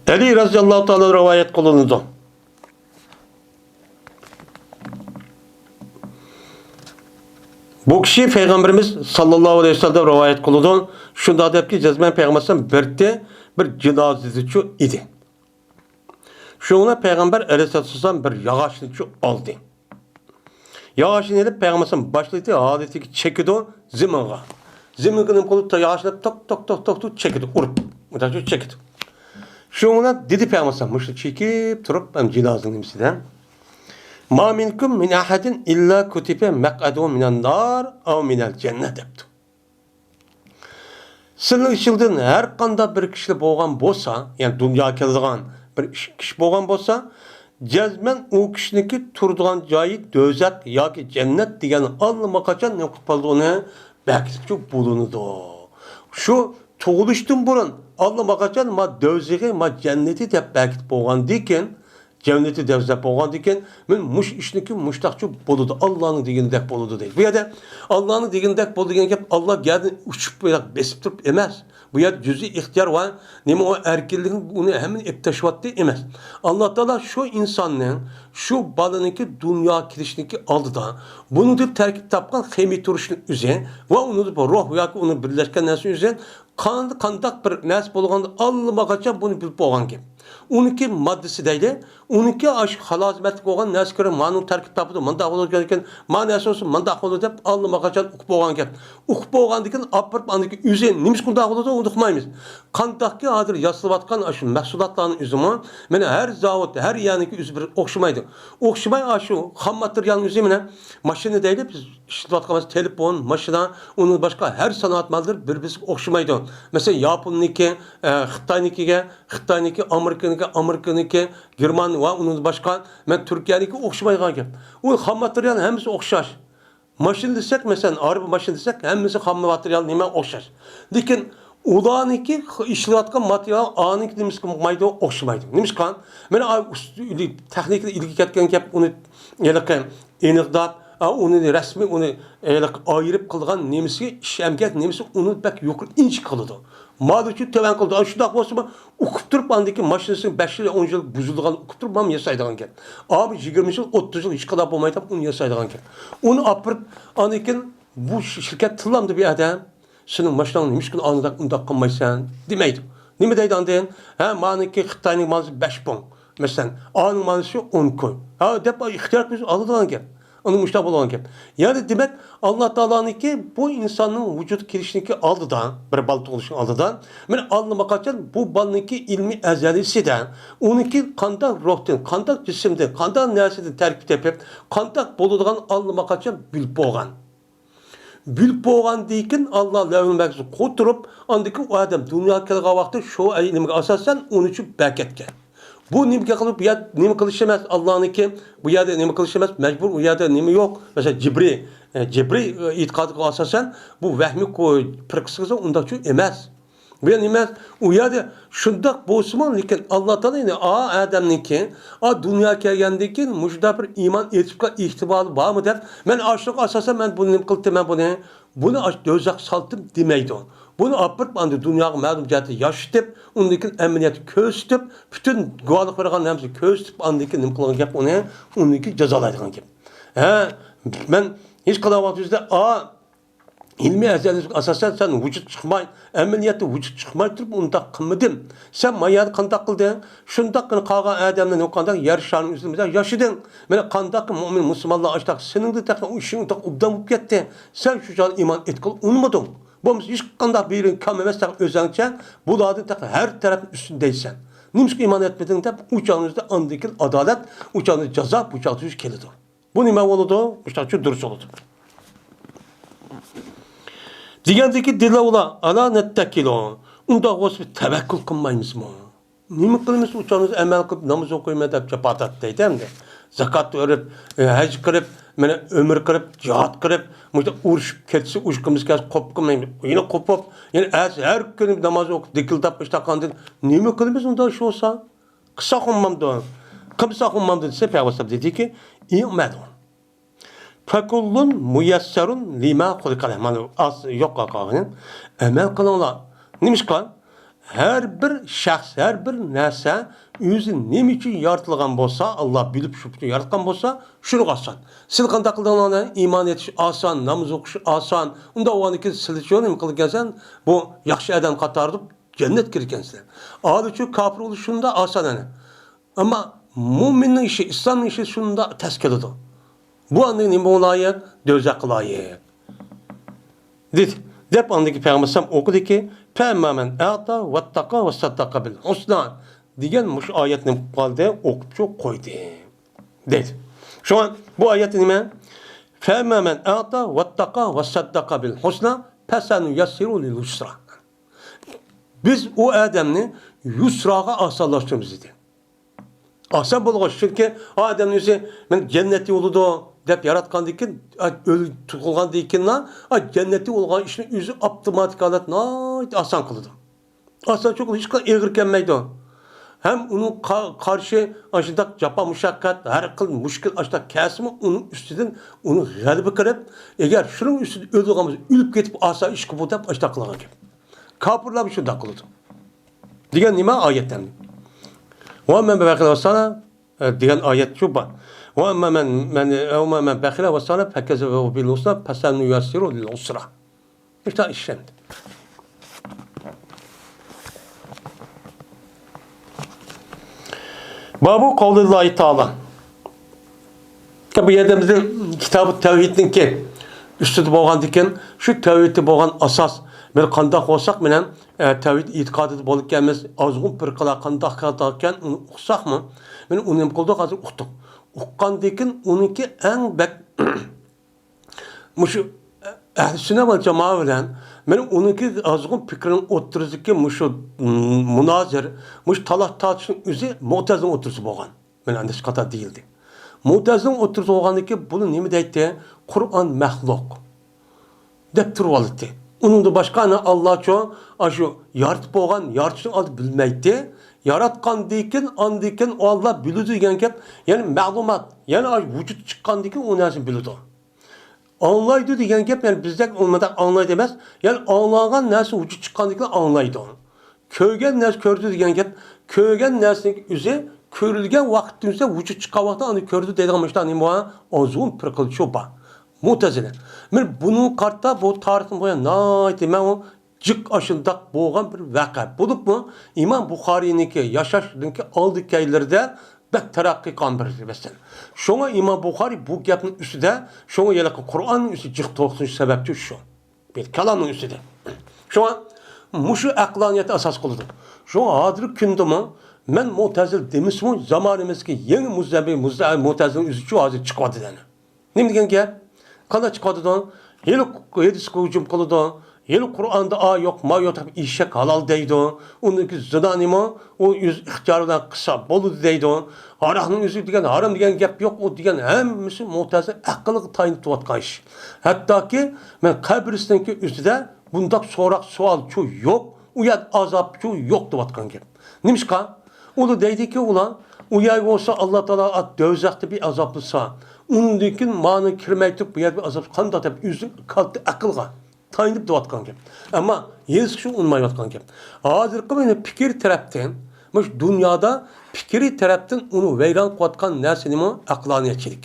ئەلى رەزىياللاھۇ تائالا رىۋايەت قىلىنىدۇ. بۇ كىشى پەيغەمبىرىمىز ساللاللاھۇ ئەلەيھى ۋەسەللەمدىن رىۋايەت قىلىدۇ. شۇنداق دەپكى، جەزمەن پەيغەمبەر بىرتى بىر جىنازىدىچۇ ئىدى. شۇڭا پەيغەمبەر ئەلەيھىسسالام بىر ياغاچنىچۇ ئالدى. ياغاچنى ئېلىپ پەيغەمبەر باشلىدى، ھالىتىگە چېكىدۇ زېمىنغا. زېمىنغا نېمە قىلىدۇ؟ ياغاچنى توك، توك، توك، توك، توك چېكىدۇ، ئۇرۇپ. مۇنداقچۇ چېكىدۇ. شۇڭا دېدى پەيغەمبەر، مۇشۇ چېكىپ تۇرۇپ، ھەم جىنازىنىڭ نېمىسىدە، ما مىنكۇم مىن ئەھەدىن ئىللا كۇتىبە مەقئەدۇھۇ مىنەن نار ئەۋ مىنەل جەننە دەپتۇ. سىلىنىڭ ئىچىڭدىن ھەر قانداق بىر كىشىلەر بولغان بولسا، يەنى دۇنياغا كېلىدىغان بىر ئىش، كىشى بولغان بولسا، جەزمەن ئۇ كىشىنىڭكى تۇرىدىغان جايى دوزاخ ياكى جەننەت دېگەن ئاللىماقاچان نېمە قىلىپ قالىدۇ، ئۇنى بەركىتىپچۇ بولۇنىدۇ. شۇ تۇغۇلۇشتىن بۇرۇن ئاللىماقاچان ما دوزىخى، ما جەننىتى دەپ بەكىتىپ بولغاندىكىن، جەننىتى دوزاخ دەپ بولغاندىكىن، مەن مۇشۇ ئىشنىكى مۇشتاقچۇ بولىدۇ، ئاللانىڭ دېگىنىدەك بولىدۇ دەيدۇ. بۇ يەردە ئاللانىڭ دېگىنىدەك بولىدۇ دېگەن گەپ ئاللا يەردىن ئۇچۇپ بېسىپ تۇرۇپ ئەمەس. بۇ يەردە جۈزئىي ئىختىيار ۋە نېمە ئۇ ئەركىنلىكنى ئۇنى ھەممىنى ئېلىپ تاشلىۋەتتى ئەمەس. ئاللا تائالا شۇ ئىنساننىڭ، شۇ بالىنىڭكى دۇنياغا كېلىشىنىڭكى ئالدىدا بۇنىڭدىن تەركىب تاپقان خىمىيە تۇرۇشنىڭ ئۆزى ۋە ئۇنىڭدا بۇ روھ ياكى ئۇنىڭ بىرلەشكەن نەرسىنىڭ ئۆزى قان-، قانداق بىر نەرسە بولغاندا ئاللىماقاچان بۇنى بىلىپ بولغان گەپ. ئۇنىڭكى ماددىسى دەيلى، ئۇنىڭكى ئاشۇ خالازمەتلىك بولغان نەرسە كۆرە مانىڭ تەركىب تاپىدۇ، مانداق بولىدۇ ئىكەن، ما نەرسە بولسا مانداق بولىدۇ دەپ ئاللىماقاچان ئۇقۇپ بولغان گەپ. ئۇقۇپ بولغاندىن كېيىن ئاپىرىپ ئاندىكى ئۆزى نېمىشقا ئۇنداق بولىدۇ ئۇنى ئۇقمايمىز. قانداقكى ھازىر ياسىلىۋاتقان ئاشۇ مەھسۇلاتلارنىڭ ئۆزىمۇ، مانا ھەر زاۋۇت، ھەر يەرنىڭكى ئۆزى بىر ئوخشىمايدۇ. ئوخشىماي ئاشۇ خام ماتېرىيالنىڭ ئۆزى مانا ماشىنا دەيلى بىز ئىشلىتىۋاتقان تېلېفون، ماشىنا، ئۇنىڭ باشقا ھەر سانائەت ماللىرى بىر-بىرسىگە ئوخشىمايدۇ. مەسىلەن، ياپوننىڭكى، ئە، خىتاينىڭكىگە، خىتاينىڭكى ئامېرىكىنىڭكى، ئامېرىكىنىڭكى گېرمان ۋە ئۇنىڭدىن باشقا، مەن تۈركىيەنىڭكى ئوخشىمايدىغان گەپ. ئۇ خام ماتېرىيال ھەممىسى ئوخشاش. ماشىنا دېسەك، مەسىلەن، ئاربا ماشىنا دېسەك، ھەممىسى خام ماتېرىيال نېمە ئوخشاش. لېكىن ئۇلارنىڭكى ئىشلەۋاتقان ماتېرىيال ئانىڭكى نېمىسىگە ئۇقمايدۇ، ئوخشىمايدۇ. نېمىشقا؟ مانا ئا-، ئۈست-، ئىلى-، تېخنىكىدا ئىلگىرى كەتكەن گەپ، ئۇنى ھېلىقى ئېنىقلاپ، ئا، ئۇنى رەسمىي، ئۇنى ھېلىقى ئايرىپ قىلغان نېمىسى، ئىش ئەمگەك نېمىسى، ئۇنى بەك يۇقىرى ئىنچىكە قىلىدۇ. مال ئۈچۈن تۆۋەن قىلىدۇ. ئانا شۇنداق بولسىمۇ، ئۇقۇپ تۇرۇپ، ئاندىكى ماشىنىسىنىڭ بەش يىل، ئون يىل بۇزۇلىدىغان ئۇقۇپ تۇرۇپ، مانا ياسايدىغان گەپ. ئا، بۇ يىگىرمە يىل، ئوتتۇز يىل ھېچقانداق بولمايدۇ دەپ، ئۇنى ياسايدىغان گەپ. ئۇنى ئاپىرىپ، ئاندىن كېيىن بۇ ش-، شىركەت تىللامدۇ بىر ئادەم. سېنىڭ ماشىناڭنى نېمىشقا ئانداق ئۇنداق قىلمايسەن؟ دېمەيدۇ. نېمە دەيدۇ ئاندىن؟ ھە، مانىڭكى خىتاينىڭ مانىسى بەش پۇڭ. مەسىلەن، ئانىڭ مانىسى ئون كوي. ھە، دەپ ئىختىيار قىلىپ ئالىدىغان گەپ. ئۇنىڭ مۇشۇنداق بولغان گەپ. يەنى دېمەك، ئاللا تائالانىڭكى بۇ ئىنساننىڭ ۋۇجۇدقا كېلىشىنىڭكى ئالدىدا، بىر بالا تۇغۇلۇشىنىڭ ئالدىدا، مانا ئاللىماقاچان بۇ بالىنىڭكى ئىلمىي ئەزەلىسىدە، ئۇنىڭكى قانداق روھتىن، قانداق جىسىمدىن، قانداق نەرسىدىن تەركىب تېپىپ، قانداق بولىدىغان ئاللىماقاچان بىلىپ بولغان. بىلىپ بولغاندىن كېيىن ئاللا لەۋھۇل مەھپۇزغا قويۇپ تۇرۇپ، ئاندىن كېيىن ئۇ ئادەم دۇنياغا كەلگەن ۋاقىتتا شۇ ئىلىمگە ئاساسەن ئۇنى چۈشۈپ بەركەتكەن. بۇ نېمىگە قىلىپ، بۇ يەر نېمە قىلىش ئەمەس، ئاللانىڭكى، بۇ يەردە نېمە قىلىش ئەمەس، مەجبۇر ئۇ يەردە نېمە يوق. مەسىلەن، جىبرىي، ئە، جىبرىي، ئە، ئېتىقادىغا ئاساسەن بۇ ۋەھمىي قو-، پىرقىسىغا ئۇنداقچۇ ئەمەس. بۇ يەر نېمە؟ ئۇ يەردە شۇنداق بولسىمۇ، لېكىن ئاللا تائالا يەنە ئا ئادەمنىڭكى، ئا دۇنياغا كەلگەندىن كېيىن مۇشۇنداق بىر ئىمان ئېيتىشقا ئېھتىمالى بارمۇ دەپ، مەن ئاشۇنىڭغا ئاساسەن مەن بۇنى نېمە قىلدىم، مەن بۇنى، بۇنى ئاشۇ دوزاخقا سالدىم دېمەيدۇ. بۇنى ئاپىرىپ، ئاندىن دۇنياغا مەلۇم جەھەتتە ياشىتىپ، ئۇندىن كېيىن ئەمەلىيەتتە كۆرسىتىپ، پۈتۈن گۇۋاھلىق بېرىدىغان نەرسىنى كۆرسىتىپ، ئاندىن كېيىن نېمە قىلغان گەپ ئۇنى، ئۇندىن كېيىن جازالايدىغان گەپ. ھە، مەن ھېچقانداق ۋاقىت ئۆزىدە ئا ئىلمىي ئەزەللىك ئاساسەن سەن ۋۇجۇدقا چىقماي، ئەمەلىيەتتە ۋۇجۇدقا چىقماي تۇرۇپ ئۇنداق قىلمىدىم. سەن ما يەردە قانداق قىلدىڭ؟ شۇنداق قىلىپ قالغان ئادەملەرنى قانداق يەر شارىنىڭ ئۆزىدە ياشىدىڭ. مانا قانداق مۆمىن مۇسۇلمانلار ئاشتاق سېنىڭدە تېخى ئۇ ئىشىڭ تېخى ئوبدان بولۇپ كەتتى. سەن شۇ چاغدا ئىمان ئېيتقىلى ئۇنىمىدىڭ. بولمىسا ھېچقانداق بىرىڭ كەم ئەمەس، تېخى ئۆزۈڭچە بۇلاردىن تېخى ھەر تەرەپنى ئۈستۈن دەيسەن. نېمىشقا ئىمان ئېيتمىدىڭ دەپ ئۇ چاغنىڭ ئۆزىدە ئاندىن كېيىن ئادالەت، ئۇ چاغنىڭ جازا بۇ چاغدا يۈز كېلىدۇ. بۇ نېمە بولىدۇ؟ مۇشۇنداق دۇرۇس بولىدۇ. دېگەندىكى دېلو ئۇلار، ئالا نەتتەكىلۇ. ئۇنداق بولسا بىز تەۋەككۈل قىلمايمىزمۇ؟ نېمە قىلىمىز؟ ئۇچانىمىز ئەمەل قىلىپ ناماز ئوقۇيمەن دەپ جاپا تارتتى دەيدۇ ئەمدى. زاكات بېرىپ، ئە، ھەج قىلىپ، مانا ئۆمرە قىلىپ، جىھاد قىلىپ، مۇشۇنداق ئۇرۇشۇپ كەتسە، ئۇرۇشقىمىز كەلسە قوپقىمەن. يەنە قوپۇپ، يەنە ئەتىسى ھەر كۈنى ناماز ئوقۇپ، دىكىلداپ ئىشتاققاندىن نېمە قىلىمىز ئۇنداق ئىش بولسا؟ قىلساق بولمامدۇ؟ قىلمىساق بولمامدۇ دېسە، پەيغەمبەر دېدىكى، ئىمەلۇ. فەكۇللۇن مۇيەسسەرۇن لىما خۇلىقەلەھ. مانا ئاز يوق قالغىنى. ئەمەل قىلىڭلار. نېمىشقا؟ ھەر بىر شەخس، ھەر بىر نەرسە ئۆزى نېمە ئۈچۈن يارىتىلغان بولسا، ئاللا بىلىپ شۇ ئۈچۈن ياراتقان بولسا، شۇنىڭغا ئاسان. سىلەر قانداق قىلدىڭلار؟ ئىمان ئېيتىش ئاسان، ناماز ئوقۇش ئاسان. ئۇنداق بولغاندىكىن سىلەرچۇ نېمە قىلغانسەن؟ بۇ ياخشى ئادەم قاتارىدا جەننەتكە كىرگەنسىلەر. ئالىچۇ كاپىر بولۇش شۇنداق ئاسان ئەنە. ئەمما مۇئمىننىڭ ئىشى، ئىسلامنىڭ ئىشى شۇنداق تەس كېلىدۇ. بۇ ئاندىن نېمە بولغان لايىق؟ دوزاخقا لايىق. دېدى. دەپ ئاندىكى پەيغەمبەر ئەلەيھىسسالام ئوقۇدىكى، فەئەمما مەن ئەئتە ۋەتتەقا ۋەسەددەقە بىل ھۇسنا دېگەن مۇشۇ ئايەتنى قالدى، ئوقۇپچۇ قويدى. دەيدۇ. شۇڭا بۇ ئايەتتە نېمە؟ فەئەمما مەن ئەئتە ۋەتتەقا ۋەسەددەقە بىل ھۇسنا فەسەنۇيەسسىرۇھۇ لىل يۇسرا. بىز ئۇ ئادەمنى يۇسراغا ئاسانلاشتۇرىمىز دېدى. ئاسان بولغاچ، چۈنكى ئۇ ئادەمنىڭ ئۆزى مەن جەننەتتە بولىدۇ، دەپ ياراتقاندىن كېيىن، ئا، ئۆل-، تۇغۇلغاندىن كېيىنلا، ئا، جەننەتتە بولغان ئىشنى ئۆزى ئاپتوماتىك ھالەتتە ناھايىتى ئاسان قىلىدۇ. ئاسان چوقۇم ھېچقانداق ئېغىر كەلمەيدۇ. ھەم ئۇنىڭ قا-، قارشى ئاشۇنداق جاپا مۇشەققەت، ھەر خىل مۈشكۈل ئاشۇنداق كەلسىمۇ، ئۇنىڭ ئۈستىدىن ئۇنى غەلىبە قىلىپ، ئەگەر شۇنىڭ ئۈستىدە ئۆلىدىغان بولسا، ئۆلۈپ كېتىپ ئاسايىشقا بۇ دەپ ئاشۇنداق قىلغان گەپ. كاپىرلار شۇنداق قىلىدۇ. دېگەن نېمە ئايەت ئەمدى؟ ۋە مەن بەخىلە ۋەسەلە، ئە، دېگەن ئايەت شۇ بار. ۋە ئەمما مەن، مەن، ئەمما مەن بەخىلە ۋەسەلە فەكەزەبە بىل ھۇسنە فەسەنۇيەسسىرۇ لىل ئۇسرا. مۇشۇنداق ئىش ئەمدى. بابۇ قەۋلىللاھى تائالا. بۇ يەردە بىزنىڭ كىتابى تەۋھىدنىڭكى ئۈستىدە بولغاندىكىن، شۇ تەۋھىدتە بولغان ئاساس، بىر قانداق بولساق بىلەن، ئە، تەۋھىد ئېتىقادىدا بولىدىكەنمىز، ئازغۇن پىرقىلار قانداق قىلىدىكەن، ئۇنى ئۇقساقمۇ؟ مانا ئۇنى نېمە قىلدۇق، ھازىر ئۇقتۇق. ئۇققاندىكىن ئۇنىڭكى ئەڭ بەك مۇشۇ ئەھلى سۈننە ۋەل جامائە بىلەن مانا ئۇنىڭكى ئازغۇن پىكرىنىڭ ئوتتۇرىسىدىكى مۇشۇ، مۇنازىر، مۇشۇ تالاش تارتىشنىڭ ئۆزى مۇئتەزىلىنىڭ ئوتتۇرىسىدا بولغان. مانا ئەندىشە قاتار دېيىلدى. مۇئتەزىلىنىڭ ئوتتۇرىسىدا بولغاندىن كېيىن بۇنى نېمە دەيتتى؟ قۇرئان مەخلۇق دەپ تۇرۇۋالاتتى. ئۇنىڭدىن باشقا ئەنە ئاللاچۇ ئاشۇ يارىتىپ بولغان، يارىتىشنىڭ ئالدى بىلمەيتتى. ياراتقاندىن كېيىن، ئاندىن كېيىن ئۇ ئاللا بىلىدۇ دېگەن گەپ، يەنى مەلۇمات، يەنى ئاشۇ ۋۇجۇد چىققاندىن كېيىن ئۇ نەرسىنى بىلىدۇ. ئاڭلايدۇ دېگەن گەپ، يەنى بىزدەك ئۇنداق ئاڭلايدۇ ئەمەس، يەنى ئاڭلانغان نەرسە ۋۇجۇد چىققاندىن كېيىن ئاڭلايدۇ. كۆرگەن نەرسە كۆردى دېگەن گەپ، كۆرگەن نەرسىنىڭ ئۆزى كۆرۈلگەن ۋاقىتتىن ئۆزى ۋۇجۇد چىققان ۋاقىتتا ئاندىن كۆردى دەيدىغان مۇشۇنداق نېمە بار؟ ئازغۇن پىرقىلىچۇ بار. مۇتەزىلە. مانا بۇنىڭغا قارىتا بۇ تارىختىن بۇيان ناھايىتى مەن ئۇ جىق ئاشۇنداق بولغان بىر ۋەقە. بولۇپمۇ ئىمام بۇخارىينىڭكى ياشاشنىڭكى ئالدى كەينىلىرىدە بەك تەرەققىي قىلغان بىر مەسىلە. شۇڭا ئىمام بۇخارىي بۇ گەپنىڭ ئۈستىدە، شۇڭا ھېلىقى قۇرئاننىڭ ئۈستىدە جىق توختىلىش سەۋەبچى شۇ. بىر كالامنىڭ ئۈستىدە. شۇڭا مۇشۇ ئەقلانىيەت ئاساس قىلىدۇ. شۇڭا ھازىرقى كۈندىمۇ مەن مۇتەزىل دېمىسىمۇ، زامانىمىزدىكى يېڭى مۇزەببى، مۇزە-، مۇتەزىلنىڭ ئۆزىچۇ ھازىر چىقىۋاتىدۇ ئەنە. نېمە دېگەن گەپ؟ قانداق چىقىۋاتىدۇ؟ ھېلى ھەدىسكە ھۇجۇم قىلىدۇ، ھېلى قۇرئاندا ئا يوق، ما يوق دەپ ئېشەك ھالال دەيدۇ. ئۇنىڭكى زىنا نېمە؟ ئۇ ئۆز ئىختىيارى بىلەن قىلسا بولىدۇ دەيدۇ. ھاراقنىڭ ئۆزى دېگەن ھارام دېگەن گەپ يوق، ئۇ دېگەن ھەممىسى مۇتەزىل ئەقىلگە تايىنىپ تۇرۇۋاتقان ئىش. ھەتتاكى مەن قەبرىسىنىڭكى ئۆزىدە بۇنداق سوراق سوئالچۇ يوق، ئۇ يەردە ئازابچۇ يوق دەۋاتقان گەپ. نېمىشقا؟ ئۇلار دەيدىكى، ئۇلار ئۇ يەر بولسا ئاللا تائالا دوزاختا بىر ئازابلىسا، ئۇندىن كېيىن مانا كىرمەي تۇرۇپ بۇ يەردە بىر ئازاب قانداق دەپ ئۆزى كالتە ئەقىلغا تايىنىپ دەۋاتقان گەپ. ئەمما ھېچ كىشى ئۇنىمايۋاتقان گەپ. ھازىرقى مانا پىكىر تەرەپتىن، مۇشۇ دۇنيادا پىكرىي تەرەپتىن ئۇنى ۋەيران قىلىۋاتقان نەرسە نېمە؟ ئەقلانىيەتچىلىك.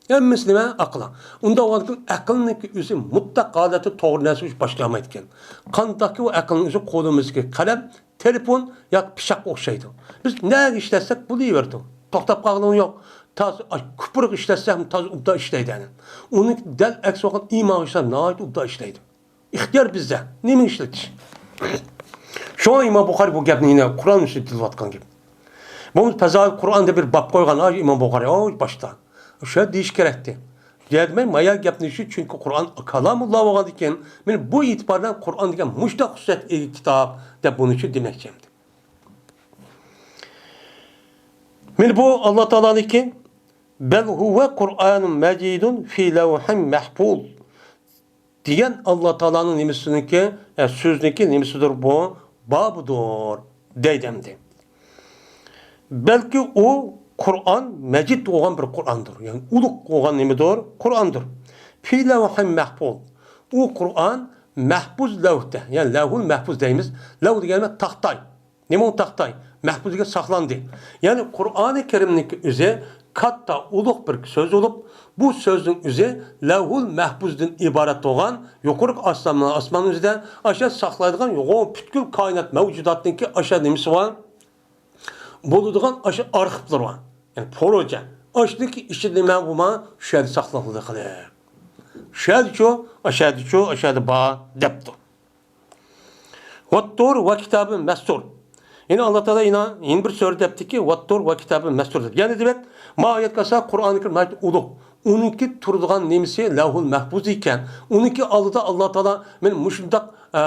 ھەممىسى نېمە؟ ئەقىل. ئۇنداق بولغاندىكىن ئەقىلنىڭكى ئۆزى مۇتلەق ھالەتتە توغرا نەرسە ئۈچۈن باشلىيالمايدىكەن. قانداقكى ئۇ ئەقىلنىڭ ئۆزى قولىمىزدىكى قەلەم، تېلېفون ياكى پىچاققا ئوخشايدۇ. بىز نەگە ئىشلەتسەك بولۇۋېرىدۇ. توختاپ قالغىنى يوق. تازا ئاش-، كۇپۇرغا ئىشلەتسەك تازا ئوبدان ئىشلەيدۇ. ئۇنىڭ دەل ئەكسى بولغان ئىمانغا ئىشلەتسەك ناھايىتى ئوبدان ئىشلەيدۇ. ئىختىيار بىزدە. نېمىنى ئىشلىتىش؟ شۇڭا ئىمام بۇخارىي بۇ گەپنى يەنە قۇرئان ئۈستىدە دېيىلىۋاتقان گەپ. بۇ پەزائىل قۇرئان دەپ بىر باب قويغان، ھە، ئىمام بۇخارىي، ئاۋۇ باشتا. شۇ دېيىش كېرەكتى. دېمەي، مايا گەپنى شۇ، چۈنكى قۇرئان كالامۇللا بولغاندىكىن، مانا بۇ ئېتىبار بىلەن قۇرئان دېگەن مۇشۇنداق خۇسۇسىيەتكە ئىگە كىتاب دەپ بۇنى شۇ دېمەكچى ئەمدى. مانا بۇ ئاللا تائالانىڭكى، بەل ھۇۋە قۇرئانۇن مەجىدۇن فى لەۋھىن مەھفۇز. دېگەن ئاللا تائالانىڭ نېمىسىنىڭكى، ئە، سۆزنىڭكى نېمىسىدۇر بۇ؟ بابىدۇر دەيدۇ ئەمدى. بەلكى ئۇ قۇرئان مەجىد بولغان بىر قۇرئاندۇر. يەنى ئۇلۇغ بولغان نېمىدۇر؟ قۇرئاندۇر. فى لەۋھىن مەھفۇز. ئۇ قۇرئان مەھفۇز لەۋھتە، يەنى لەۋھۇل مەھفۇز دەيمىز. لەۋھ دېگەن تاختاي. نېمە ئۇ تاختاي؟ مەھپۇز دېگەن ساقلاندى. يەنى قۇرئانى كەرىمنىڭكى ئۆزى كاتتا ئۇلۇغ بىر سۆز بولۇپ، بۇ سۆزنىڭ ئۆزى لەۋھۇل مەھپۇزدىن ئىبارەت بولغان يۇقىرىقى ئاسمان، ئاسمان ئۆزىدە ئاشۇ ساقلايدىغان يوغان پۈتكۈل كائىنات مەۋجۇداتنىڭكى ئاشۇ نېمىسى بار؟ بولىدىغان ئاشۇ ئارخىپلىرى بار. يەنى پروژە. ئاشۇنىڭكى ئىچىدە نېمە بولما؟ شۇ يەردە ساقلىقلىقى. شۇ يەردىچۇ، ئاشۇ يەردىچۇ، ئاشۇ يەردە بار دەپتۇ. ۋەتتۇر ۋە كىتابىن مەستۇر. يەنە ئاللا تائالا يەنە، يەنە بىر سۈرە دەپتىكى، ۋەتتۇر ۋە كىتابىن مەستۇر دەپ. يەنى دېمەك، ما ئايەتكە ئاساسەن قۇرئانى كەرىم ناھايىتى ئۇلۇغ. ئۇنىڭكى تۇرىدىغان نېمىسى لەۋھۇل مەھپۇز ئىكەن. ئۇنىڭكى ئالدىدا ئاللا تائالا مانا مۇشۇنداق، ئە،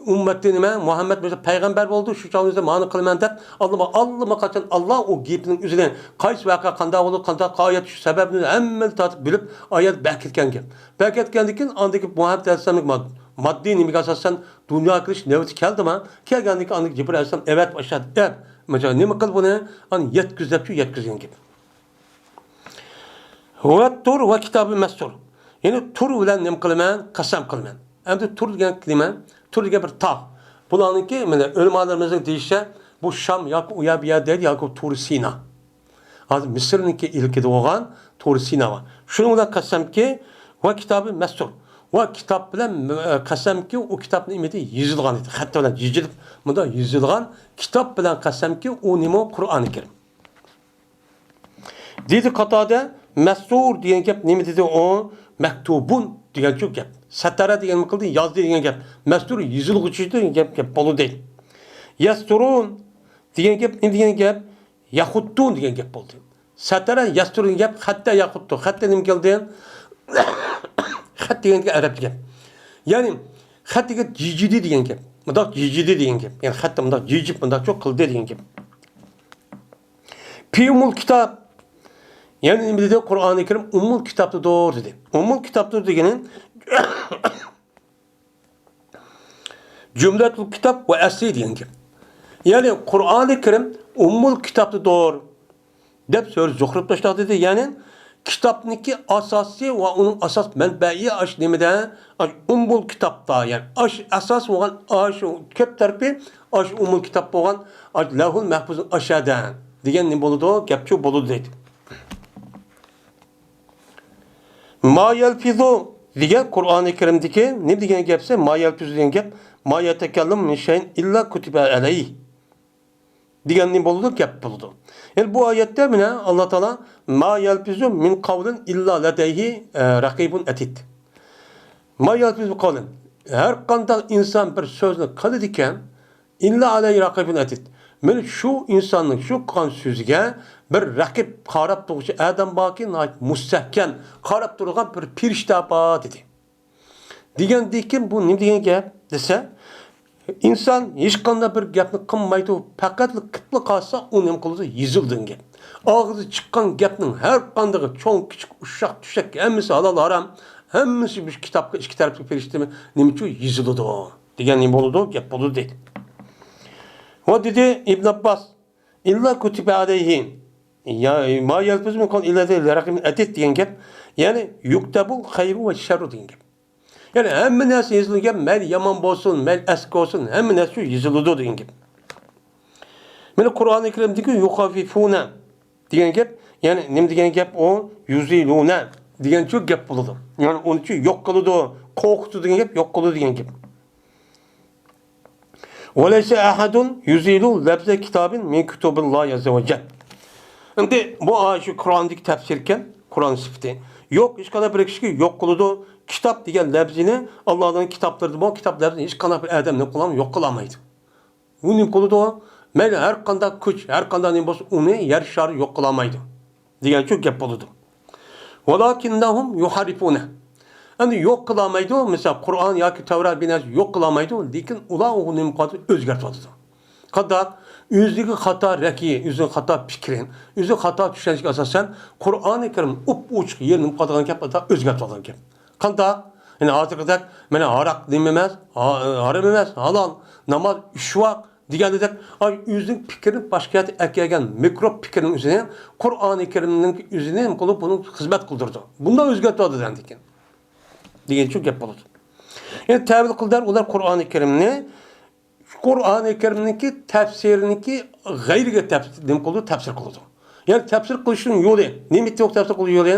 ئۈممەتتە نېمە، مۇھەممەد مۇشۇ پەيغەمبەر بولدى، شۇ چاغدا مانا قىلىمەن دەپ، ئاللىما-، ئاللىماقاچان ئاللا ئۇ گېپىنىڭ ئۆزىنى، قايسى ۋەقە قانداق بولدى، قانداق ئايەت، شۇ سەۋەبنى ھەممىنى تارتىپ بىلىپ، ئايەت بەكىتكەن گەپ. بەكىتكەندىن كېيىن، ئاندىكى مۇھەممەد ئەلەيھىسسالامنىڭ ماد-، ماددىي نېمىگە ئاساسەن دۇنياغا كېلىش نۆۋىتى كەلدىما، كەلگەندىن كېيىن ئاندىكى جىبرىل ئەلەيھىسسالام ئەۋەت باشلاپ، ئەپ، مانا نېمە قىل بۇنى، ئانا يەتكۈز دەپچۇ يەتكۈزگەن گەپ. ۋە تۇر ۋە كىتابى مەستۇر. يەنى تۇر بىلەن نېمە قىلىمەن؟ قەسەم قىلىمەن. ئەمدى تۇر دېگەن نېمە؟ تۇر دېگەن بىر تاغ. بۇلارنىڭكى، مانا، ئۆلىمالىرىمىزنىڭ دېيىشىچە، بۇ شام ياكى ئۇ يەر، بۇ يەر دەيدۇ، ياكى تۇر سىنا. ھازىر مىسىرنىڭكى ئىلكىدە بولغان تۇر سىنا بار. شۇنىڭ بىلەن قەسەمكى، ۋە كىتابى مەستۇر. ۋە كىتاب بىلەن، ئە، قەسەمكى، ئۇ كىتابنىڭ نېمىدە يېزىلغان ئىدى. خەت بىلەن يېزىلىپ، مۇنداق يېزىلغان كىتاب بىلەن قەسەمكى، ئۇ نېمە؟ قۇرئانى كەرىم. دېدى قاتادە، مەستۇر دېگەن گەپ نېمە دېدى ئۇ؟ مەكتۇبۇن دېگەنچۇ گەپ. سەتەرە دېگەن نېمە قىلدى؟ يازدى دېگەن گەپ. مەستۇر يېزىلغۇچى دېگەن گەپ، گەپ بولدى. يەستۇرۇن دېگەن گەپ نېمە دېگەن گەپ؟ يەخۇتتۇن دېگەن گەپ بولدى. سەتەرە يەستۇرۇن دېگەن گەپ خەتتە يەخۇتتۇ. خەتتە نېمە كەلدى؟ خەت دېگەن گەپ ئەرەب گەپ. يەنى خەت دېگەن جىجىدى دېگەن گەپ. مۇنداق جىجىدى دېگەن گەپ. يەنى خەتتە مۇنداق جىجىپ، مۇنداق چوق قىلدى دېگەن گەپ. پى ئۇمۇل كىتاب. يەنى نېمە دېدى؟ قۇرئانى كەرىم ئۇممۇل كىتابتىدۇر دېدى. ئۇممۇل كىتابتىدۇر دېگىنى جۈملەتۇل كىتاب ۋە ئەسلى دېگەن گەپ. يەنى قۇرئانى كەرىم ئۇممۇل كىتابتىدۇر دەپ سۈرە زۇخرۇفتا شۇنداق دېدى. يەنى كىتابنىڭكى ئاساسى ۋە ئۇنىڭ ئاساس مەنبەئى ئاش نېمىدە؟ ئاش ئۇممۇل كىتابتا، يەنى ئاش ئاساس بولغان، ئاش كۆپ تەرىپى ئاش ئۇممۇل كىتاب بولغان، ئاش لەۋھۇل مەھفۇزنىڭ ئاشەدە دېگەن نېمە بولىدۇ؟ گەپچۇ بولىدۇ دەيدۇ. ما يەلفىزۇ دېگەن قۇرئانى كەرىمدىكى نېمە دېگەن گەپسە، ما يەلفىزۇ دېگەن گەپ، ما يەتەكەللەمۇ مىن شەيئىن ئىللا كۇتىبە ئەلەيھ دېگەن نېمە بولىدۇ؟ گەپ بولىدۇ. يەنى بۇ ئايەتتە مانا ئاللا تائالا ما يەلفىزۇ مىن قەۋلىن ئىللا لەدەيھى، ئە، رەقىبۇن ئەتىد. ما يەلفىزۇ قەۋلەن. ھەر قانداق ئىنسان بىر سۆزنى قىلىدىكەن، ئىللا ئەلەيھى رەقىبۇن ئەتىد. مانا شۇ ئىنساننىڭ شۇ قىلغان سۆزىگە بىر رەقىب، قاراپ تۇرغۇچى ئادەم باركى، ناھايىتى مۇستەھكەم قاراپ تۇرىدىغان بىر پېرىشتە بار دېدى. دېگەندىكىن بۇ نېمە دېگەن گەپ دېسە، ئىنسان ھېچقانداق بىر گەپنى قىلمايدۇ، پەقەتلا قىپلا قالسا ئۇ نېمە قىلىدۇ؟ يېزىلىدۇ دېگەن گەپ. ئاغزى چىققان گەپنىڭ ھەر قاندىقى چوڭ، كىچىك، ئۇششاق، چۈشەك ھەممىسى ھالال، ھارام، ھەممىسى مۇشۇ كىتابقا ئىككى تەرەپلىك پېرىشتە نېمە ئۈچۈن يېزىلىدۇ؟ دېگەن نېمە بولىدۇ؟ گەپ بولىدۇ دەيدۇ. ۋە دېدى ئىبن ئابباس، ئىللا كۇتىبە ئەلەيھى، يا، ما يەلفىزۇ مىن قەۋلىن ئىللا لەدەيھى رەقىبۇن ئەتىد دېگەن گەپ، يەنى يۇكتەبۇل خەيرۇ ۋە شەررۇ دېگەن گەپ. يەنى ھەممە نەرسە يېزىلغان گەپ، مەيلى يامان بولسۇن، مەيلى ئەسكى بولسۇن، ھەممە نەرسە شۇ يېزىلىدۇ دېگەن گەپ. مانا قۇرئانى كەرىمدىكى يۇخەففىفۇنە دېگەن گەپ، يەنى نېمە دېگەن گەپ ئۇ؟ يۇزىلۇنە دېگەنچۇ گەپ بولىدۇ. يەنى ئۇنىچۇ يوق قىلىدۇ، قورقۇتىدۇ دېگەن گەپ، يوق قىلىدۇ دېگەن گەپ. ۋەلەيسە ئەھەدۇن يۇزىلۇ لەفزە كىتابىن مىن كۇتۇبىللاھى ئەززە ۋە جەل. ئەمدى بۇ ئايەت شۇ قۇرئاندىكى تەپسىركەن، قۇرئان سۈپىتى. يوق، ھېچقانداق بىر كىشىگە يوق قىلىدۇ. كىتاب دېگەن لەپزىنى، ئاللانىڭ كىتابلىرىدا بولغان كىتاب لەپزىنى ھېچقانداق بىر ئادەم نېمە قىلالمايدۇ، يوق قىلالمايدۇ. ئۇ نېمە قىلىدۇ؟ مەيلى ھەر قانداق كۈچ، ھەر قانداق نېمە بولسۇن، ئۇنى يەر شارى يوق قىلالمايدۇ دېگەنچۇ گەپ بولىدۇ. ۋەلاكىننەھۇم يۇھەررىفۇنە. ئەمدى يوق قىلالمايدۇ، مىسال، قۇرئان ياكى تەۋرات بىر نەرسە يوق قىلالمايدۇ، لېكىن ئۇلار ئۇنى نېمە قىلىۋاتىدۇ؟ ئۆزگەرتىۋاتىدۇ. قانداق؟ ئۆزىگە خاتا رەكى، ئۆزىنىڭ خاتا پىكرى، ئۆزىگە خاتا چۈشەنچىگە ئاساسەن، قۇرئانى كەرىم ئۇپئوچۇق يېرىنى نېمە قىلىدىغان گەپ، ئۆزگەرتىۋاتىدىغان گەپ. قانداق؟ يەنى ھازىرقىدەك، مانا ھاراق نېمە ئەمەس، ھا-، ھارام ئەمەس، ھالال، ناماز ئۈچ ۋاق دېگەندەك، ئاي، ئۆزىنىڭ پىكرىنى باشقا يەردە ئەكەلگەن مىكروب پىكرىنىڭ ئۆزىنى قۇرئانى كەرىمنىڭ ئۆزىنى نېمە قىلىپ، بۇنىڭ خىزمەت قىلدۇرىدۇ. بۇنداق ئۆزگەرتىۋاتىدۇ ئەمدىكىن دېگەنچۇ گەپ بولىدۇ. يەنى تەۋىل قىلدىلار ئۇلار قۇرئانى كەرىمنى، قۇرئانى كەرىمنىڭكى تەپسىرىنىڭكى غەيرىگە تەپسىر، نېمە قىلىدۇ؟ تەپسىر قىلىدۇ. يەنى تەپسىر قىلىشنىڭ يولى، نېمە ئىتتىفاق تەپسىر قىلىش يولى؟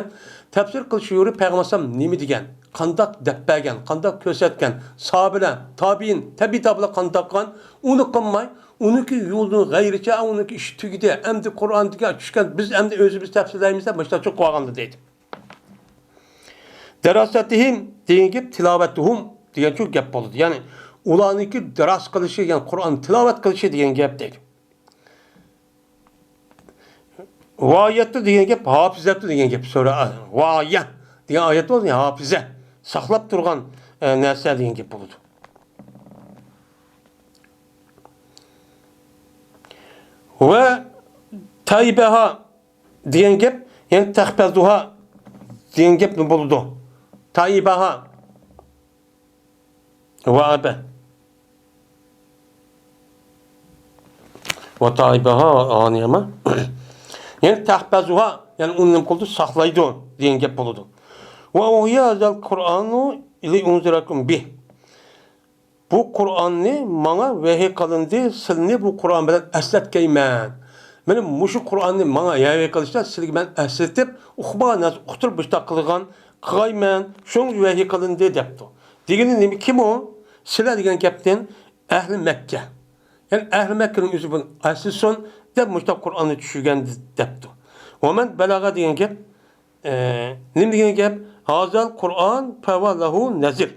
تەپسىر قىلىش يولى پەيغەمبەر ئەلەيھىسسالام نېمە دېگەن، قانداق دەپ بەرگەن، قانداق كۆرسەتكەن، ساھابىلەر، تابىئىن، تەبىئىي تابىئىلەر قانداق قىلغان، ئۇنى قىلماي، ئۇنىڭكى يولىدىن غەيرىچە، ئۇنىڭكى ئىشى تۈگىدى، ئەمدى قۇرئان دېگەن چۈشكەن، بىز ئەمدى ئۆزىمىز تەپسىرلەيمىز دەپ مۇشۇنداق چوقۇۋالغاندا دەيدۇ. دەراسەتىھىم دېگەن گەپ تىلاۋەتىھۇم دېگەنچۇ گەپ بولىدۇ. يەنى ئۇلارنىڭكى دەرس قىلىشى، يەنى قۇرئان تىلاۋەت قىلىشى دېگەن گەپ دەيدۇ. ۋايەتتۇ دېگەن گەپ ھاپىزەتتۇ دېگەن گەپ. سۈرە ۋايەت دېگەن ئايەت بولدى، ھاپىزە، ساقلاپ تۇرغان، ئە، نەرسە دېگەن گەپ بولىدۇ. ۋە تەيبەھا دېگەن گەپ، يەنى تەخپەزۇھا دېگەن گەپ بولىدۇ. تەيبەھا. ۋە ئەبە. ۋە تەيبەھا ئانىيەما. يەنى تەخپەزۇھا، يەنى ئۇنى نېمە قىلىدۇ؟ ساقلايدۇ دېگەن گەپ بولىدۇ. ۋە ئۇھىيە ھازەل قۇرئانۇ لىئۇنزىرەكۇم بىھ. بۇ قۇرئاننى ماڭا ۋەھىي قىلىندى، سىلىنى بۇ قۇرئان بىلەن ئەسلەتكەيمەن. مانا مۇشۇ قۇرئاننى ماڭا ۋەھىي قىلىشتا سىلىگە مەن ئەسلىتىپ، ئۇقمىغان نەرسە ئۇقتۇرۇپ مۇشۇنداق قىلغان، قىلغايمەن. شۇڭا ۋەھىي قىلىندى دەپتۇ. دېگىنى نېمە؟ كىم ئۇ؟ سىلە دېگەن گەپتىن ئەھلى مەككە. يەنى ئەھلى مەككىنىڭ ئۆزى بۇنى ئەسلىسۇن دەپ مۇشۇنداق قۇرئاننى چۈشۈرگەن دەپتۇ. ۋە مەن بەلەغە دېگەن گەپ، ئە، نېمە دېگەن گەپ؟ ھازەل قۇرئان پەۋە لەھۇ نەزىر.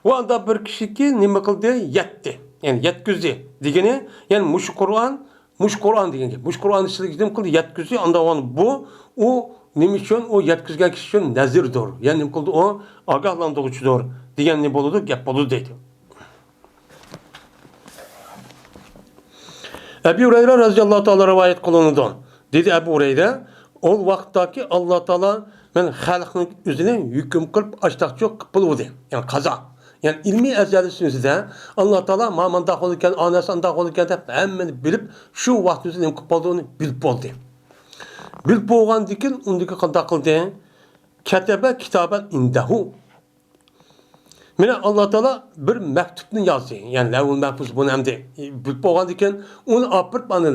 ۋە ئاندا بىر كىشىكى نېمە قىلدى؟ يەتتى. يەنى يەتكۈزدى دېگىنى، يەنى مۇشۇ قۇرئان، مۇشۇ قۇرئان دېگەن گەپ. مۇشۇ قۇرئاننى سىلىگە نېمە قىلدى؟ يەتكۈزدى. ئاندا بۇ، ئۇ نېمە ئۈچۈن؟ ئۇ يەتكۈزگەن كىشى ئۈچۈن نەزىردۇر. يەنى نېمە قىلدى؟ ئۇ ئاگاھلاندۇرغۇچىدۇر دېگەن نېمە بولىدۇ؟ گەپ بولىدۇ دەيدۇ. ئەبۇ ھۇرەيرە رەزىياللاھۇ تائالا رىۋايەت قىلىنىدۇ. دېدى ئەبۇ ھۇرەيرە، ئول ۋاقىتتاكى ئاللا تائالا مەن خەلقنىڭ ئۆزىنى ھۆكۈم قىلىپ ئاشتاقچۇ قىلىپ بولۇۋىدى. يەنى قازا. يەنى ئىلمىي ئەزەلىسىمىزدە ئاللا تائالا ما مانداق بولىدىكەن، ئاناس ئانداق بولىدىكەن دەپ ھەممىنى بىلىپ شۇ ۋاقتىمىزدا نېمە قىلىپ بولدى، ئۇنى بىلىپ بولدى. بىلىپ بولغاندىن كېيىن ئۇندىكى قانداق قىلدى؟ كەتەبە كىتابەن ئىندەھۇ. مانا ئاللا تائالا بىر مەكتۇبنى يازدى. يەنى لەۋھۇل مەھپۇز بۇنى ئەمدى بىلىپ بولغاندىكىن، ئۇنى ئاپىرىپ، ئانا،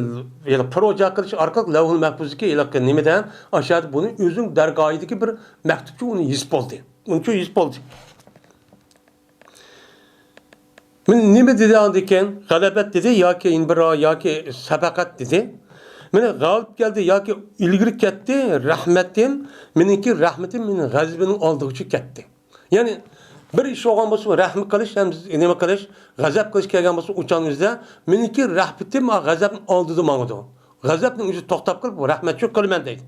يەنى پروژە قىلىش ئارقىلىق لەۋھۇل مەھپۇزدىكى ھېلىقى نېمىدە، ئاشۇ يەردە بۇنى ئۆزىنىڭ دەرگاھىدىكى بىر مەكتۇپچە ئۇنى يېزىپ بولدى. ئۇنچە يېزىپ بولدى. مانا نېمە دېدى ئاندىن كېيىن؟ غەلەبەت دېدى ياكى ئىنبىرا ياكى سەپەقەت دېدى. مانا غالىب كەلدى ياكى ئىلگىرى كەتتى، رەھمىتىم، مېنىڭكى رەھمىتىم مېنىڭ غەزىپىمنىڭ ئالدىغىچە كەتتى. يەنى بىر ئىش بولغان بولسا، رەھمى قىلىش ھەم نېمە قىلىش، غەزەپ قىلىش كەلگەن بولسا، ئۇ چاغنىڭ ئۆزىدە مېنىڭكى رەھمىتىم غەزەپنىڭ ئالدىدا ماڭىدۇ. غەزەپنىڭ ئۆزى توختاپ قېلىپ، رەھمەت شۇ قىلىمەن دەيدۇ.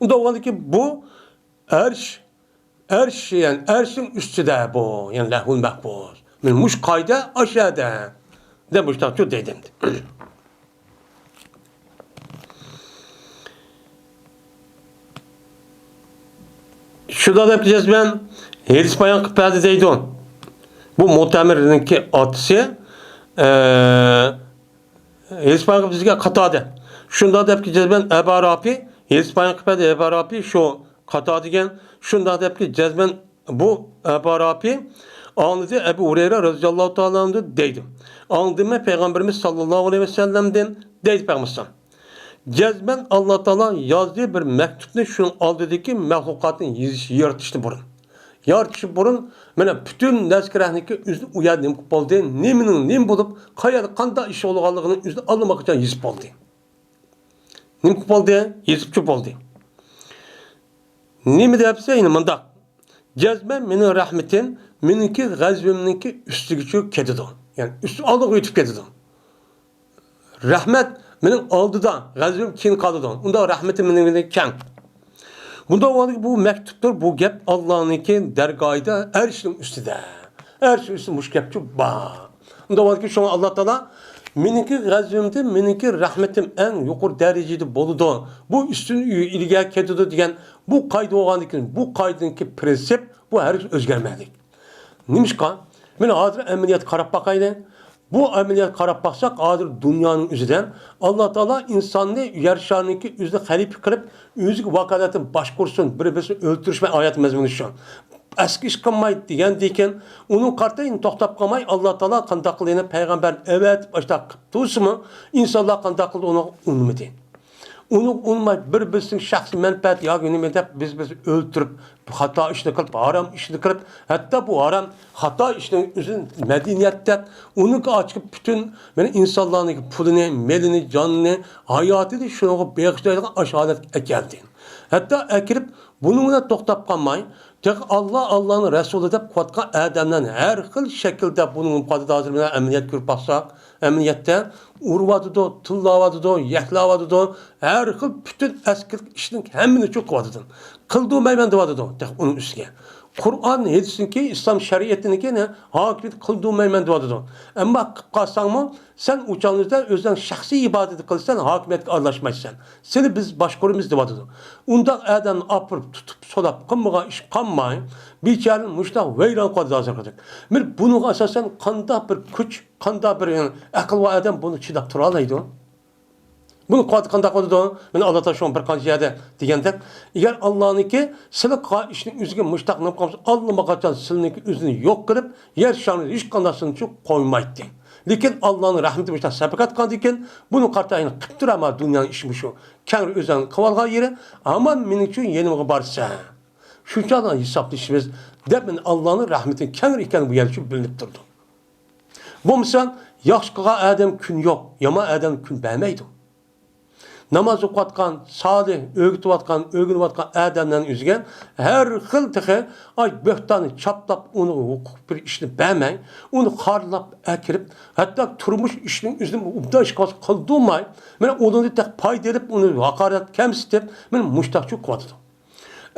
ئۇنداق بولغاندىكىن بۇ ئەرش، ئەرش، يەنى ئەرشنىڭ ئۈستىدە بۇ، يەنى لەھۇل مەھپۇز. مانا مۇشۇ قائىدە ئاشۇ يەردە دەپ مۇشۇنداق دەيدۇ. شۇنداق دەپ جەزمەن ھەدىس بايان قىلىپ بەردى دەيدۇ. بۇ مۇئتەمىرنىڭكى ئاتىسى، ئە، ھەدىس بايان قىلىپ بىزگە قاتادە. شۇنداق دەپ جەزمەن ئەبا رافى، ھەدىس بايان قىلىپ بەردى ئەبا رافى، شۇ قاتادە دېگەن. شۇنداق دەپ جەزمەن بۇ ئەبا رافى ئاڭلىدى، ئەبۇ ھۇرەيرە رەزىياللاھۇ تائالا ئەنھۇ دەيدۇ. ئاڭلىدىممەن پەيغەمبىرىمىز ساللاللاھۇ ئەلەيھى ۋەسەللەمدىن دەيدۇ پەيغەمبەر. جەزمەن ئاللا تائالا يازدى بىر مەكتۇپنى شۇنىڭ ئالدىدىكى مەخلۇقاتنى يېزىش، يارىتىشتىن بۇرۇن. يارىتىشتىن بۇرۇن مانا پۈتۈن نەسكىرەھنىكى ئۆزىنى ئۇ يەردە نېمە قىلىپ بولدى، نېمىنىڭ نېمە بولۇپ، قەيەردە قانداق ئىش بولغانلىقىنى ئۆزىنى ئاللىماقاچان يېزىپ بولدى. نېمە قىلىپ بولدى؟ يېزىپچۇ بولدى. نېمە دەپسە، يەنە مۇنداق. جەزمەن مېنىڭ رەھمىتىم مېنىڭكى غەزىپىمنىڭكى ئۈستىگىچۇ كېتىدۇ. يەنى ئۈستى ئالدىغا ئۆتۈپ كېتىدۇ. رەھمەت مېنىڭ ئالدىدا، غەزىپىم كېيىن قالىدۇ. ئۇنداق رەھمىتىم مېنىڭ بىلەن كەڭ. بۇنداق بولغاندىكىن بۇ مەكتۇپتۇر، بۇ گەپ ئاللانىڭكى دەرگاھىدا، ئەرشنىڭ ئۈستىدە. ئەرشنىڭ ئۈستىدە مۇشۇ گەپچۇ بار. ئۇنداق بولغاندىكىن شۇڭا ئاللا تائالا مېنىڭكى غەزىپىمدىن مېنىڭكى رەھمىتىم ئەڭ يۇقىرى دەرىجىدە بولىدۇ. بۇ ئۈستۈن ئىلگە كېتىدۇ دېگەن بۇ قائىدە بولغاندىكىن، بۇ قائىدىنىڭكى پرىنسىپ بۇ ھەرگىز ئۆزگەرمەيدۇ. نېمىشقا؟ مانا ھازىر ئەمەلىيەتكە قاراپ باقايلى. بۇ ئەمەلىيەتكە قاراپ باقساق، ھازىر دۇنيانىڭ ئۆزىدە ئاللا تائالا ئىنساننى يەر شارىنىڭكى ئۆزىنى خەلىپە قىلىپ، ئۆزىگە ۋاكالەتەن باشقۇرسۇن، بىر-بىرسىنى ئۆلتۈرۈشمەي، ئايەت مەزمۇنى شۇ. ئەسكى ئىش قىلماي دېگەندىن كېيىن، ئۇنىڭ قارىتا توختاپ قالماي، ئاللا تائالا قانداق قىلدى، يەنە پەيغەمبەرنى ئەۋەتىپ ئاشتاق قىلىپ تۇرسىمۇ، ئىنسانلار قانداق قىلدى، ئۇنى ئۇنىمىدى. ئۇنى ئۇنىماي، بىر-بىرسىنىڭ شەخسىي مەنپەئەت ياكى نېمە دەپ بىز-بىز ئۆلتۈرۈپ، خاتا ئىشنى قىلىپ، ھارام ئىشنى قىلىپ، ھەتتا بۇ ھارام خاتا ئىشنىڭ ئۆزىنى مەدەنىيەت دەپ، ئۇنىڭكى ئاچىقىپ پۈتۈن مانا ئىنسانلارنىڭ پۇلىنى، مېلىنى، جانىنى، ھاياتىنى شۇنىڭغا بېغىشلايدىغان ئاشۇ ھالەتكە ئەكەلدى. ھەتتا ئەكىرىپ، بۇنىڭ بىلەن توختاپ قالماي، تېخى ئاللا، ئاللانىڭ رەسۇلى دەپ قىلىۋاتقان ئادەملەرنى ھەر خىل شەكىلدە بۇنىڭ مۇقەددەس ھازىر بىلەن ئەمەلىيەت كۆرۈپ باقساق، ئەمەلىيەتتە ئۇرۇۋاتىدۇ، تىللاۋاتىدۇ، يەكلەۋاتىدۇ، ھەر خىل پۈتۈن ئەسكىلىك ئىشنىڭ ھەممىنى چوقۇۋاتىدۇ. قىلدۇرمايمەن دەۋاتىدۇ تېخى ئۇنىڭ ئۈستىگە. قۇرئان، ھەدىسنىڭكى، ئىسلام شەرىئىتىنىڭكى ھاكىمىيەت قىلدۇرمايمەن دېۋاتىدۇ. ئەمما قىلىپ قالساڭمۇ، سەن ئۇ چاغنىڭدا ئۆزۈڭ شەخسىي ئىبادەت قىلىسەن، ھاكىمىيەتكە ئارىلاشمايسەن. سېنى بىز باشقۇرىمىز دېۋاتىدۇ. ئۇنداق ئادەمنى ئاپىرىپ تۇتۇپ سولاپ قىلمىغان ئىش قالماي، بىچارىنى مۇشۇنداق ۋەيران قىلىۋاتىدۇ ھازىرقى. مانا بۇنىڭغا ئاساسەن قانداق بىر كۈچ، قانداق بىر ئەقىل بار ئادەم بۇنى چىداپ تۇرالايدۇ؟ بۇنى قىلىۋاتقان قانداق بولىدۇ؟ مانا ئاللا تائالا شۇڭا بىر قانچە يەردە دېگەندەك، ئەگەر ئاللانىڭكى سىلى قىلغان ئىشنىڭ ئۆزىگە مۇشتاق نېمە قىلمىسا، ئاللىماقاچان سىلىنىڭكى ئۆزىنى يوق قىلىپ، يەر شارىنى ھېچقانداقسىنى قويمايتتى. لېكىن ئاللانىڭ رەھمىتى مۇشتاق سەپەت قىلغاندىكىن، بۇنى قارىتا يەنە قىلىپ تۇرا، مانا دۇنيانىڭ ئىشى مۇشۇ. كەڭرى ئۆزەڭ قىلىۋالغان يېرى، ھامان مېنىڭچۇ يېنىمغا بارسەن. شۇ چاغدا ھېسابلىشىمىز، دەپ مانا ئاللانىڭ رەھمىتىنىڭ كەڭرى ئىكەنلىكى بۇ يەردىچۇ بىلىنىپ تۇرىدۇ. بولمىسا، ياخشى قىلغان ئادەم كۈن يوق، يامان ئادەم كۈن بەرمەيدۇ. ناماز ئوقۇۋاتقان، سالىھ، ئۆگىتىۋاتقان، ئۆگىنىۋاتقان ئادەملەرنىڭ ئۆزىگە ھەر خىل تېخى، ئاي، بۆھتاننى چاپلاپ، ئۇنى ھوقۇق بىر ئىشنى بەرمەي، ئۇنى خارلاپ ئەكىرىپ، ھەتتا تۇرمۇش ئىشىنىڭ ئۆزىنى ئوبدان ئىش قىلدۇرماي، مانا ئۇنىڭدىن تېخى پايدا ئېلىپ، ئۇنى ھاقارەت، كەمسىتىپ، مانا مۇشتاقچۇ قىلىۋاتىدۇ.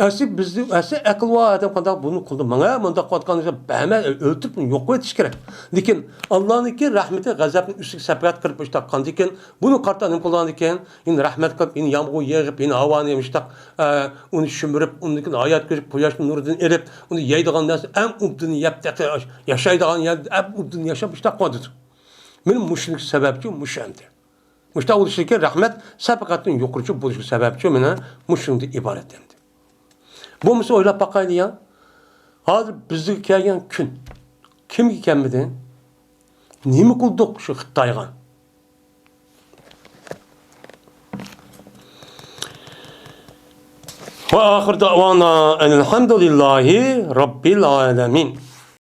ئەسلى بىزنى، ئەسلى ئەقىل بار ئادەم قانداق بۇنى قىلدى؟ ماڭا مۇنداق قىلىۋاتقان دېسە، بەرمە، ئۆلتۈرۈپ يوق قىلىۋېتىش كېرەك. لېكىن ئاللانىڭكى رەھمىتى غەزەپنىڭ ئۈستىگە سەپەت قىلىپ مۇشتاق قىلغاندىكىن، بۇنى قارىتا نېمە قىلغاندىكىن، يەنە رەھمەت قىلىپ، يەنە يامغۇر يېغىپ، يەنە ھاۋانى مۇشتاق، ئە، ئۇنى شۈمۈرۈپ، ئۇنىڭدىن كېيىن ھايات كۆچۈپ، قۇياشنىڭ نۇرىدىن ئېلىپ، ئۇنى يەيدىغان نەرسە ئەڭ ئوبدان يەپ، تېخى ياشايدىغان يەردە ئەڭ ئوبدان ياشاپ مۇشتاق قىلىۋاتىدۇ. مانا مۇشۇنىڭ سەۋەبچۇ مۇشۇ ئەمدى. مۇشۇنداق بولۇشىدىكى رەھمەت سەپەتتىن يۇقىرىچە بولۇشىغا سەۋەبچۇ مانا مۇشۇنىڭدىن ئىبارەت ئەمدى. بولمىسا ئويلاپ باقايلى يا. ھازىر بىزگە كەلگەن كۈن كىمگە كەلمىدى؟ نېمە قىلدۇق شۇ خىتايغا؟ وآخر دعوانا أن الحمد لله رب العالمين.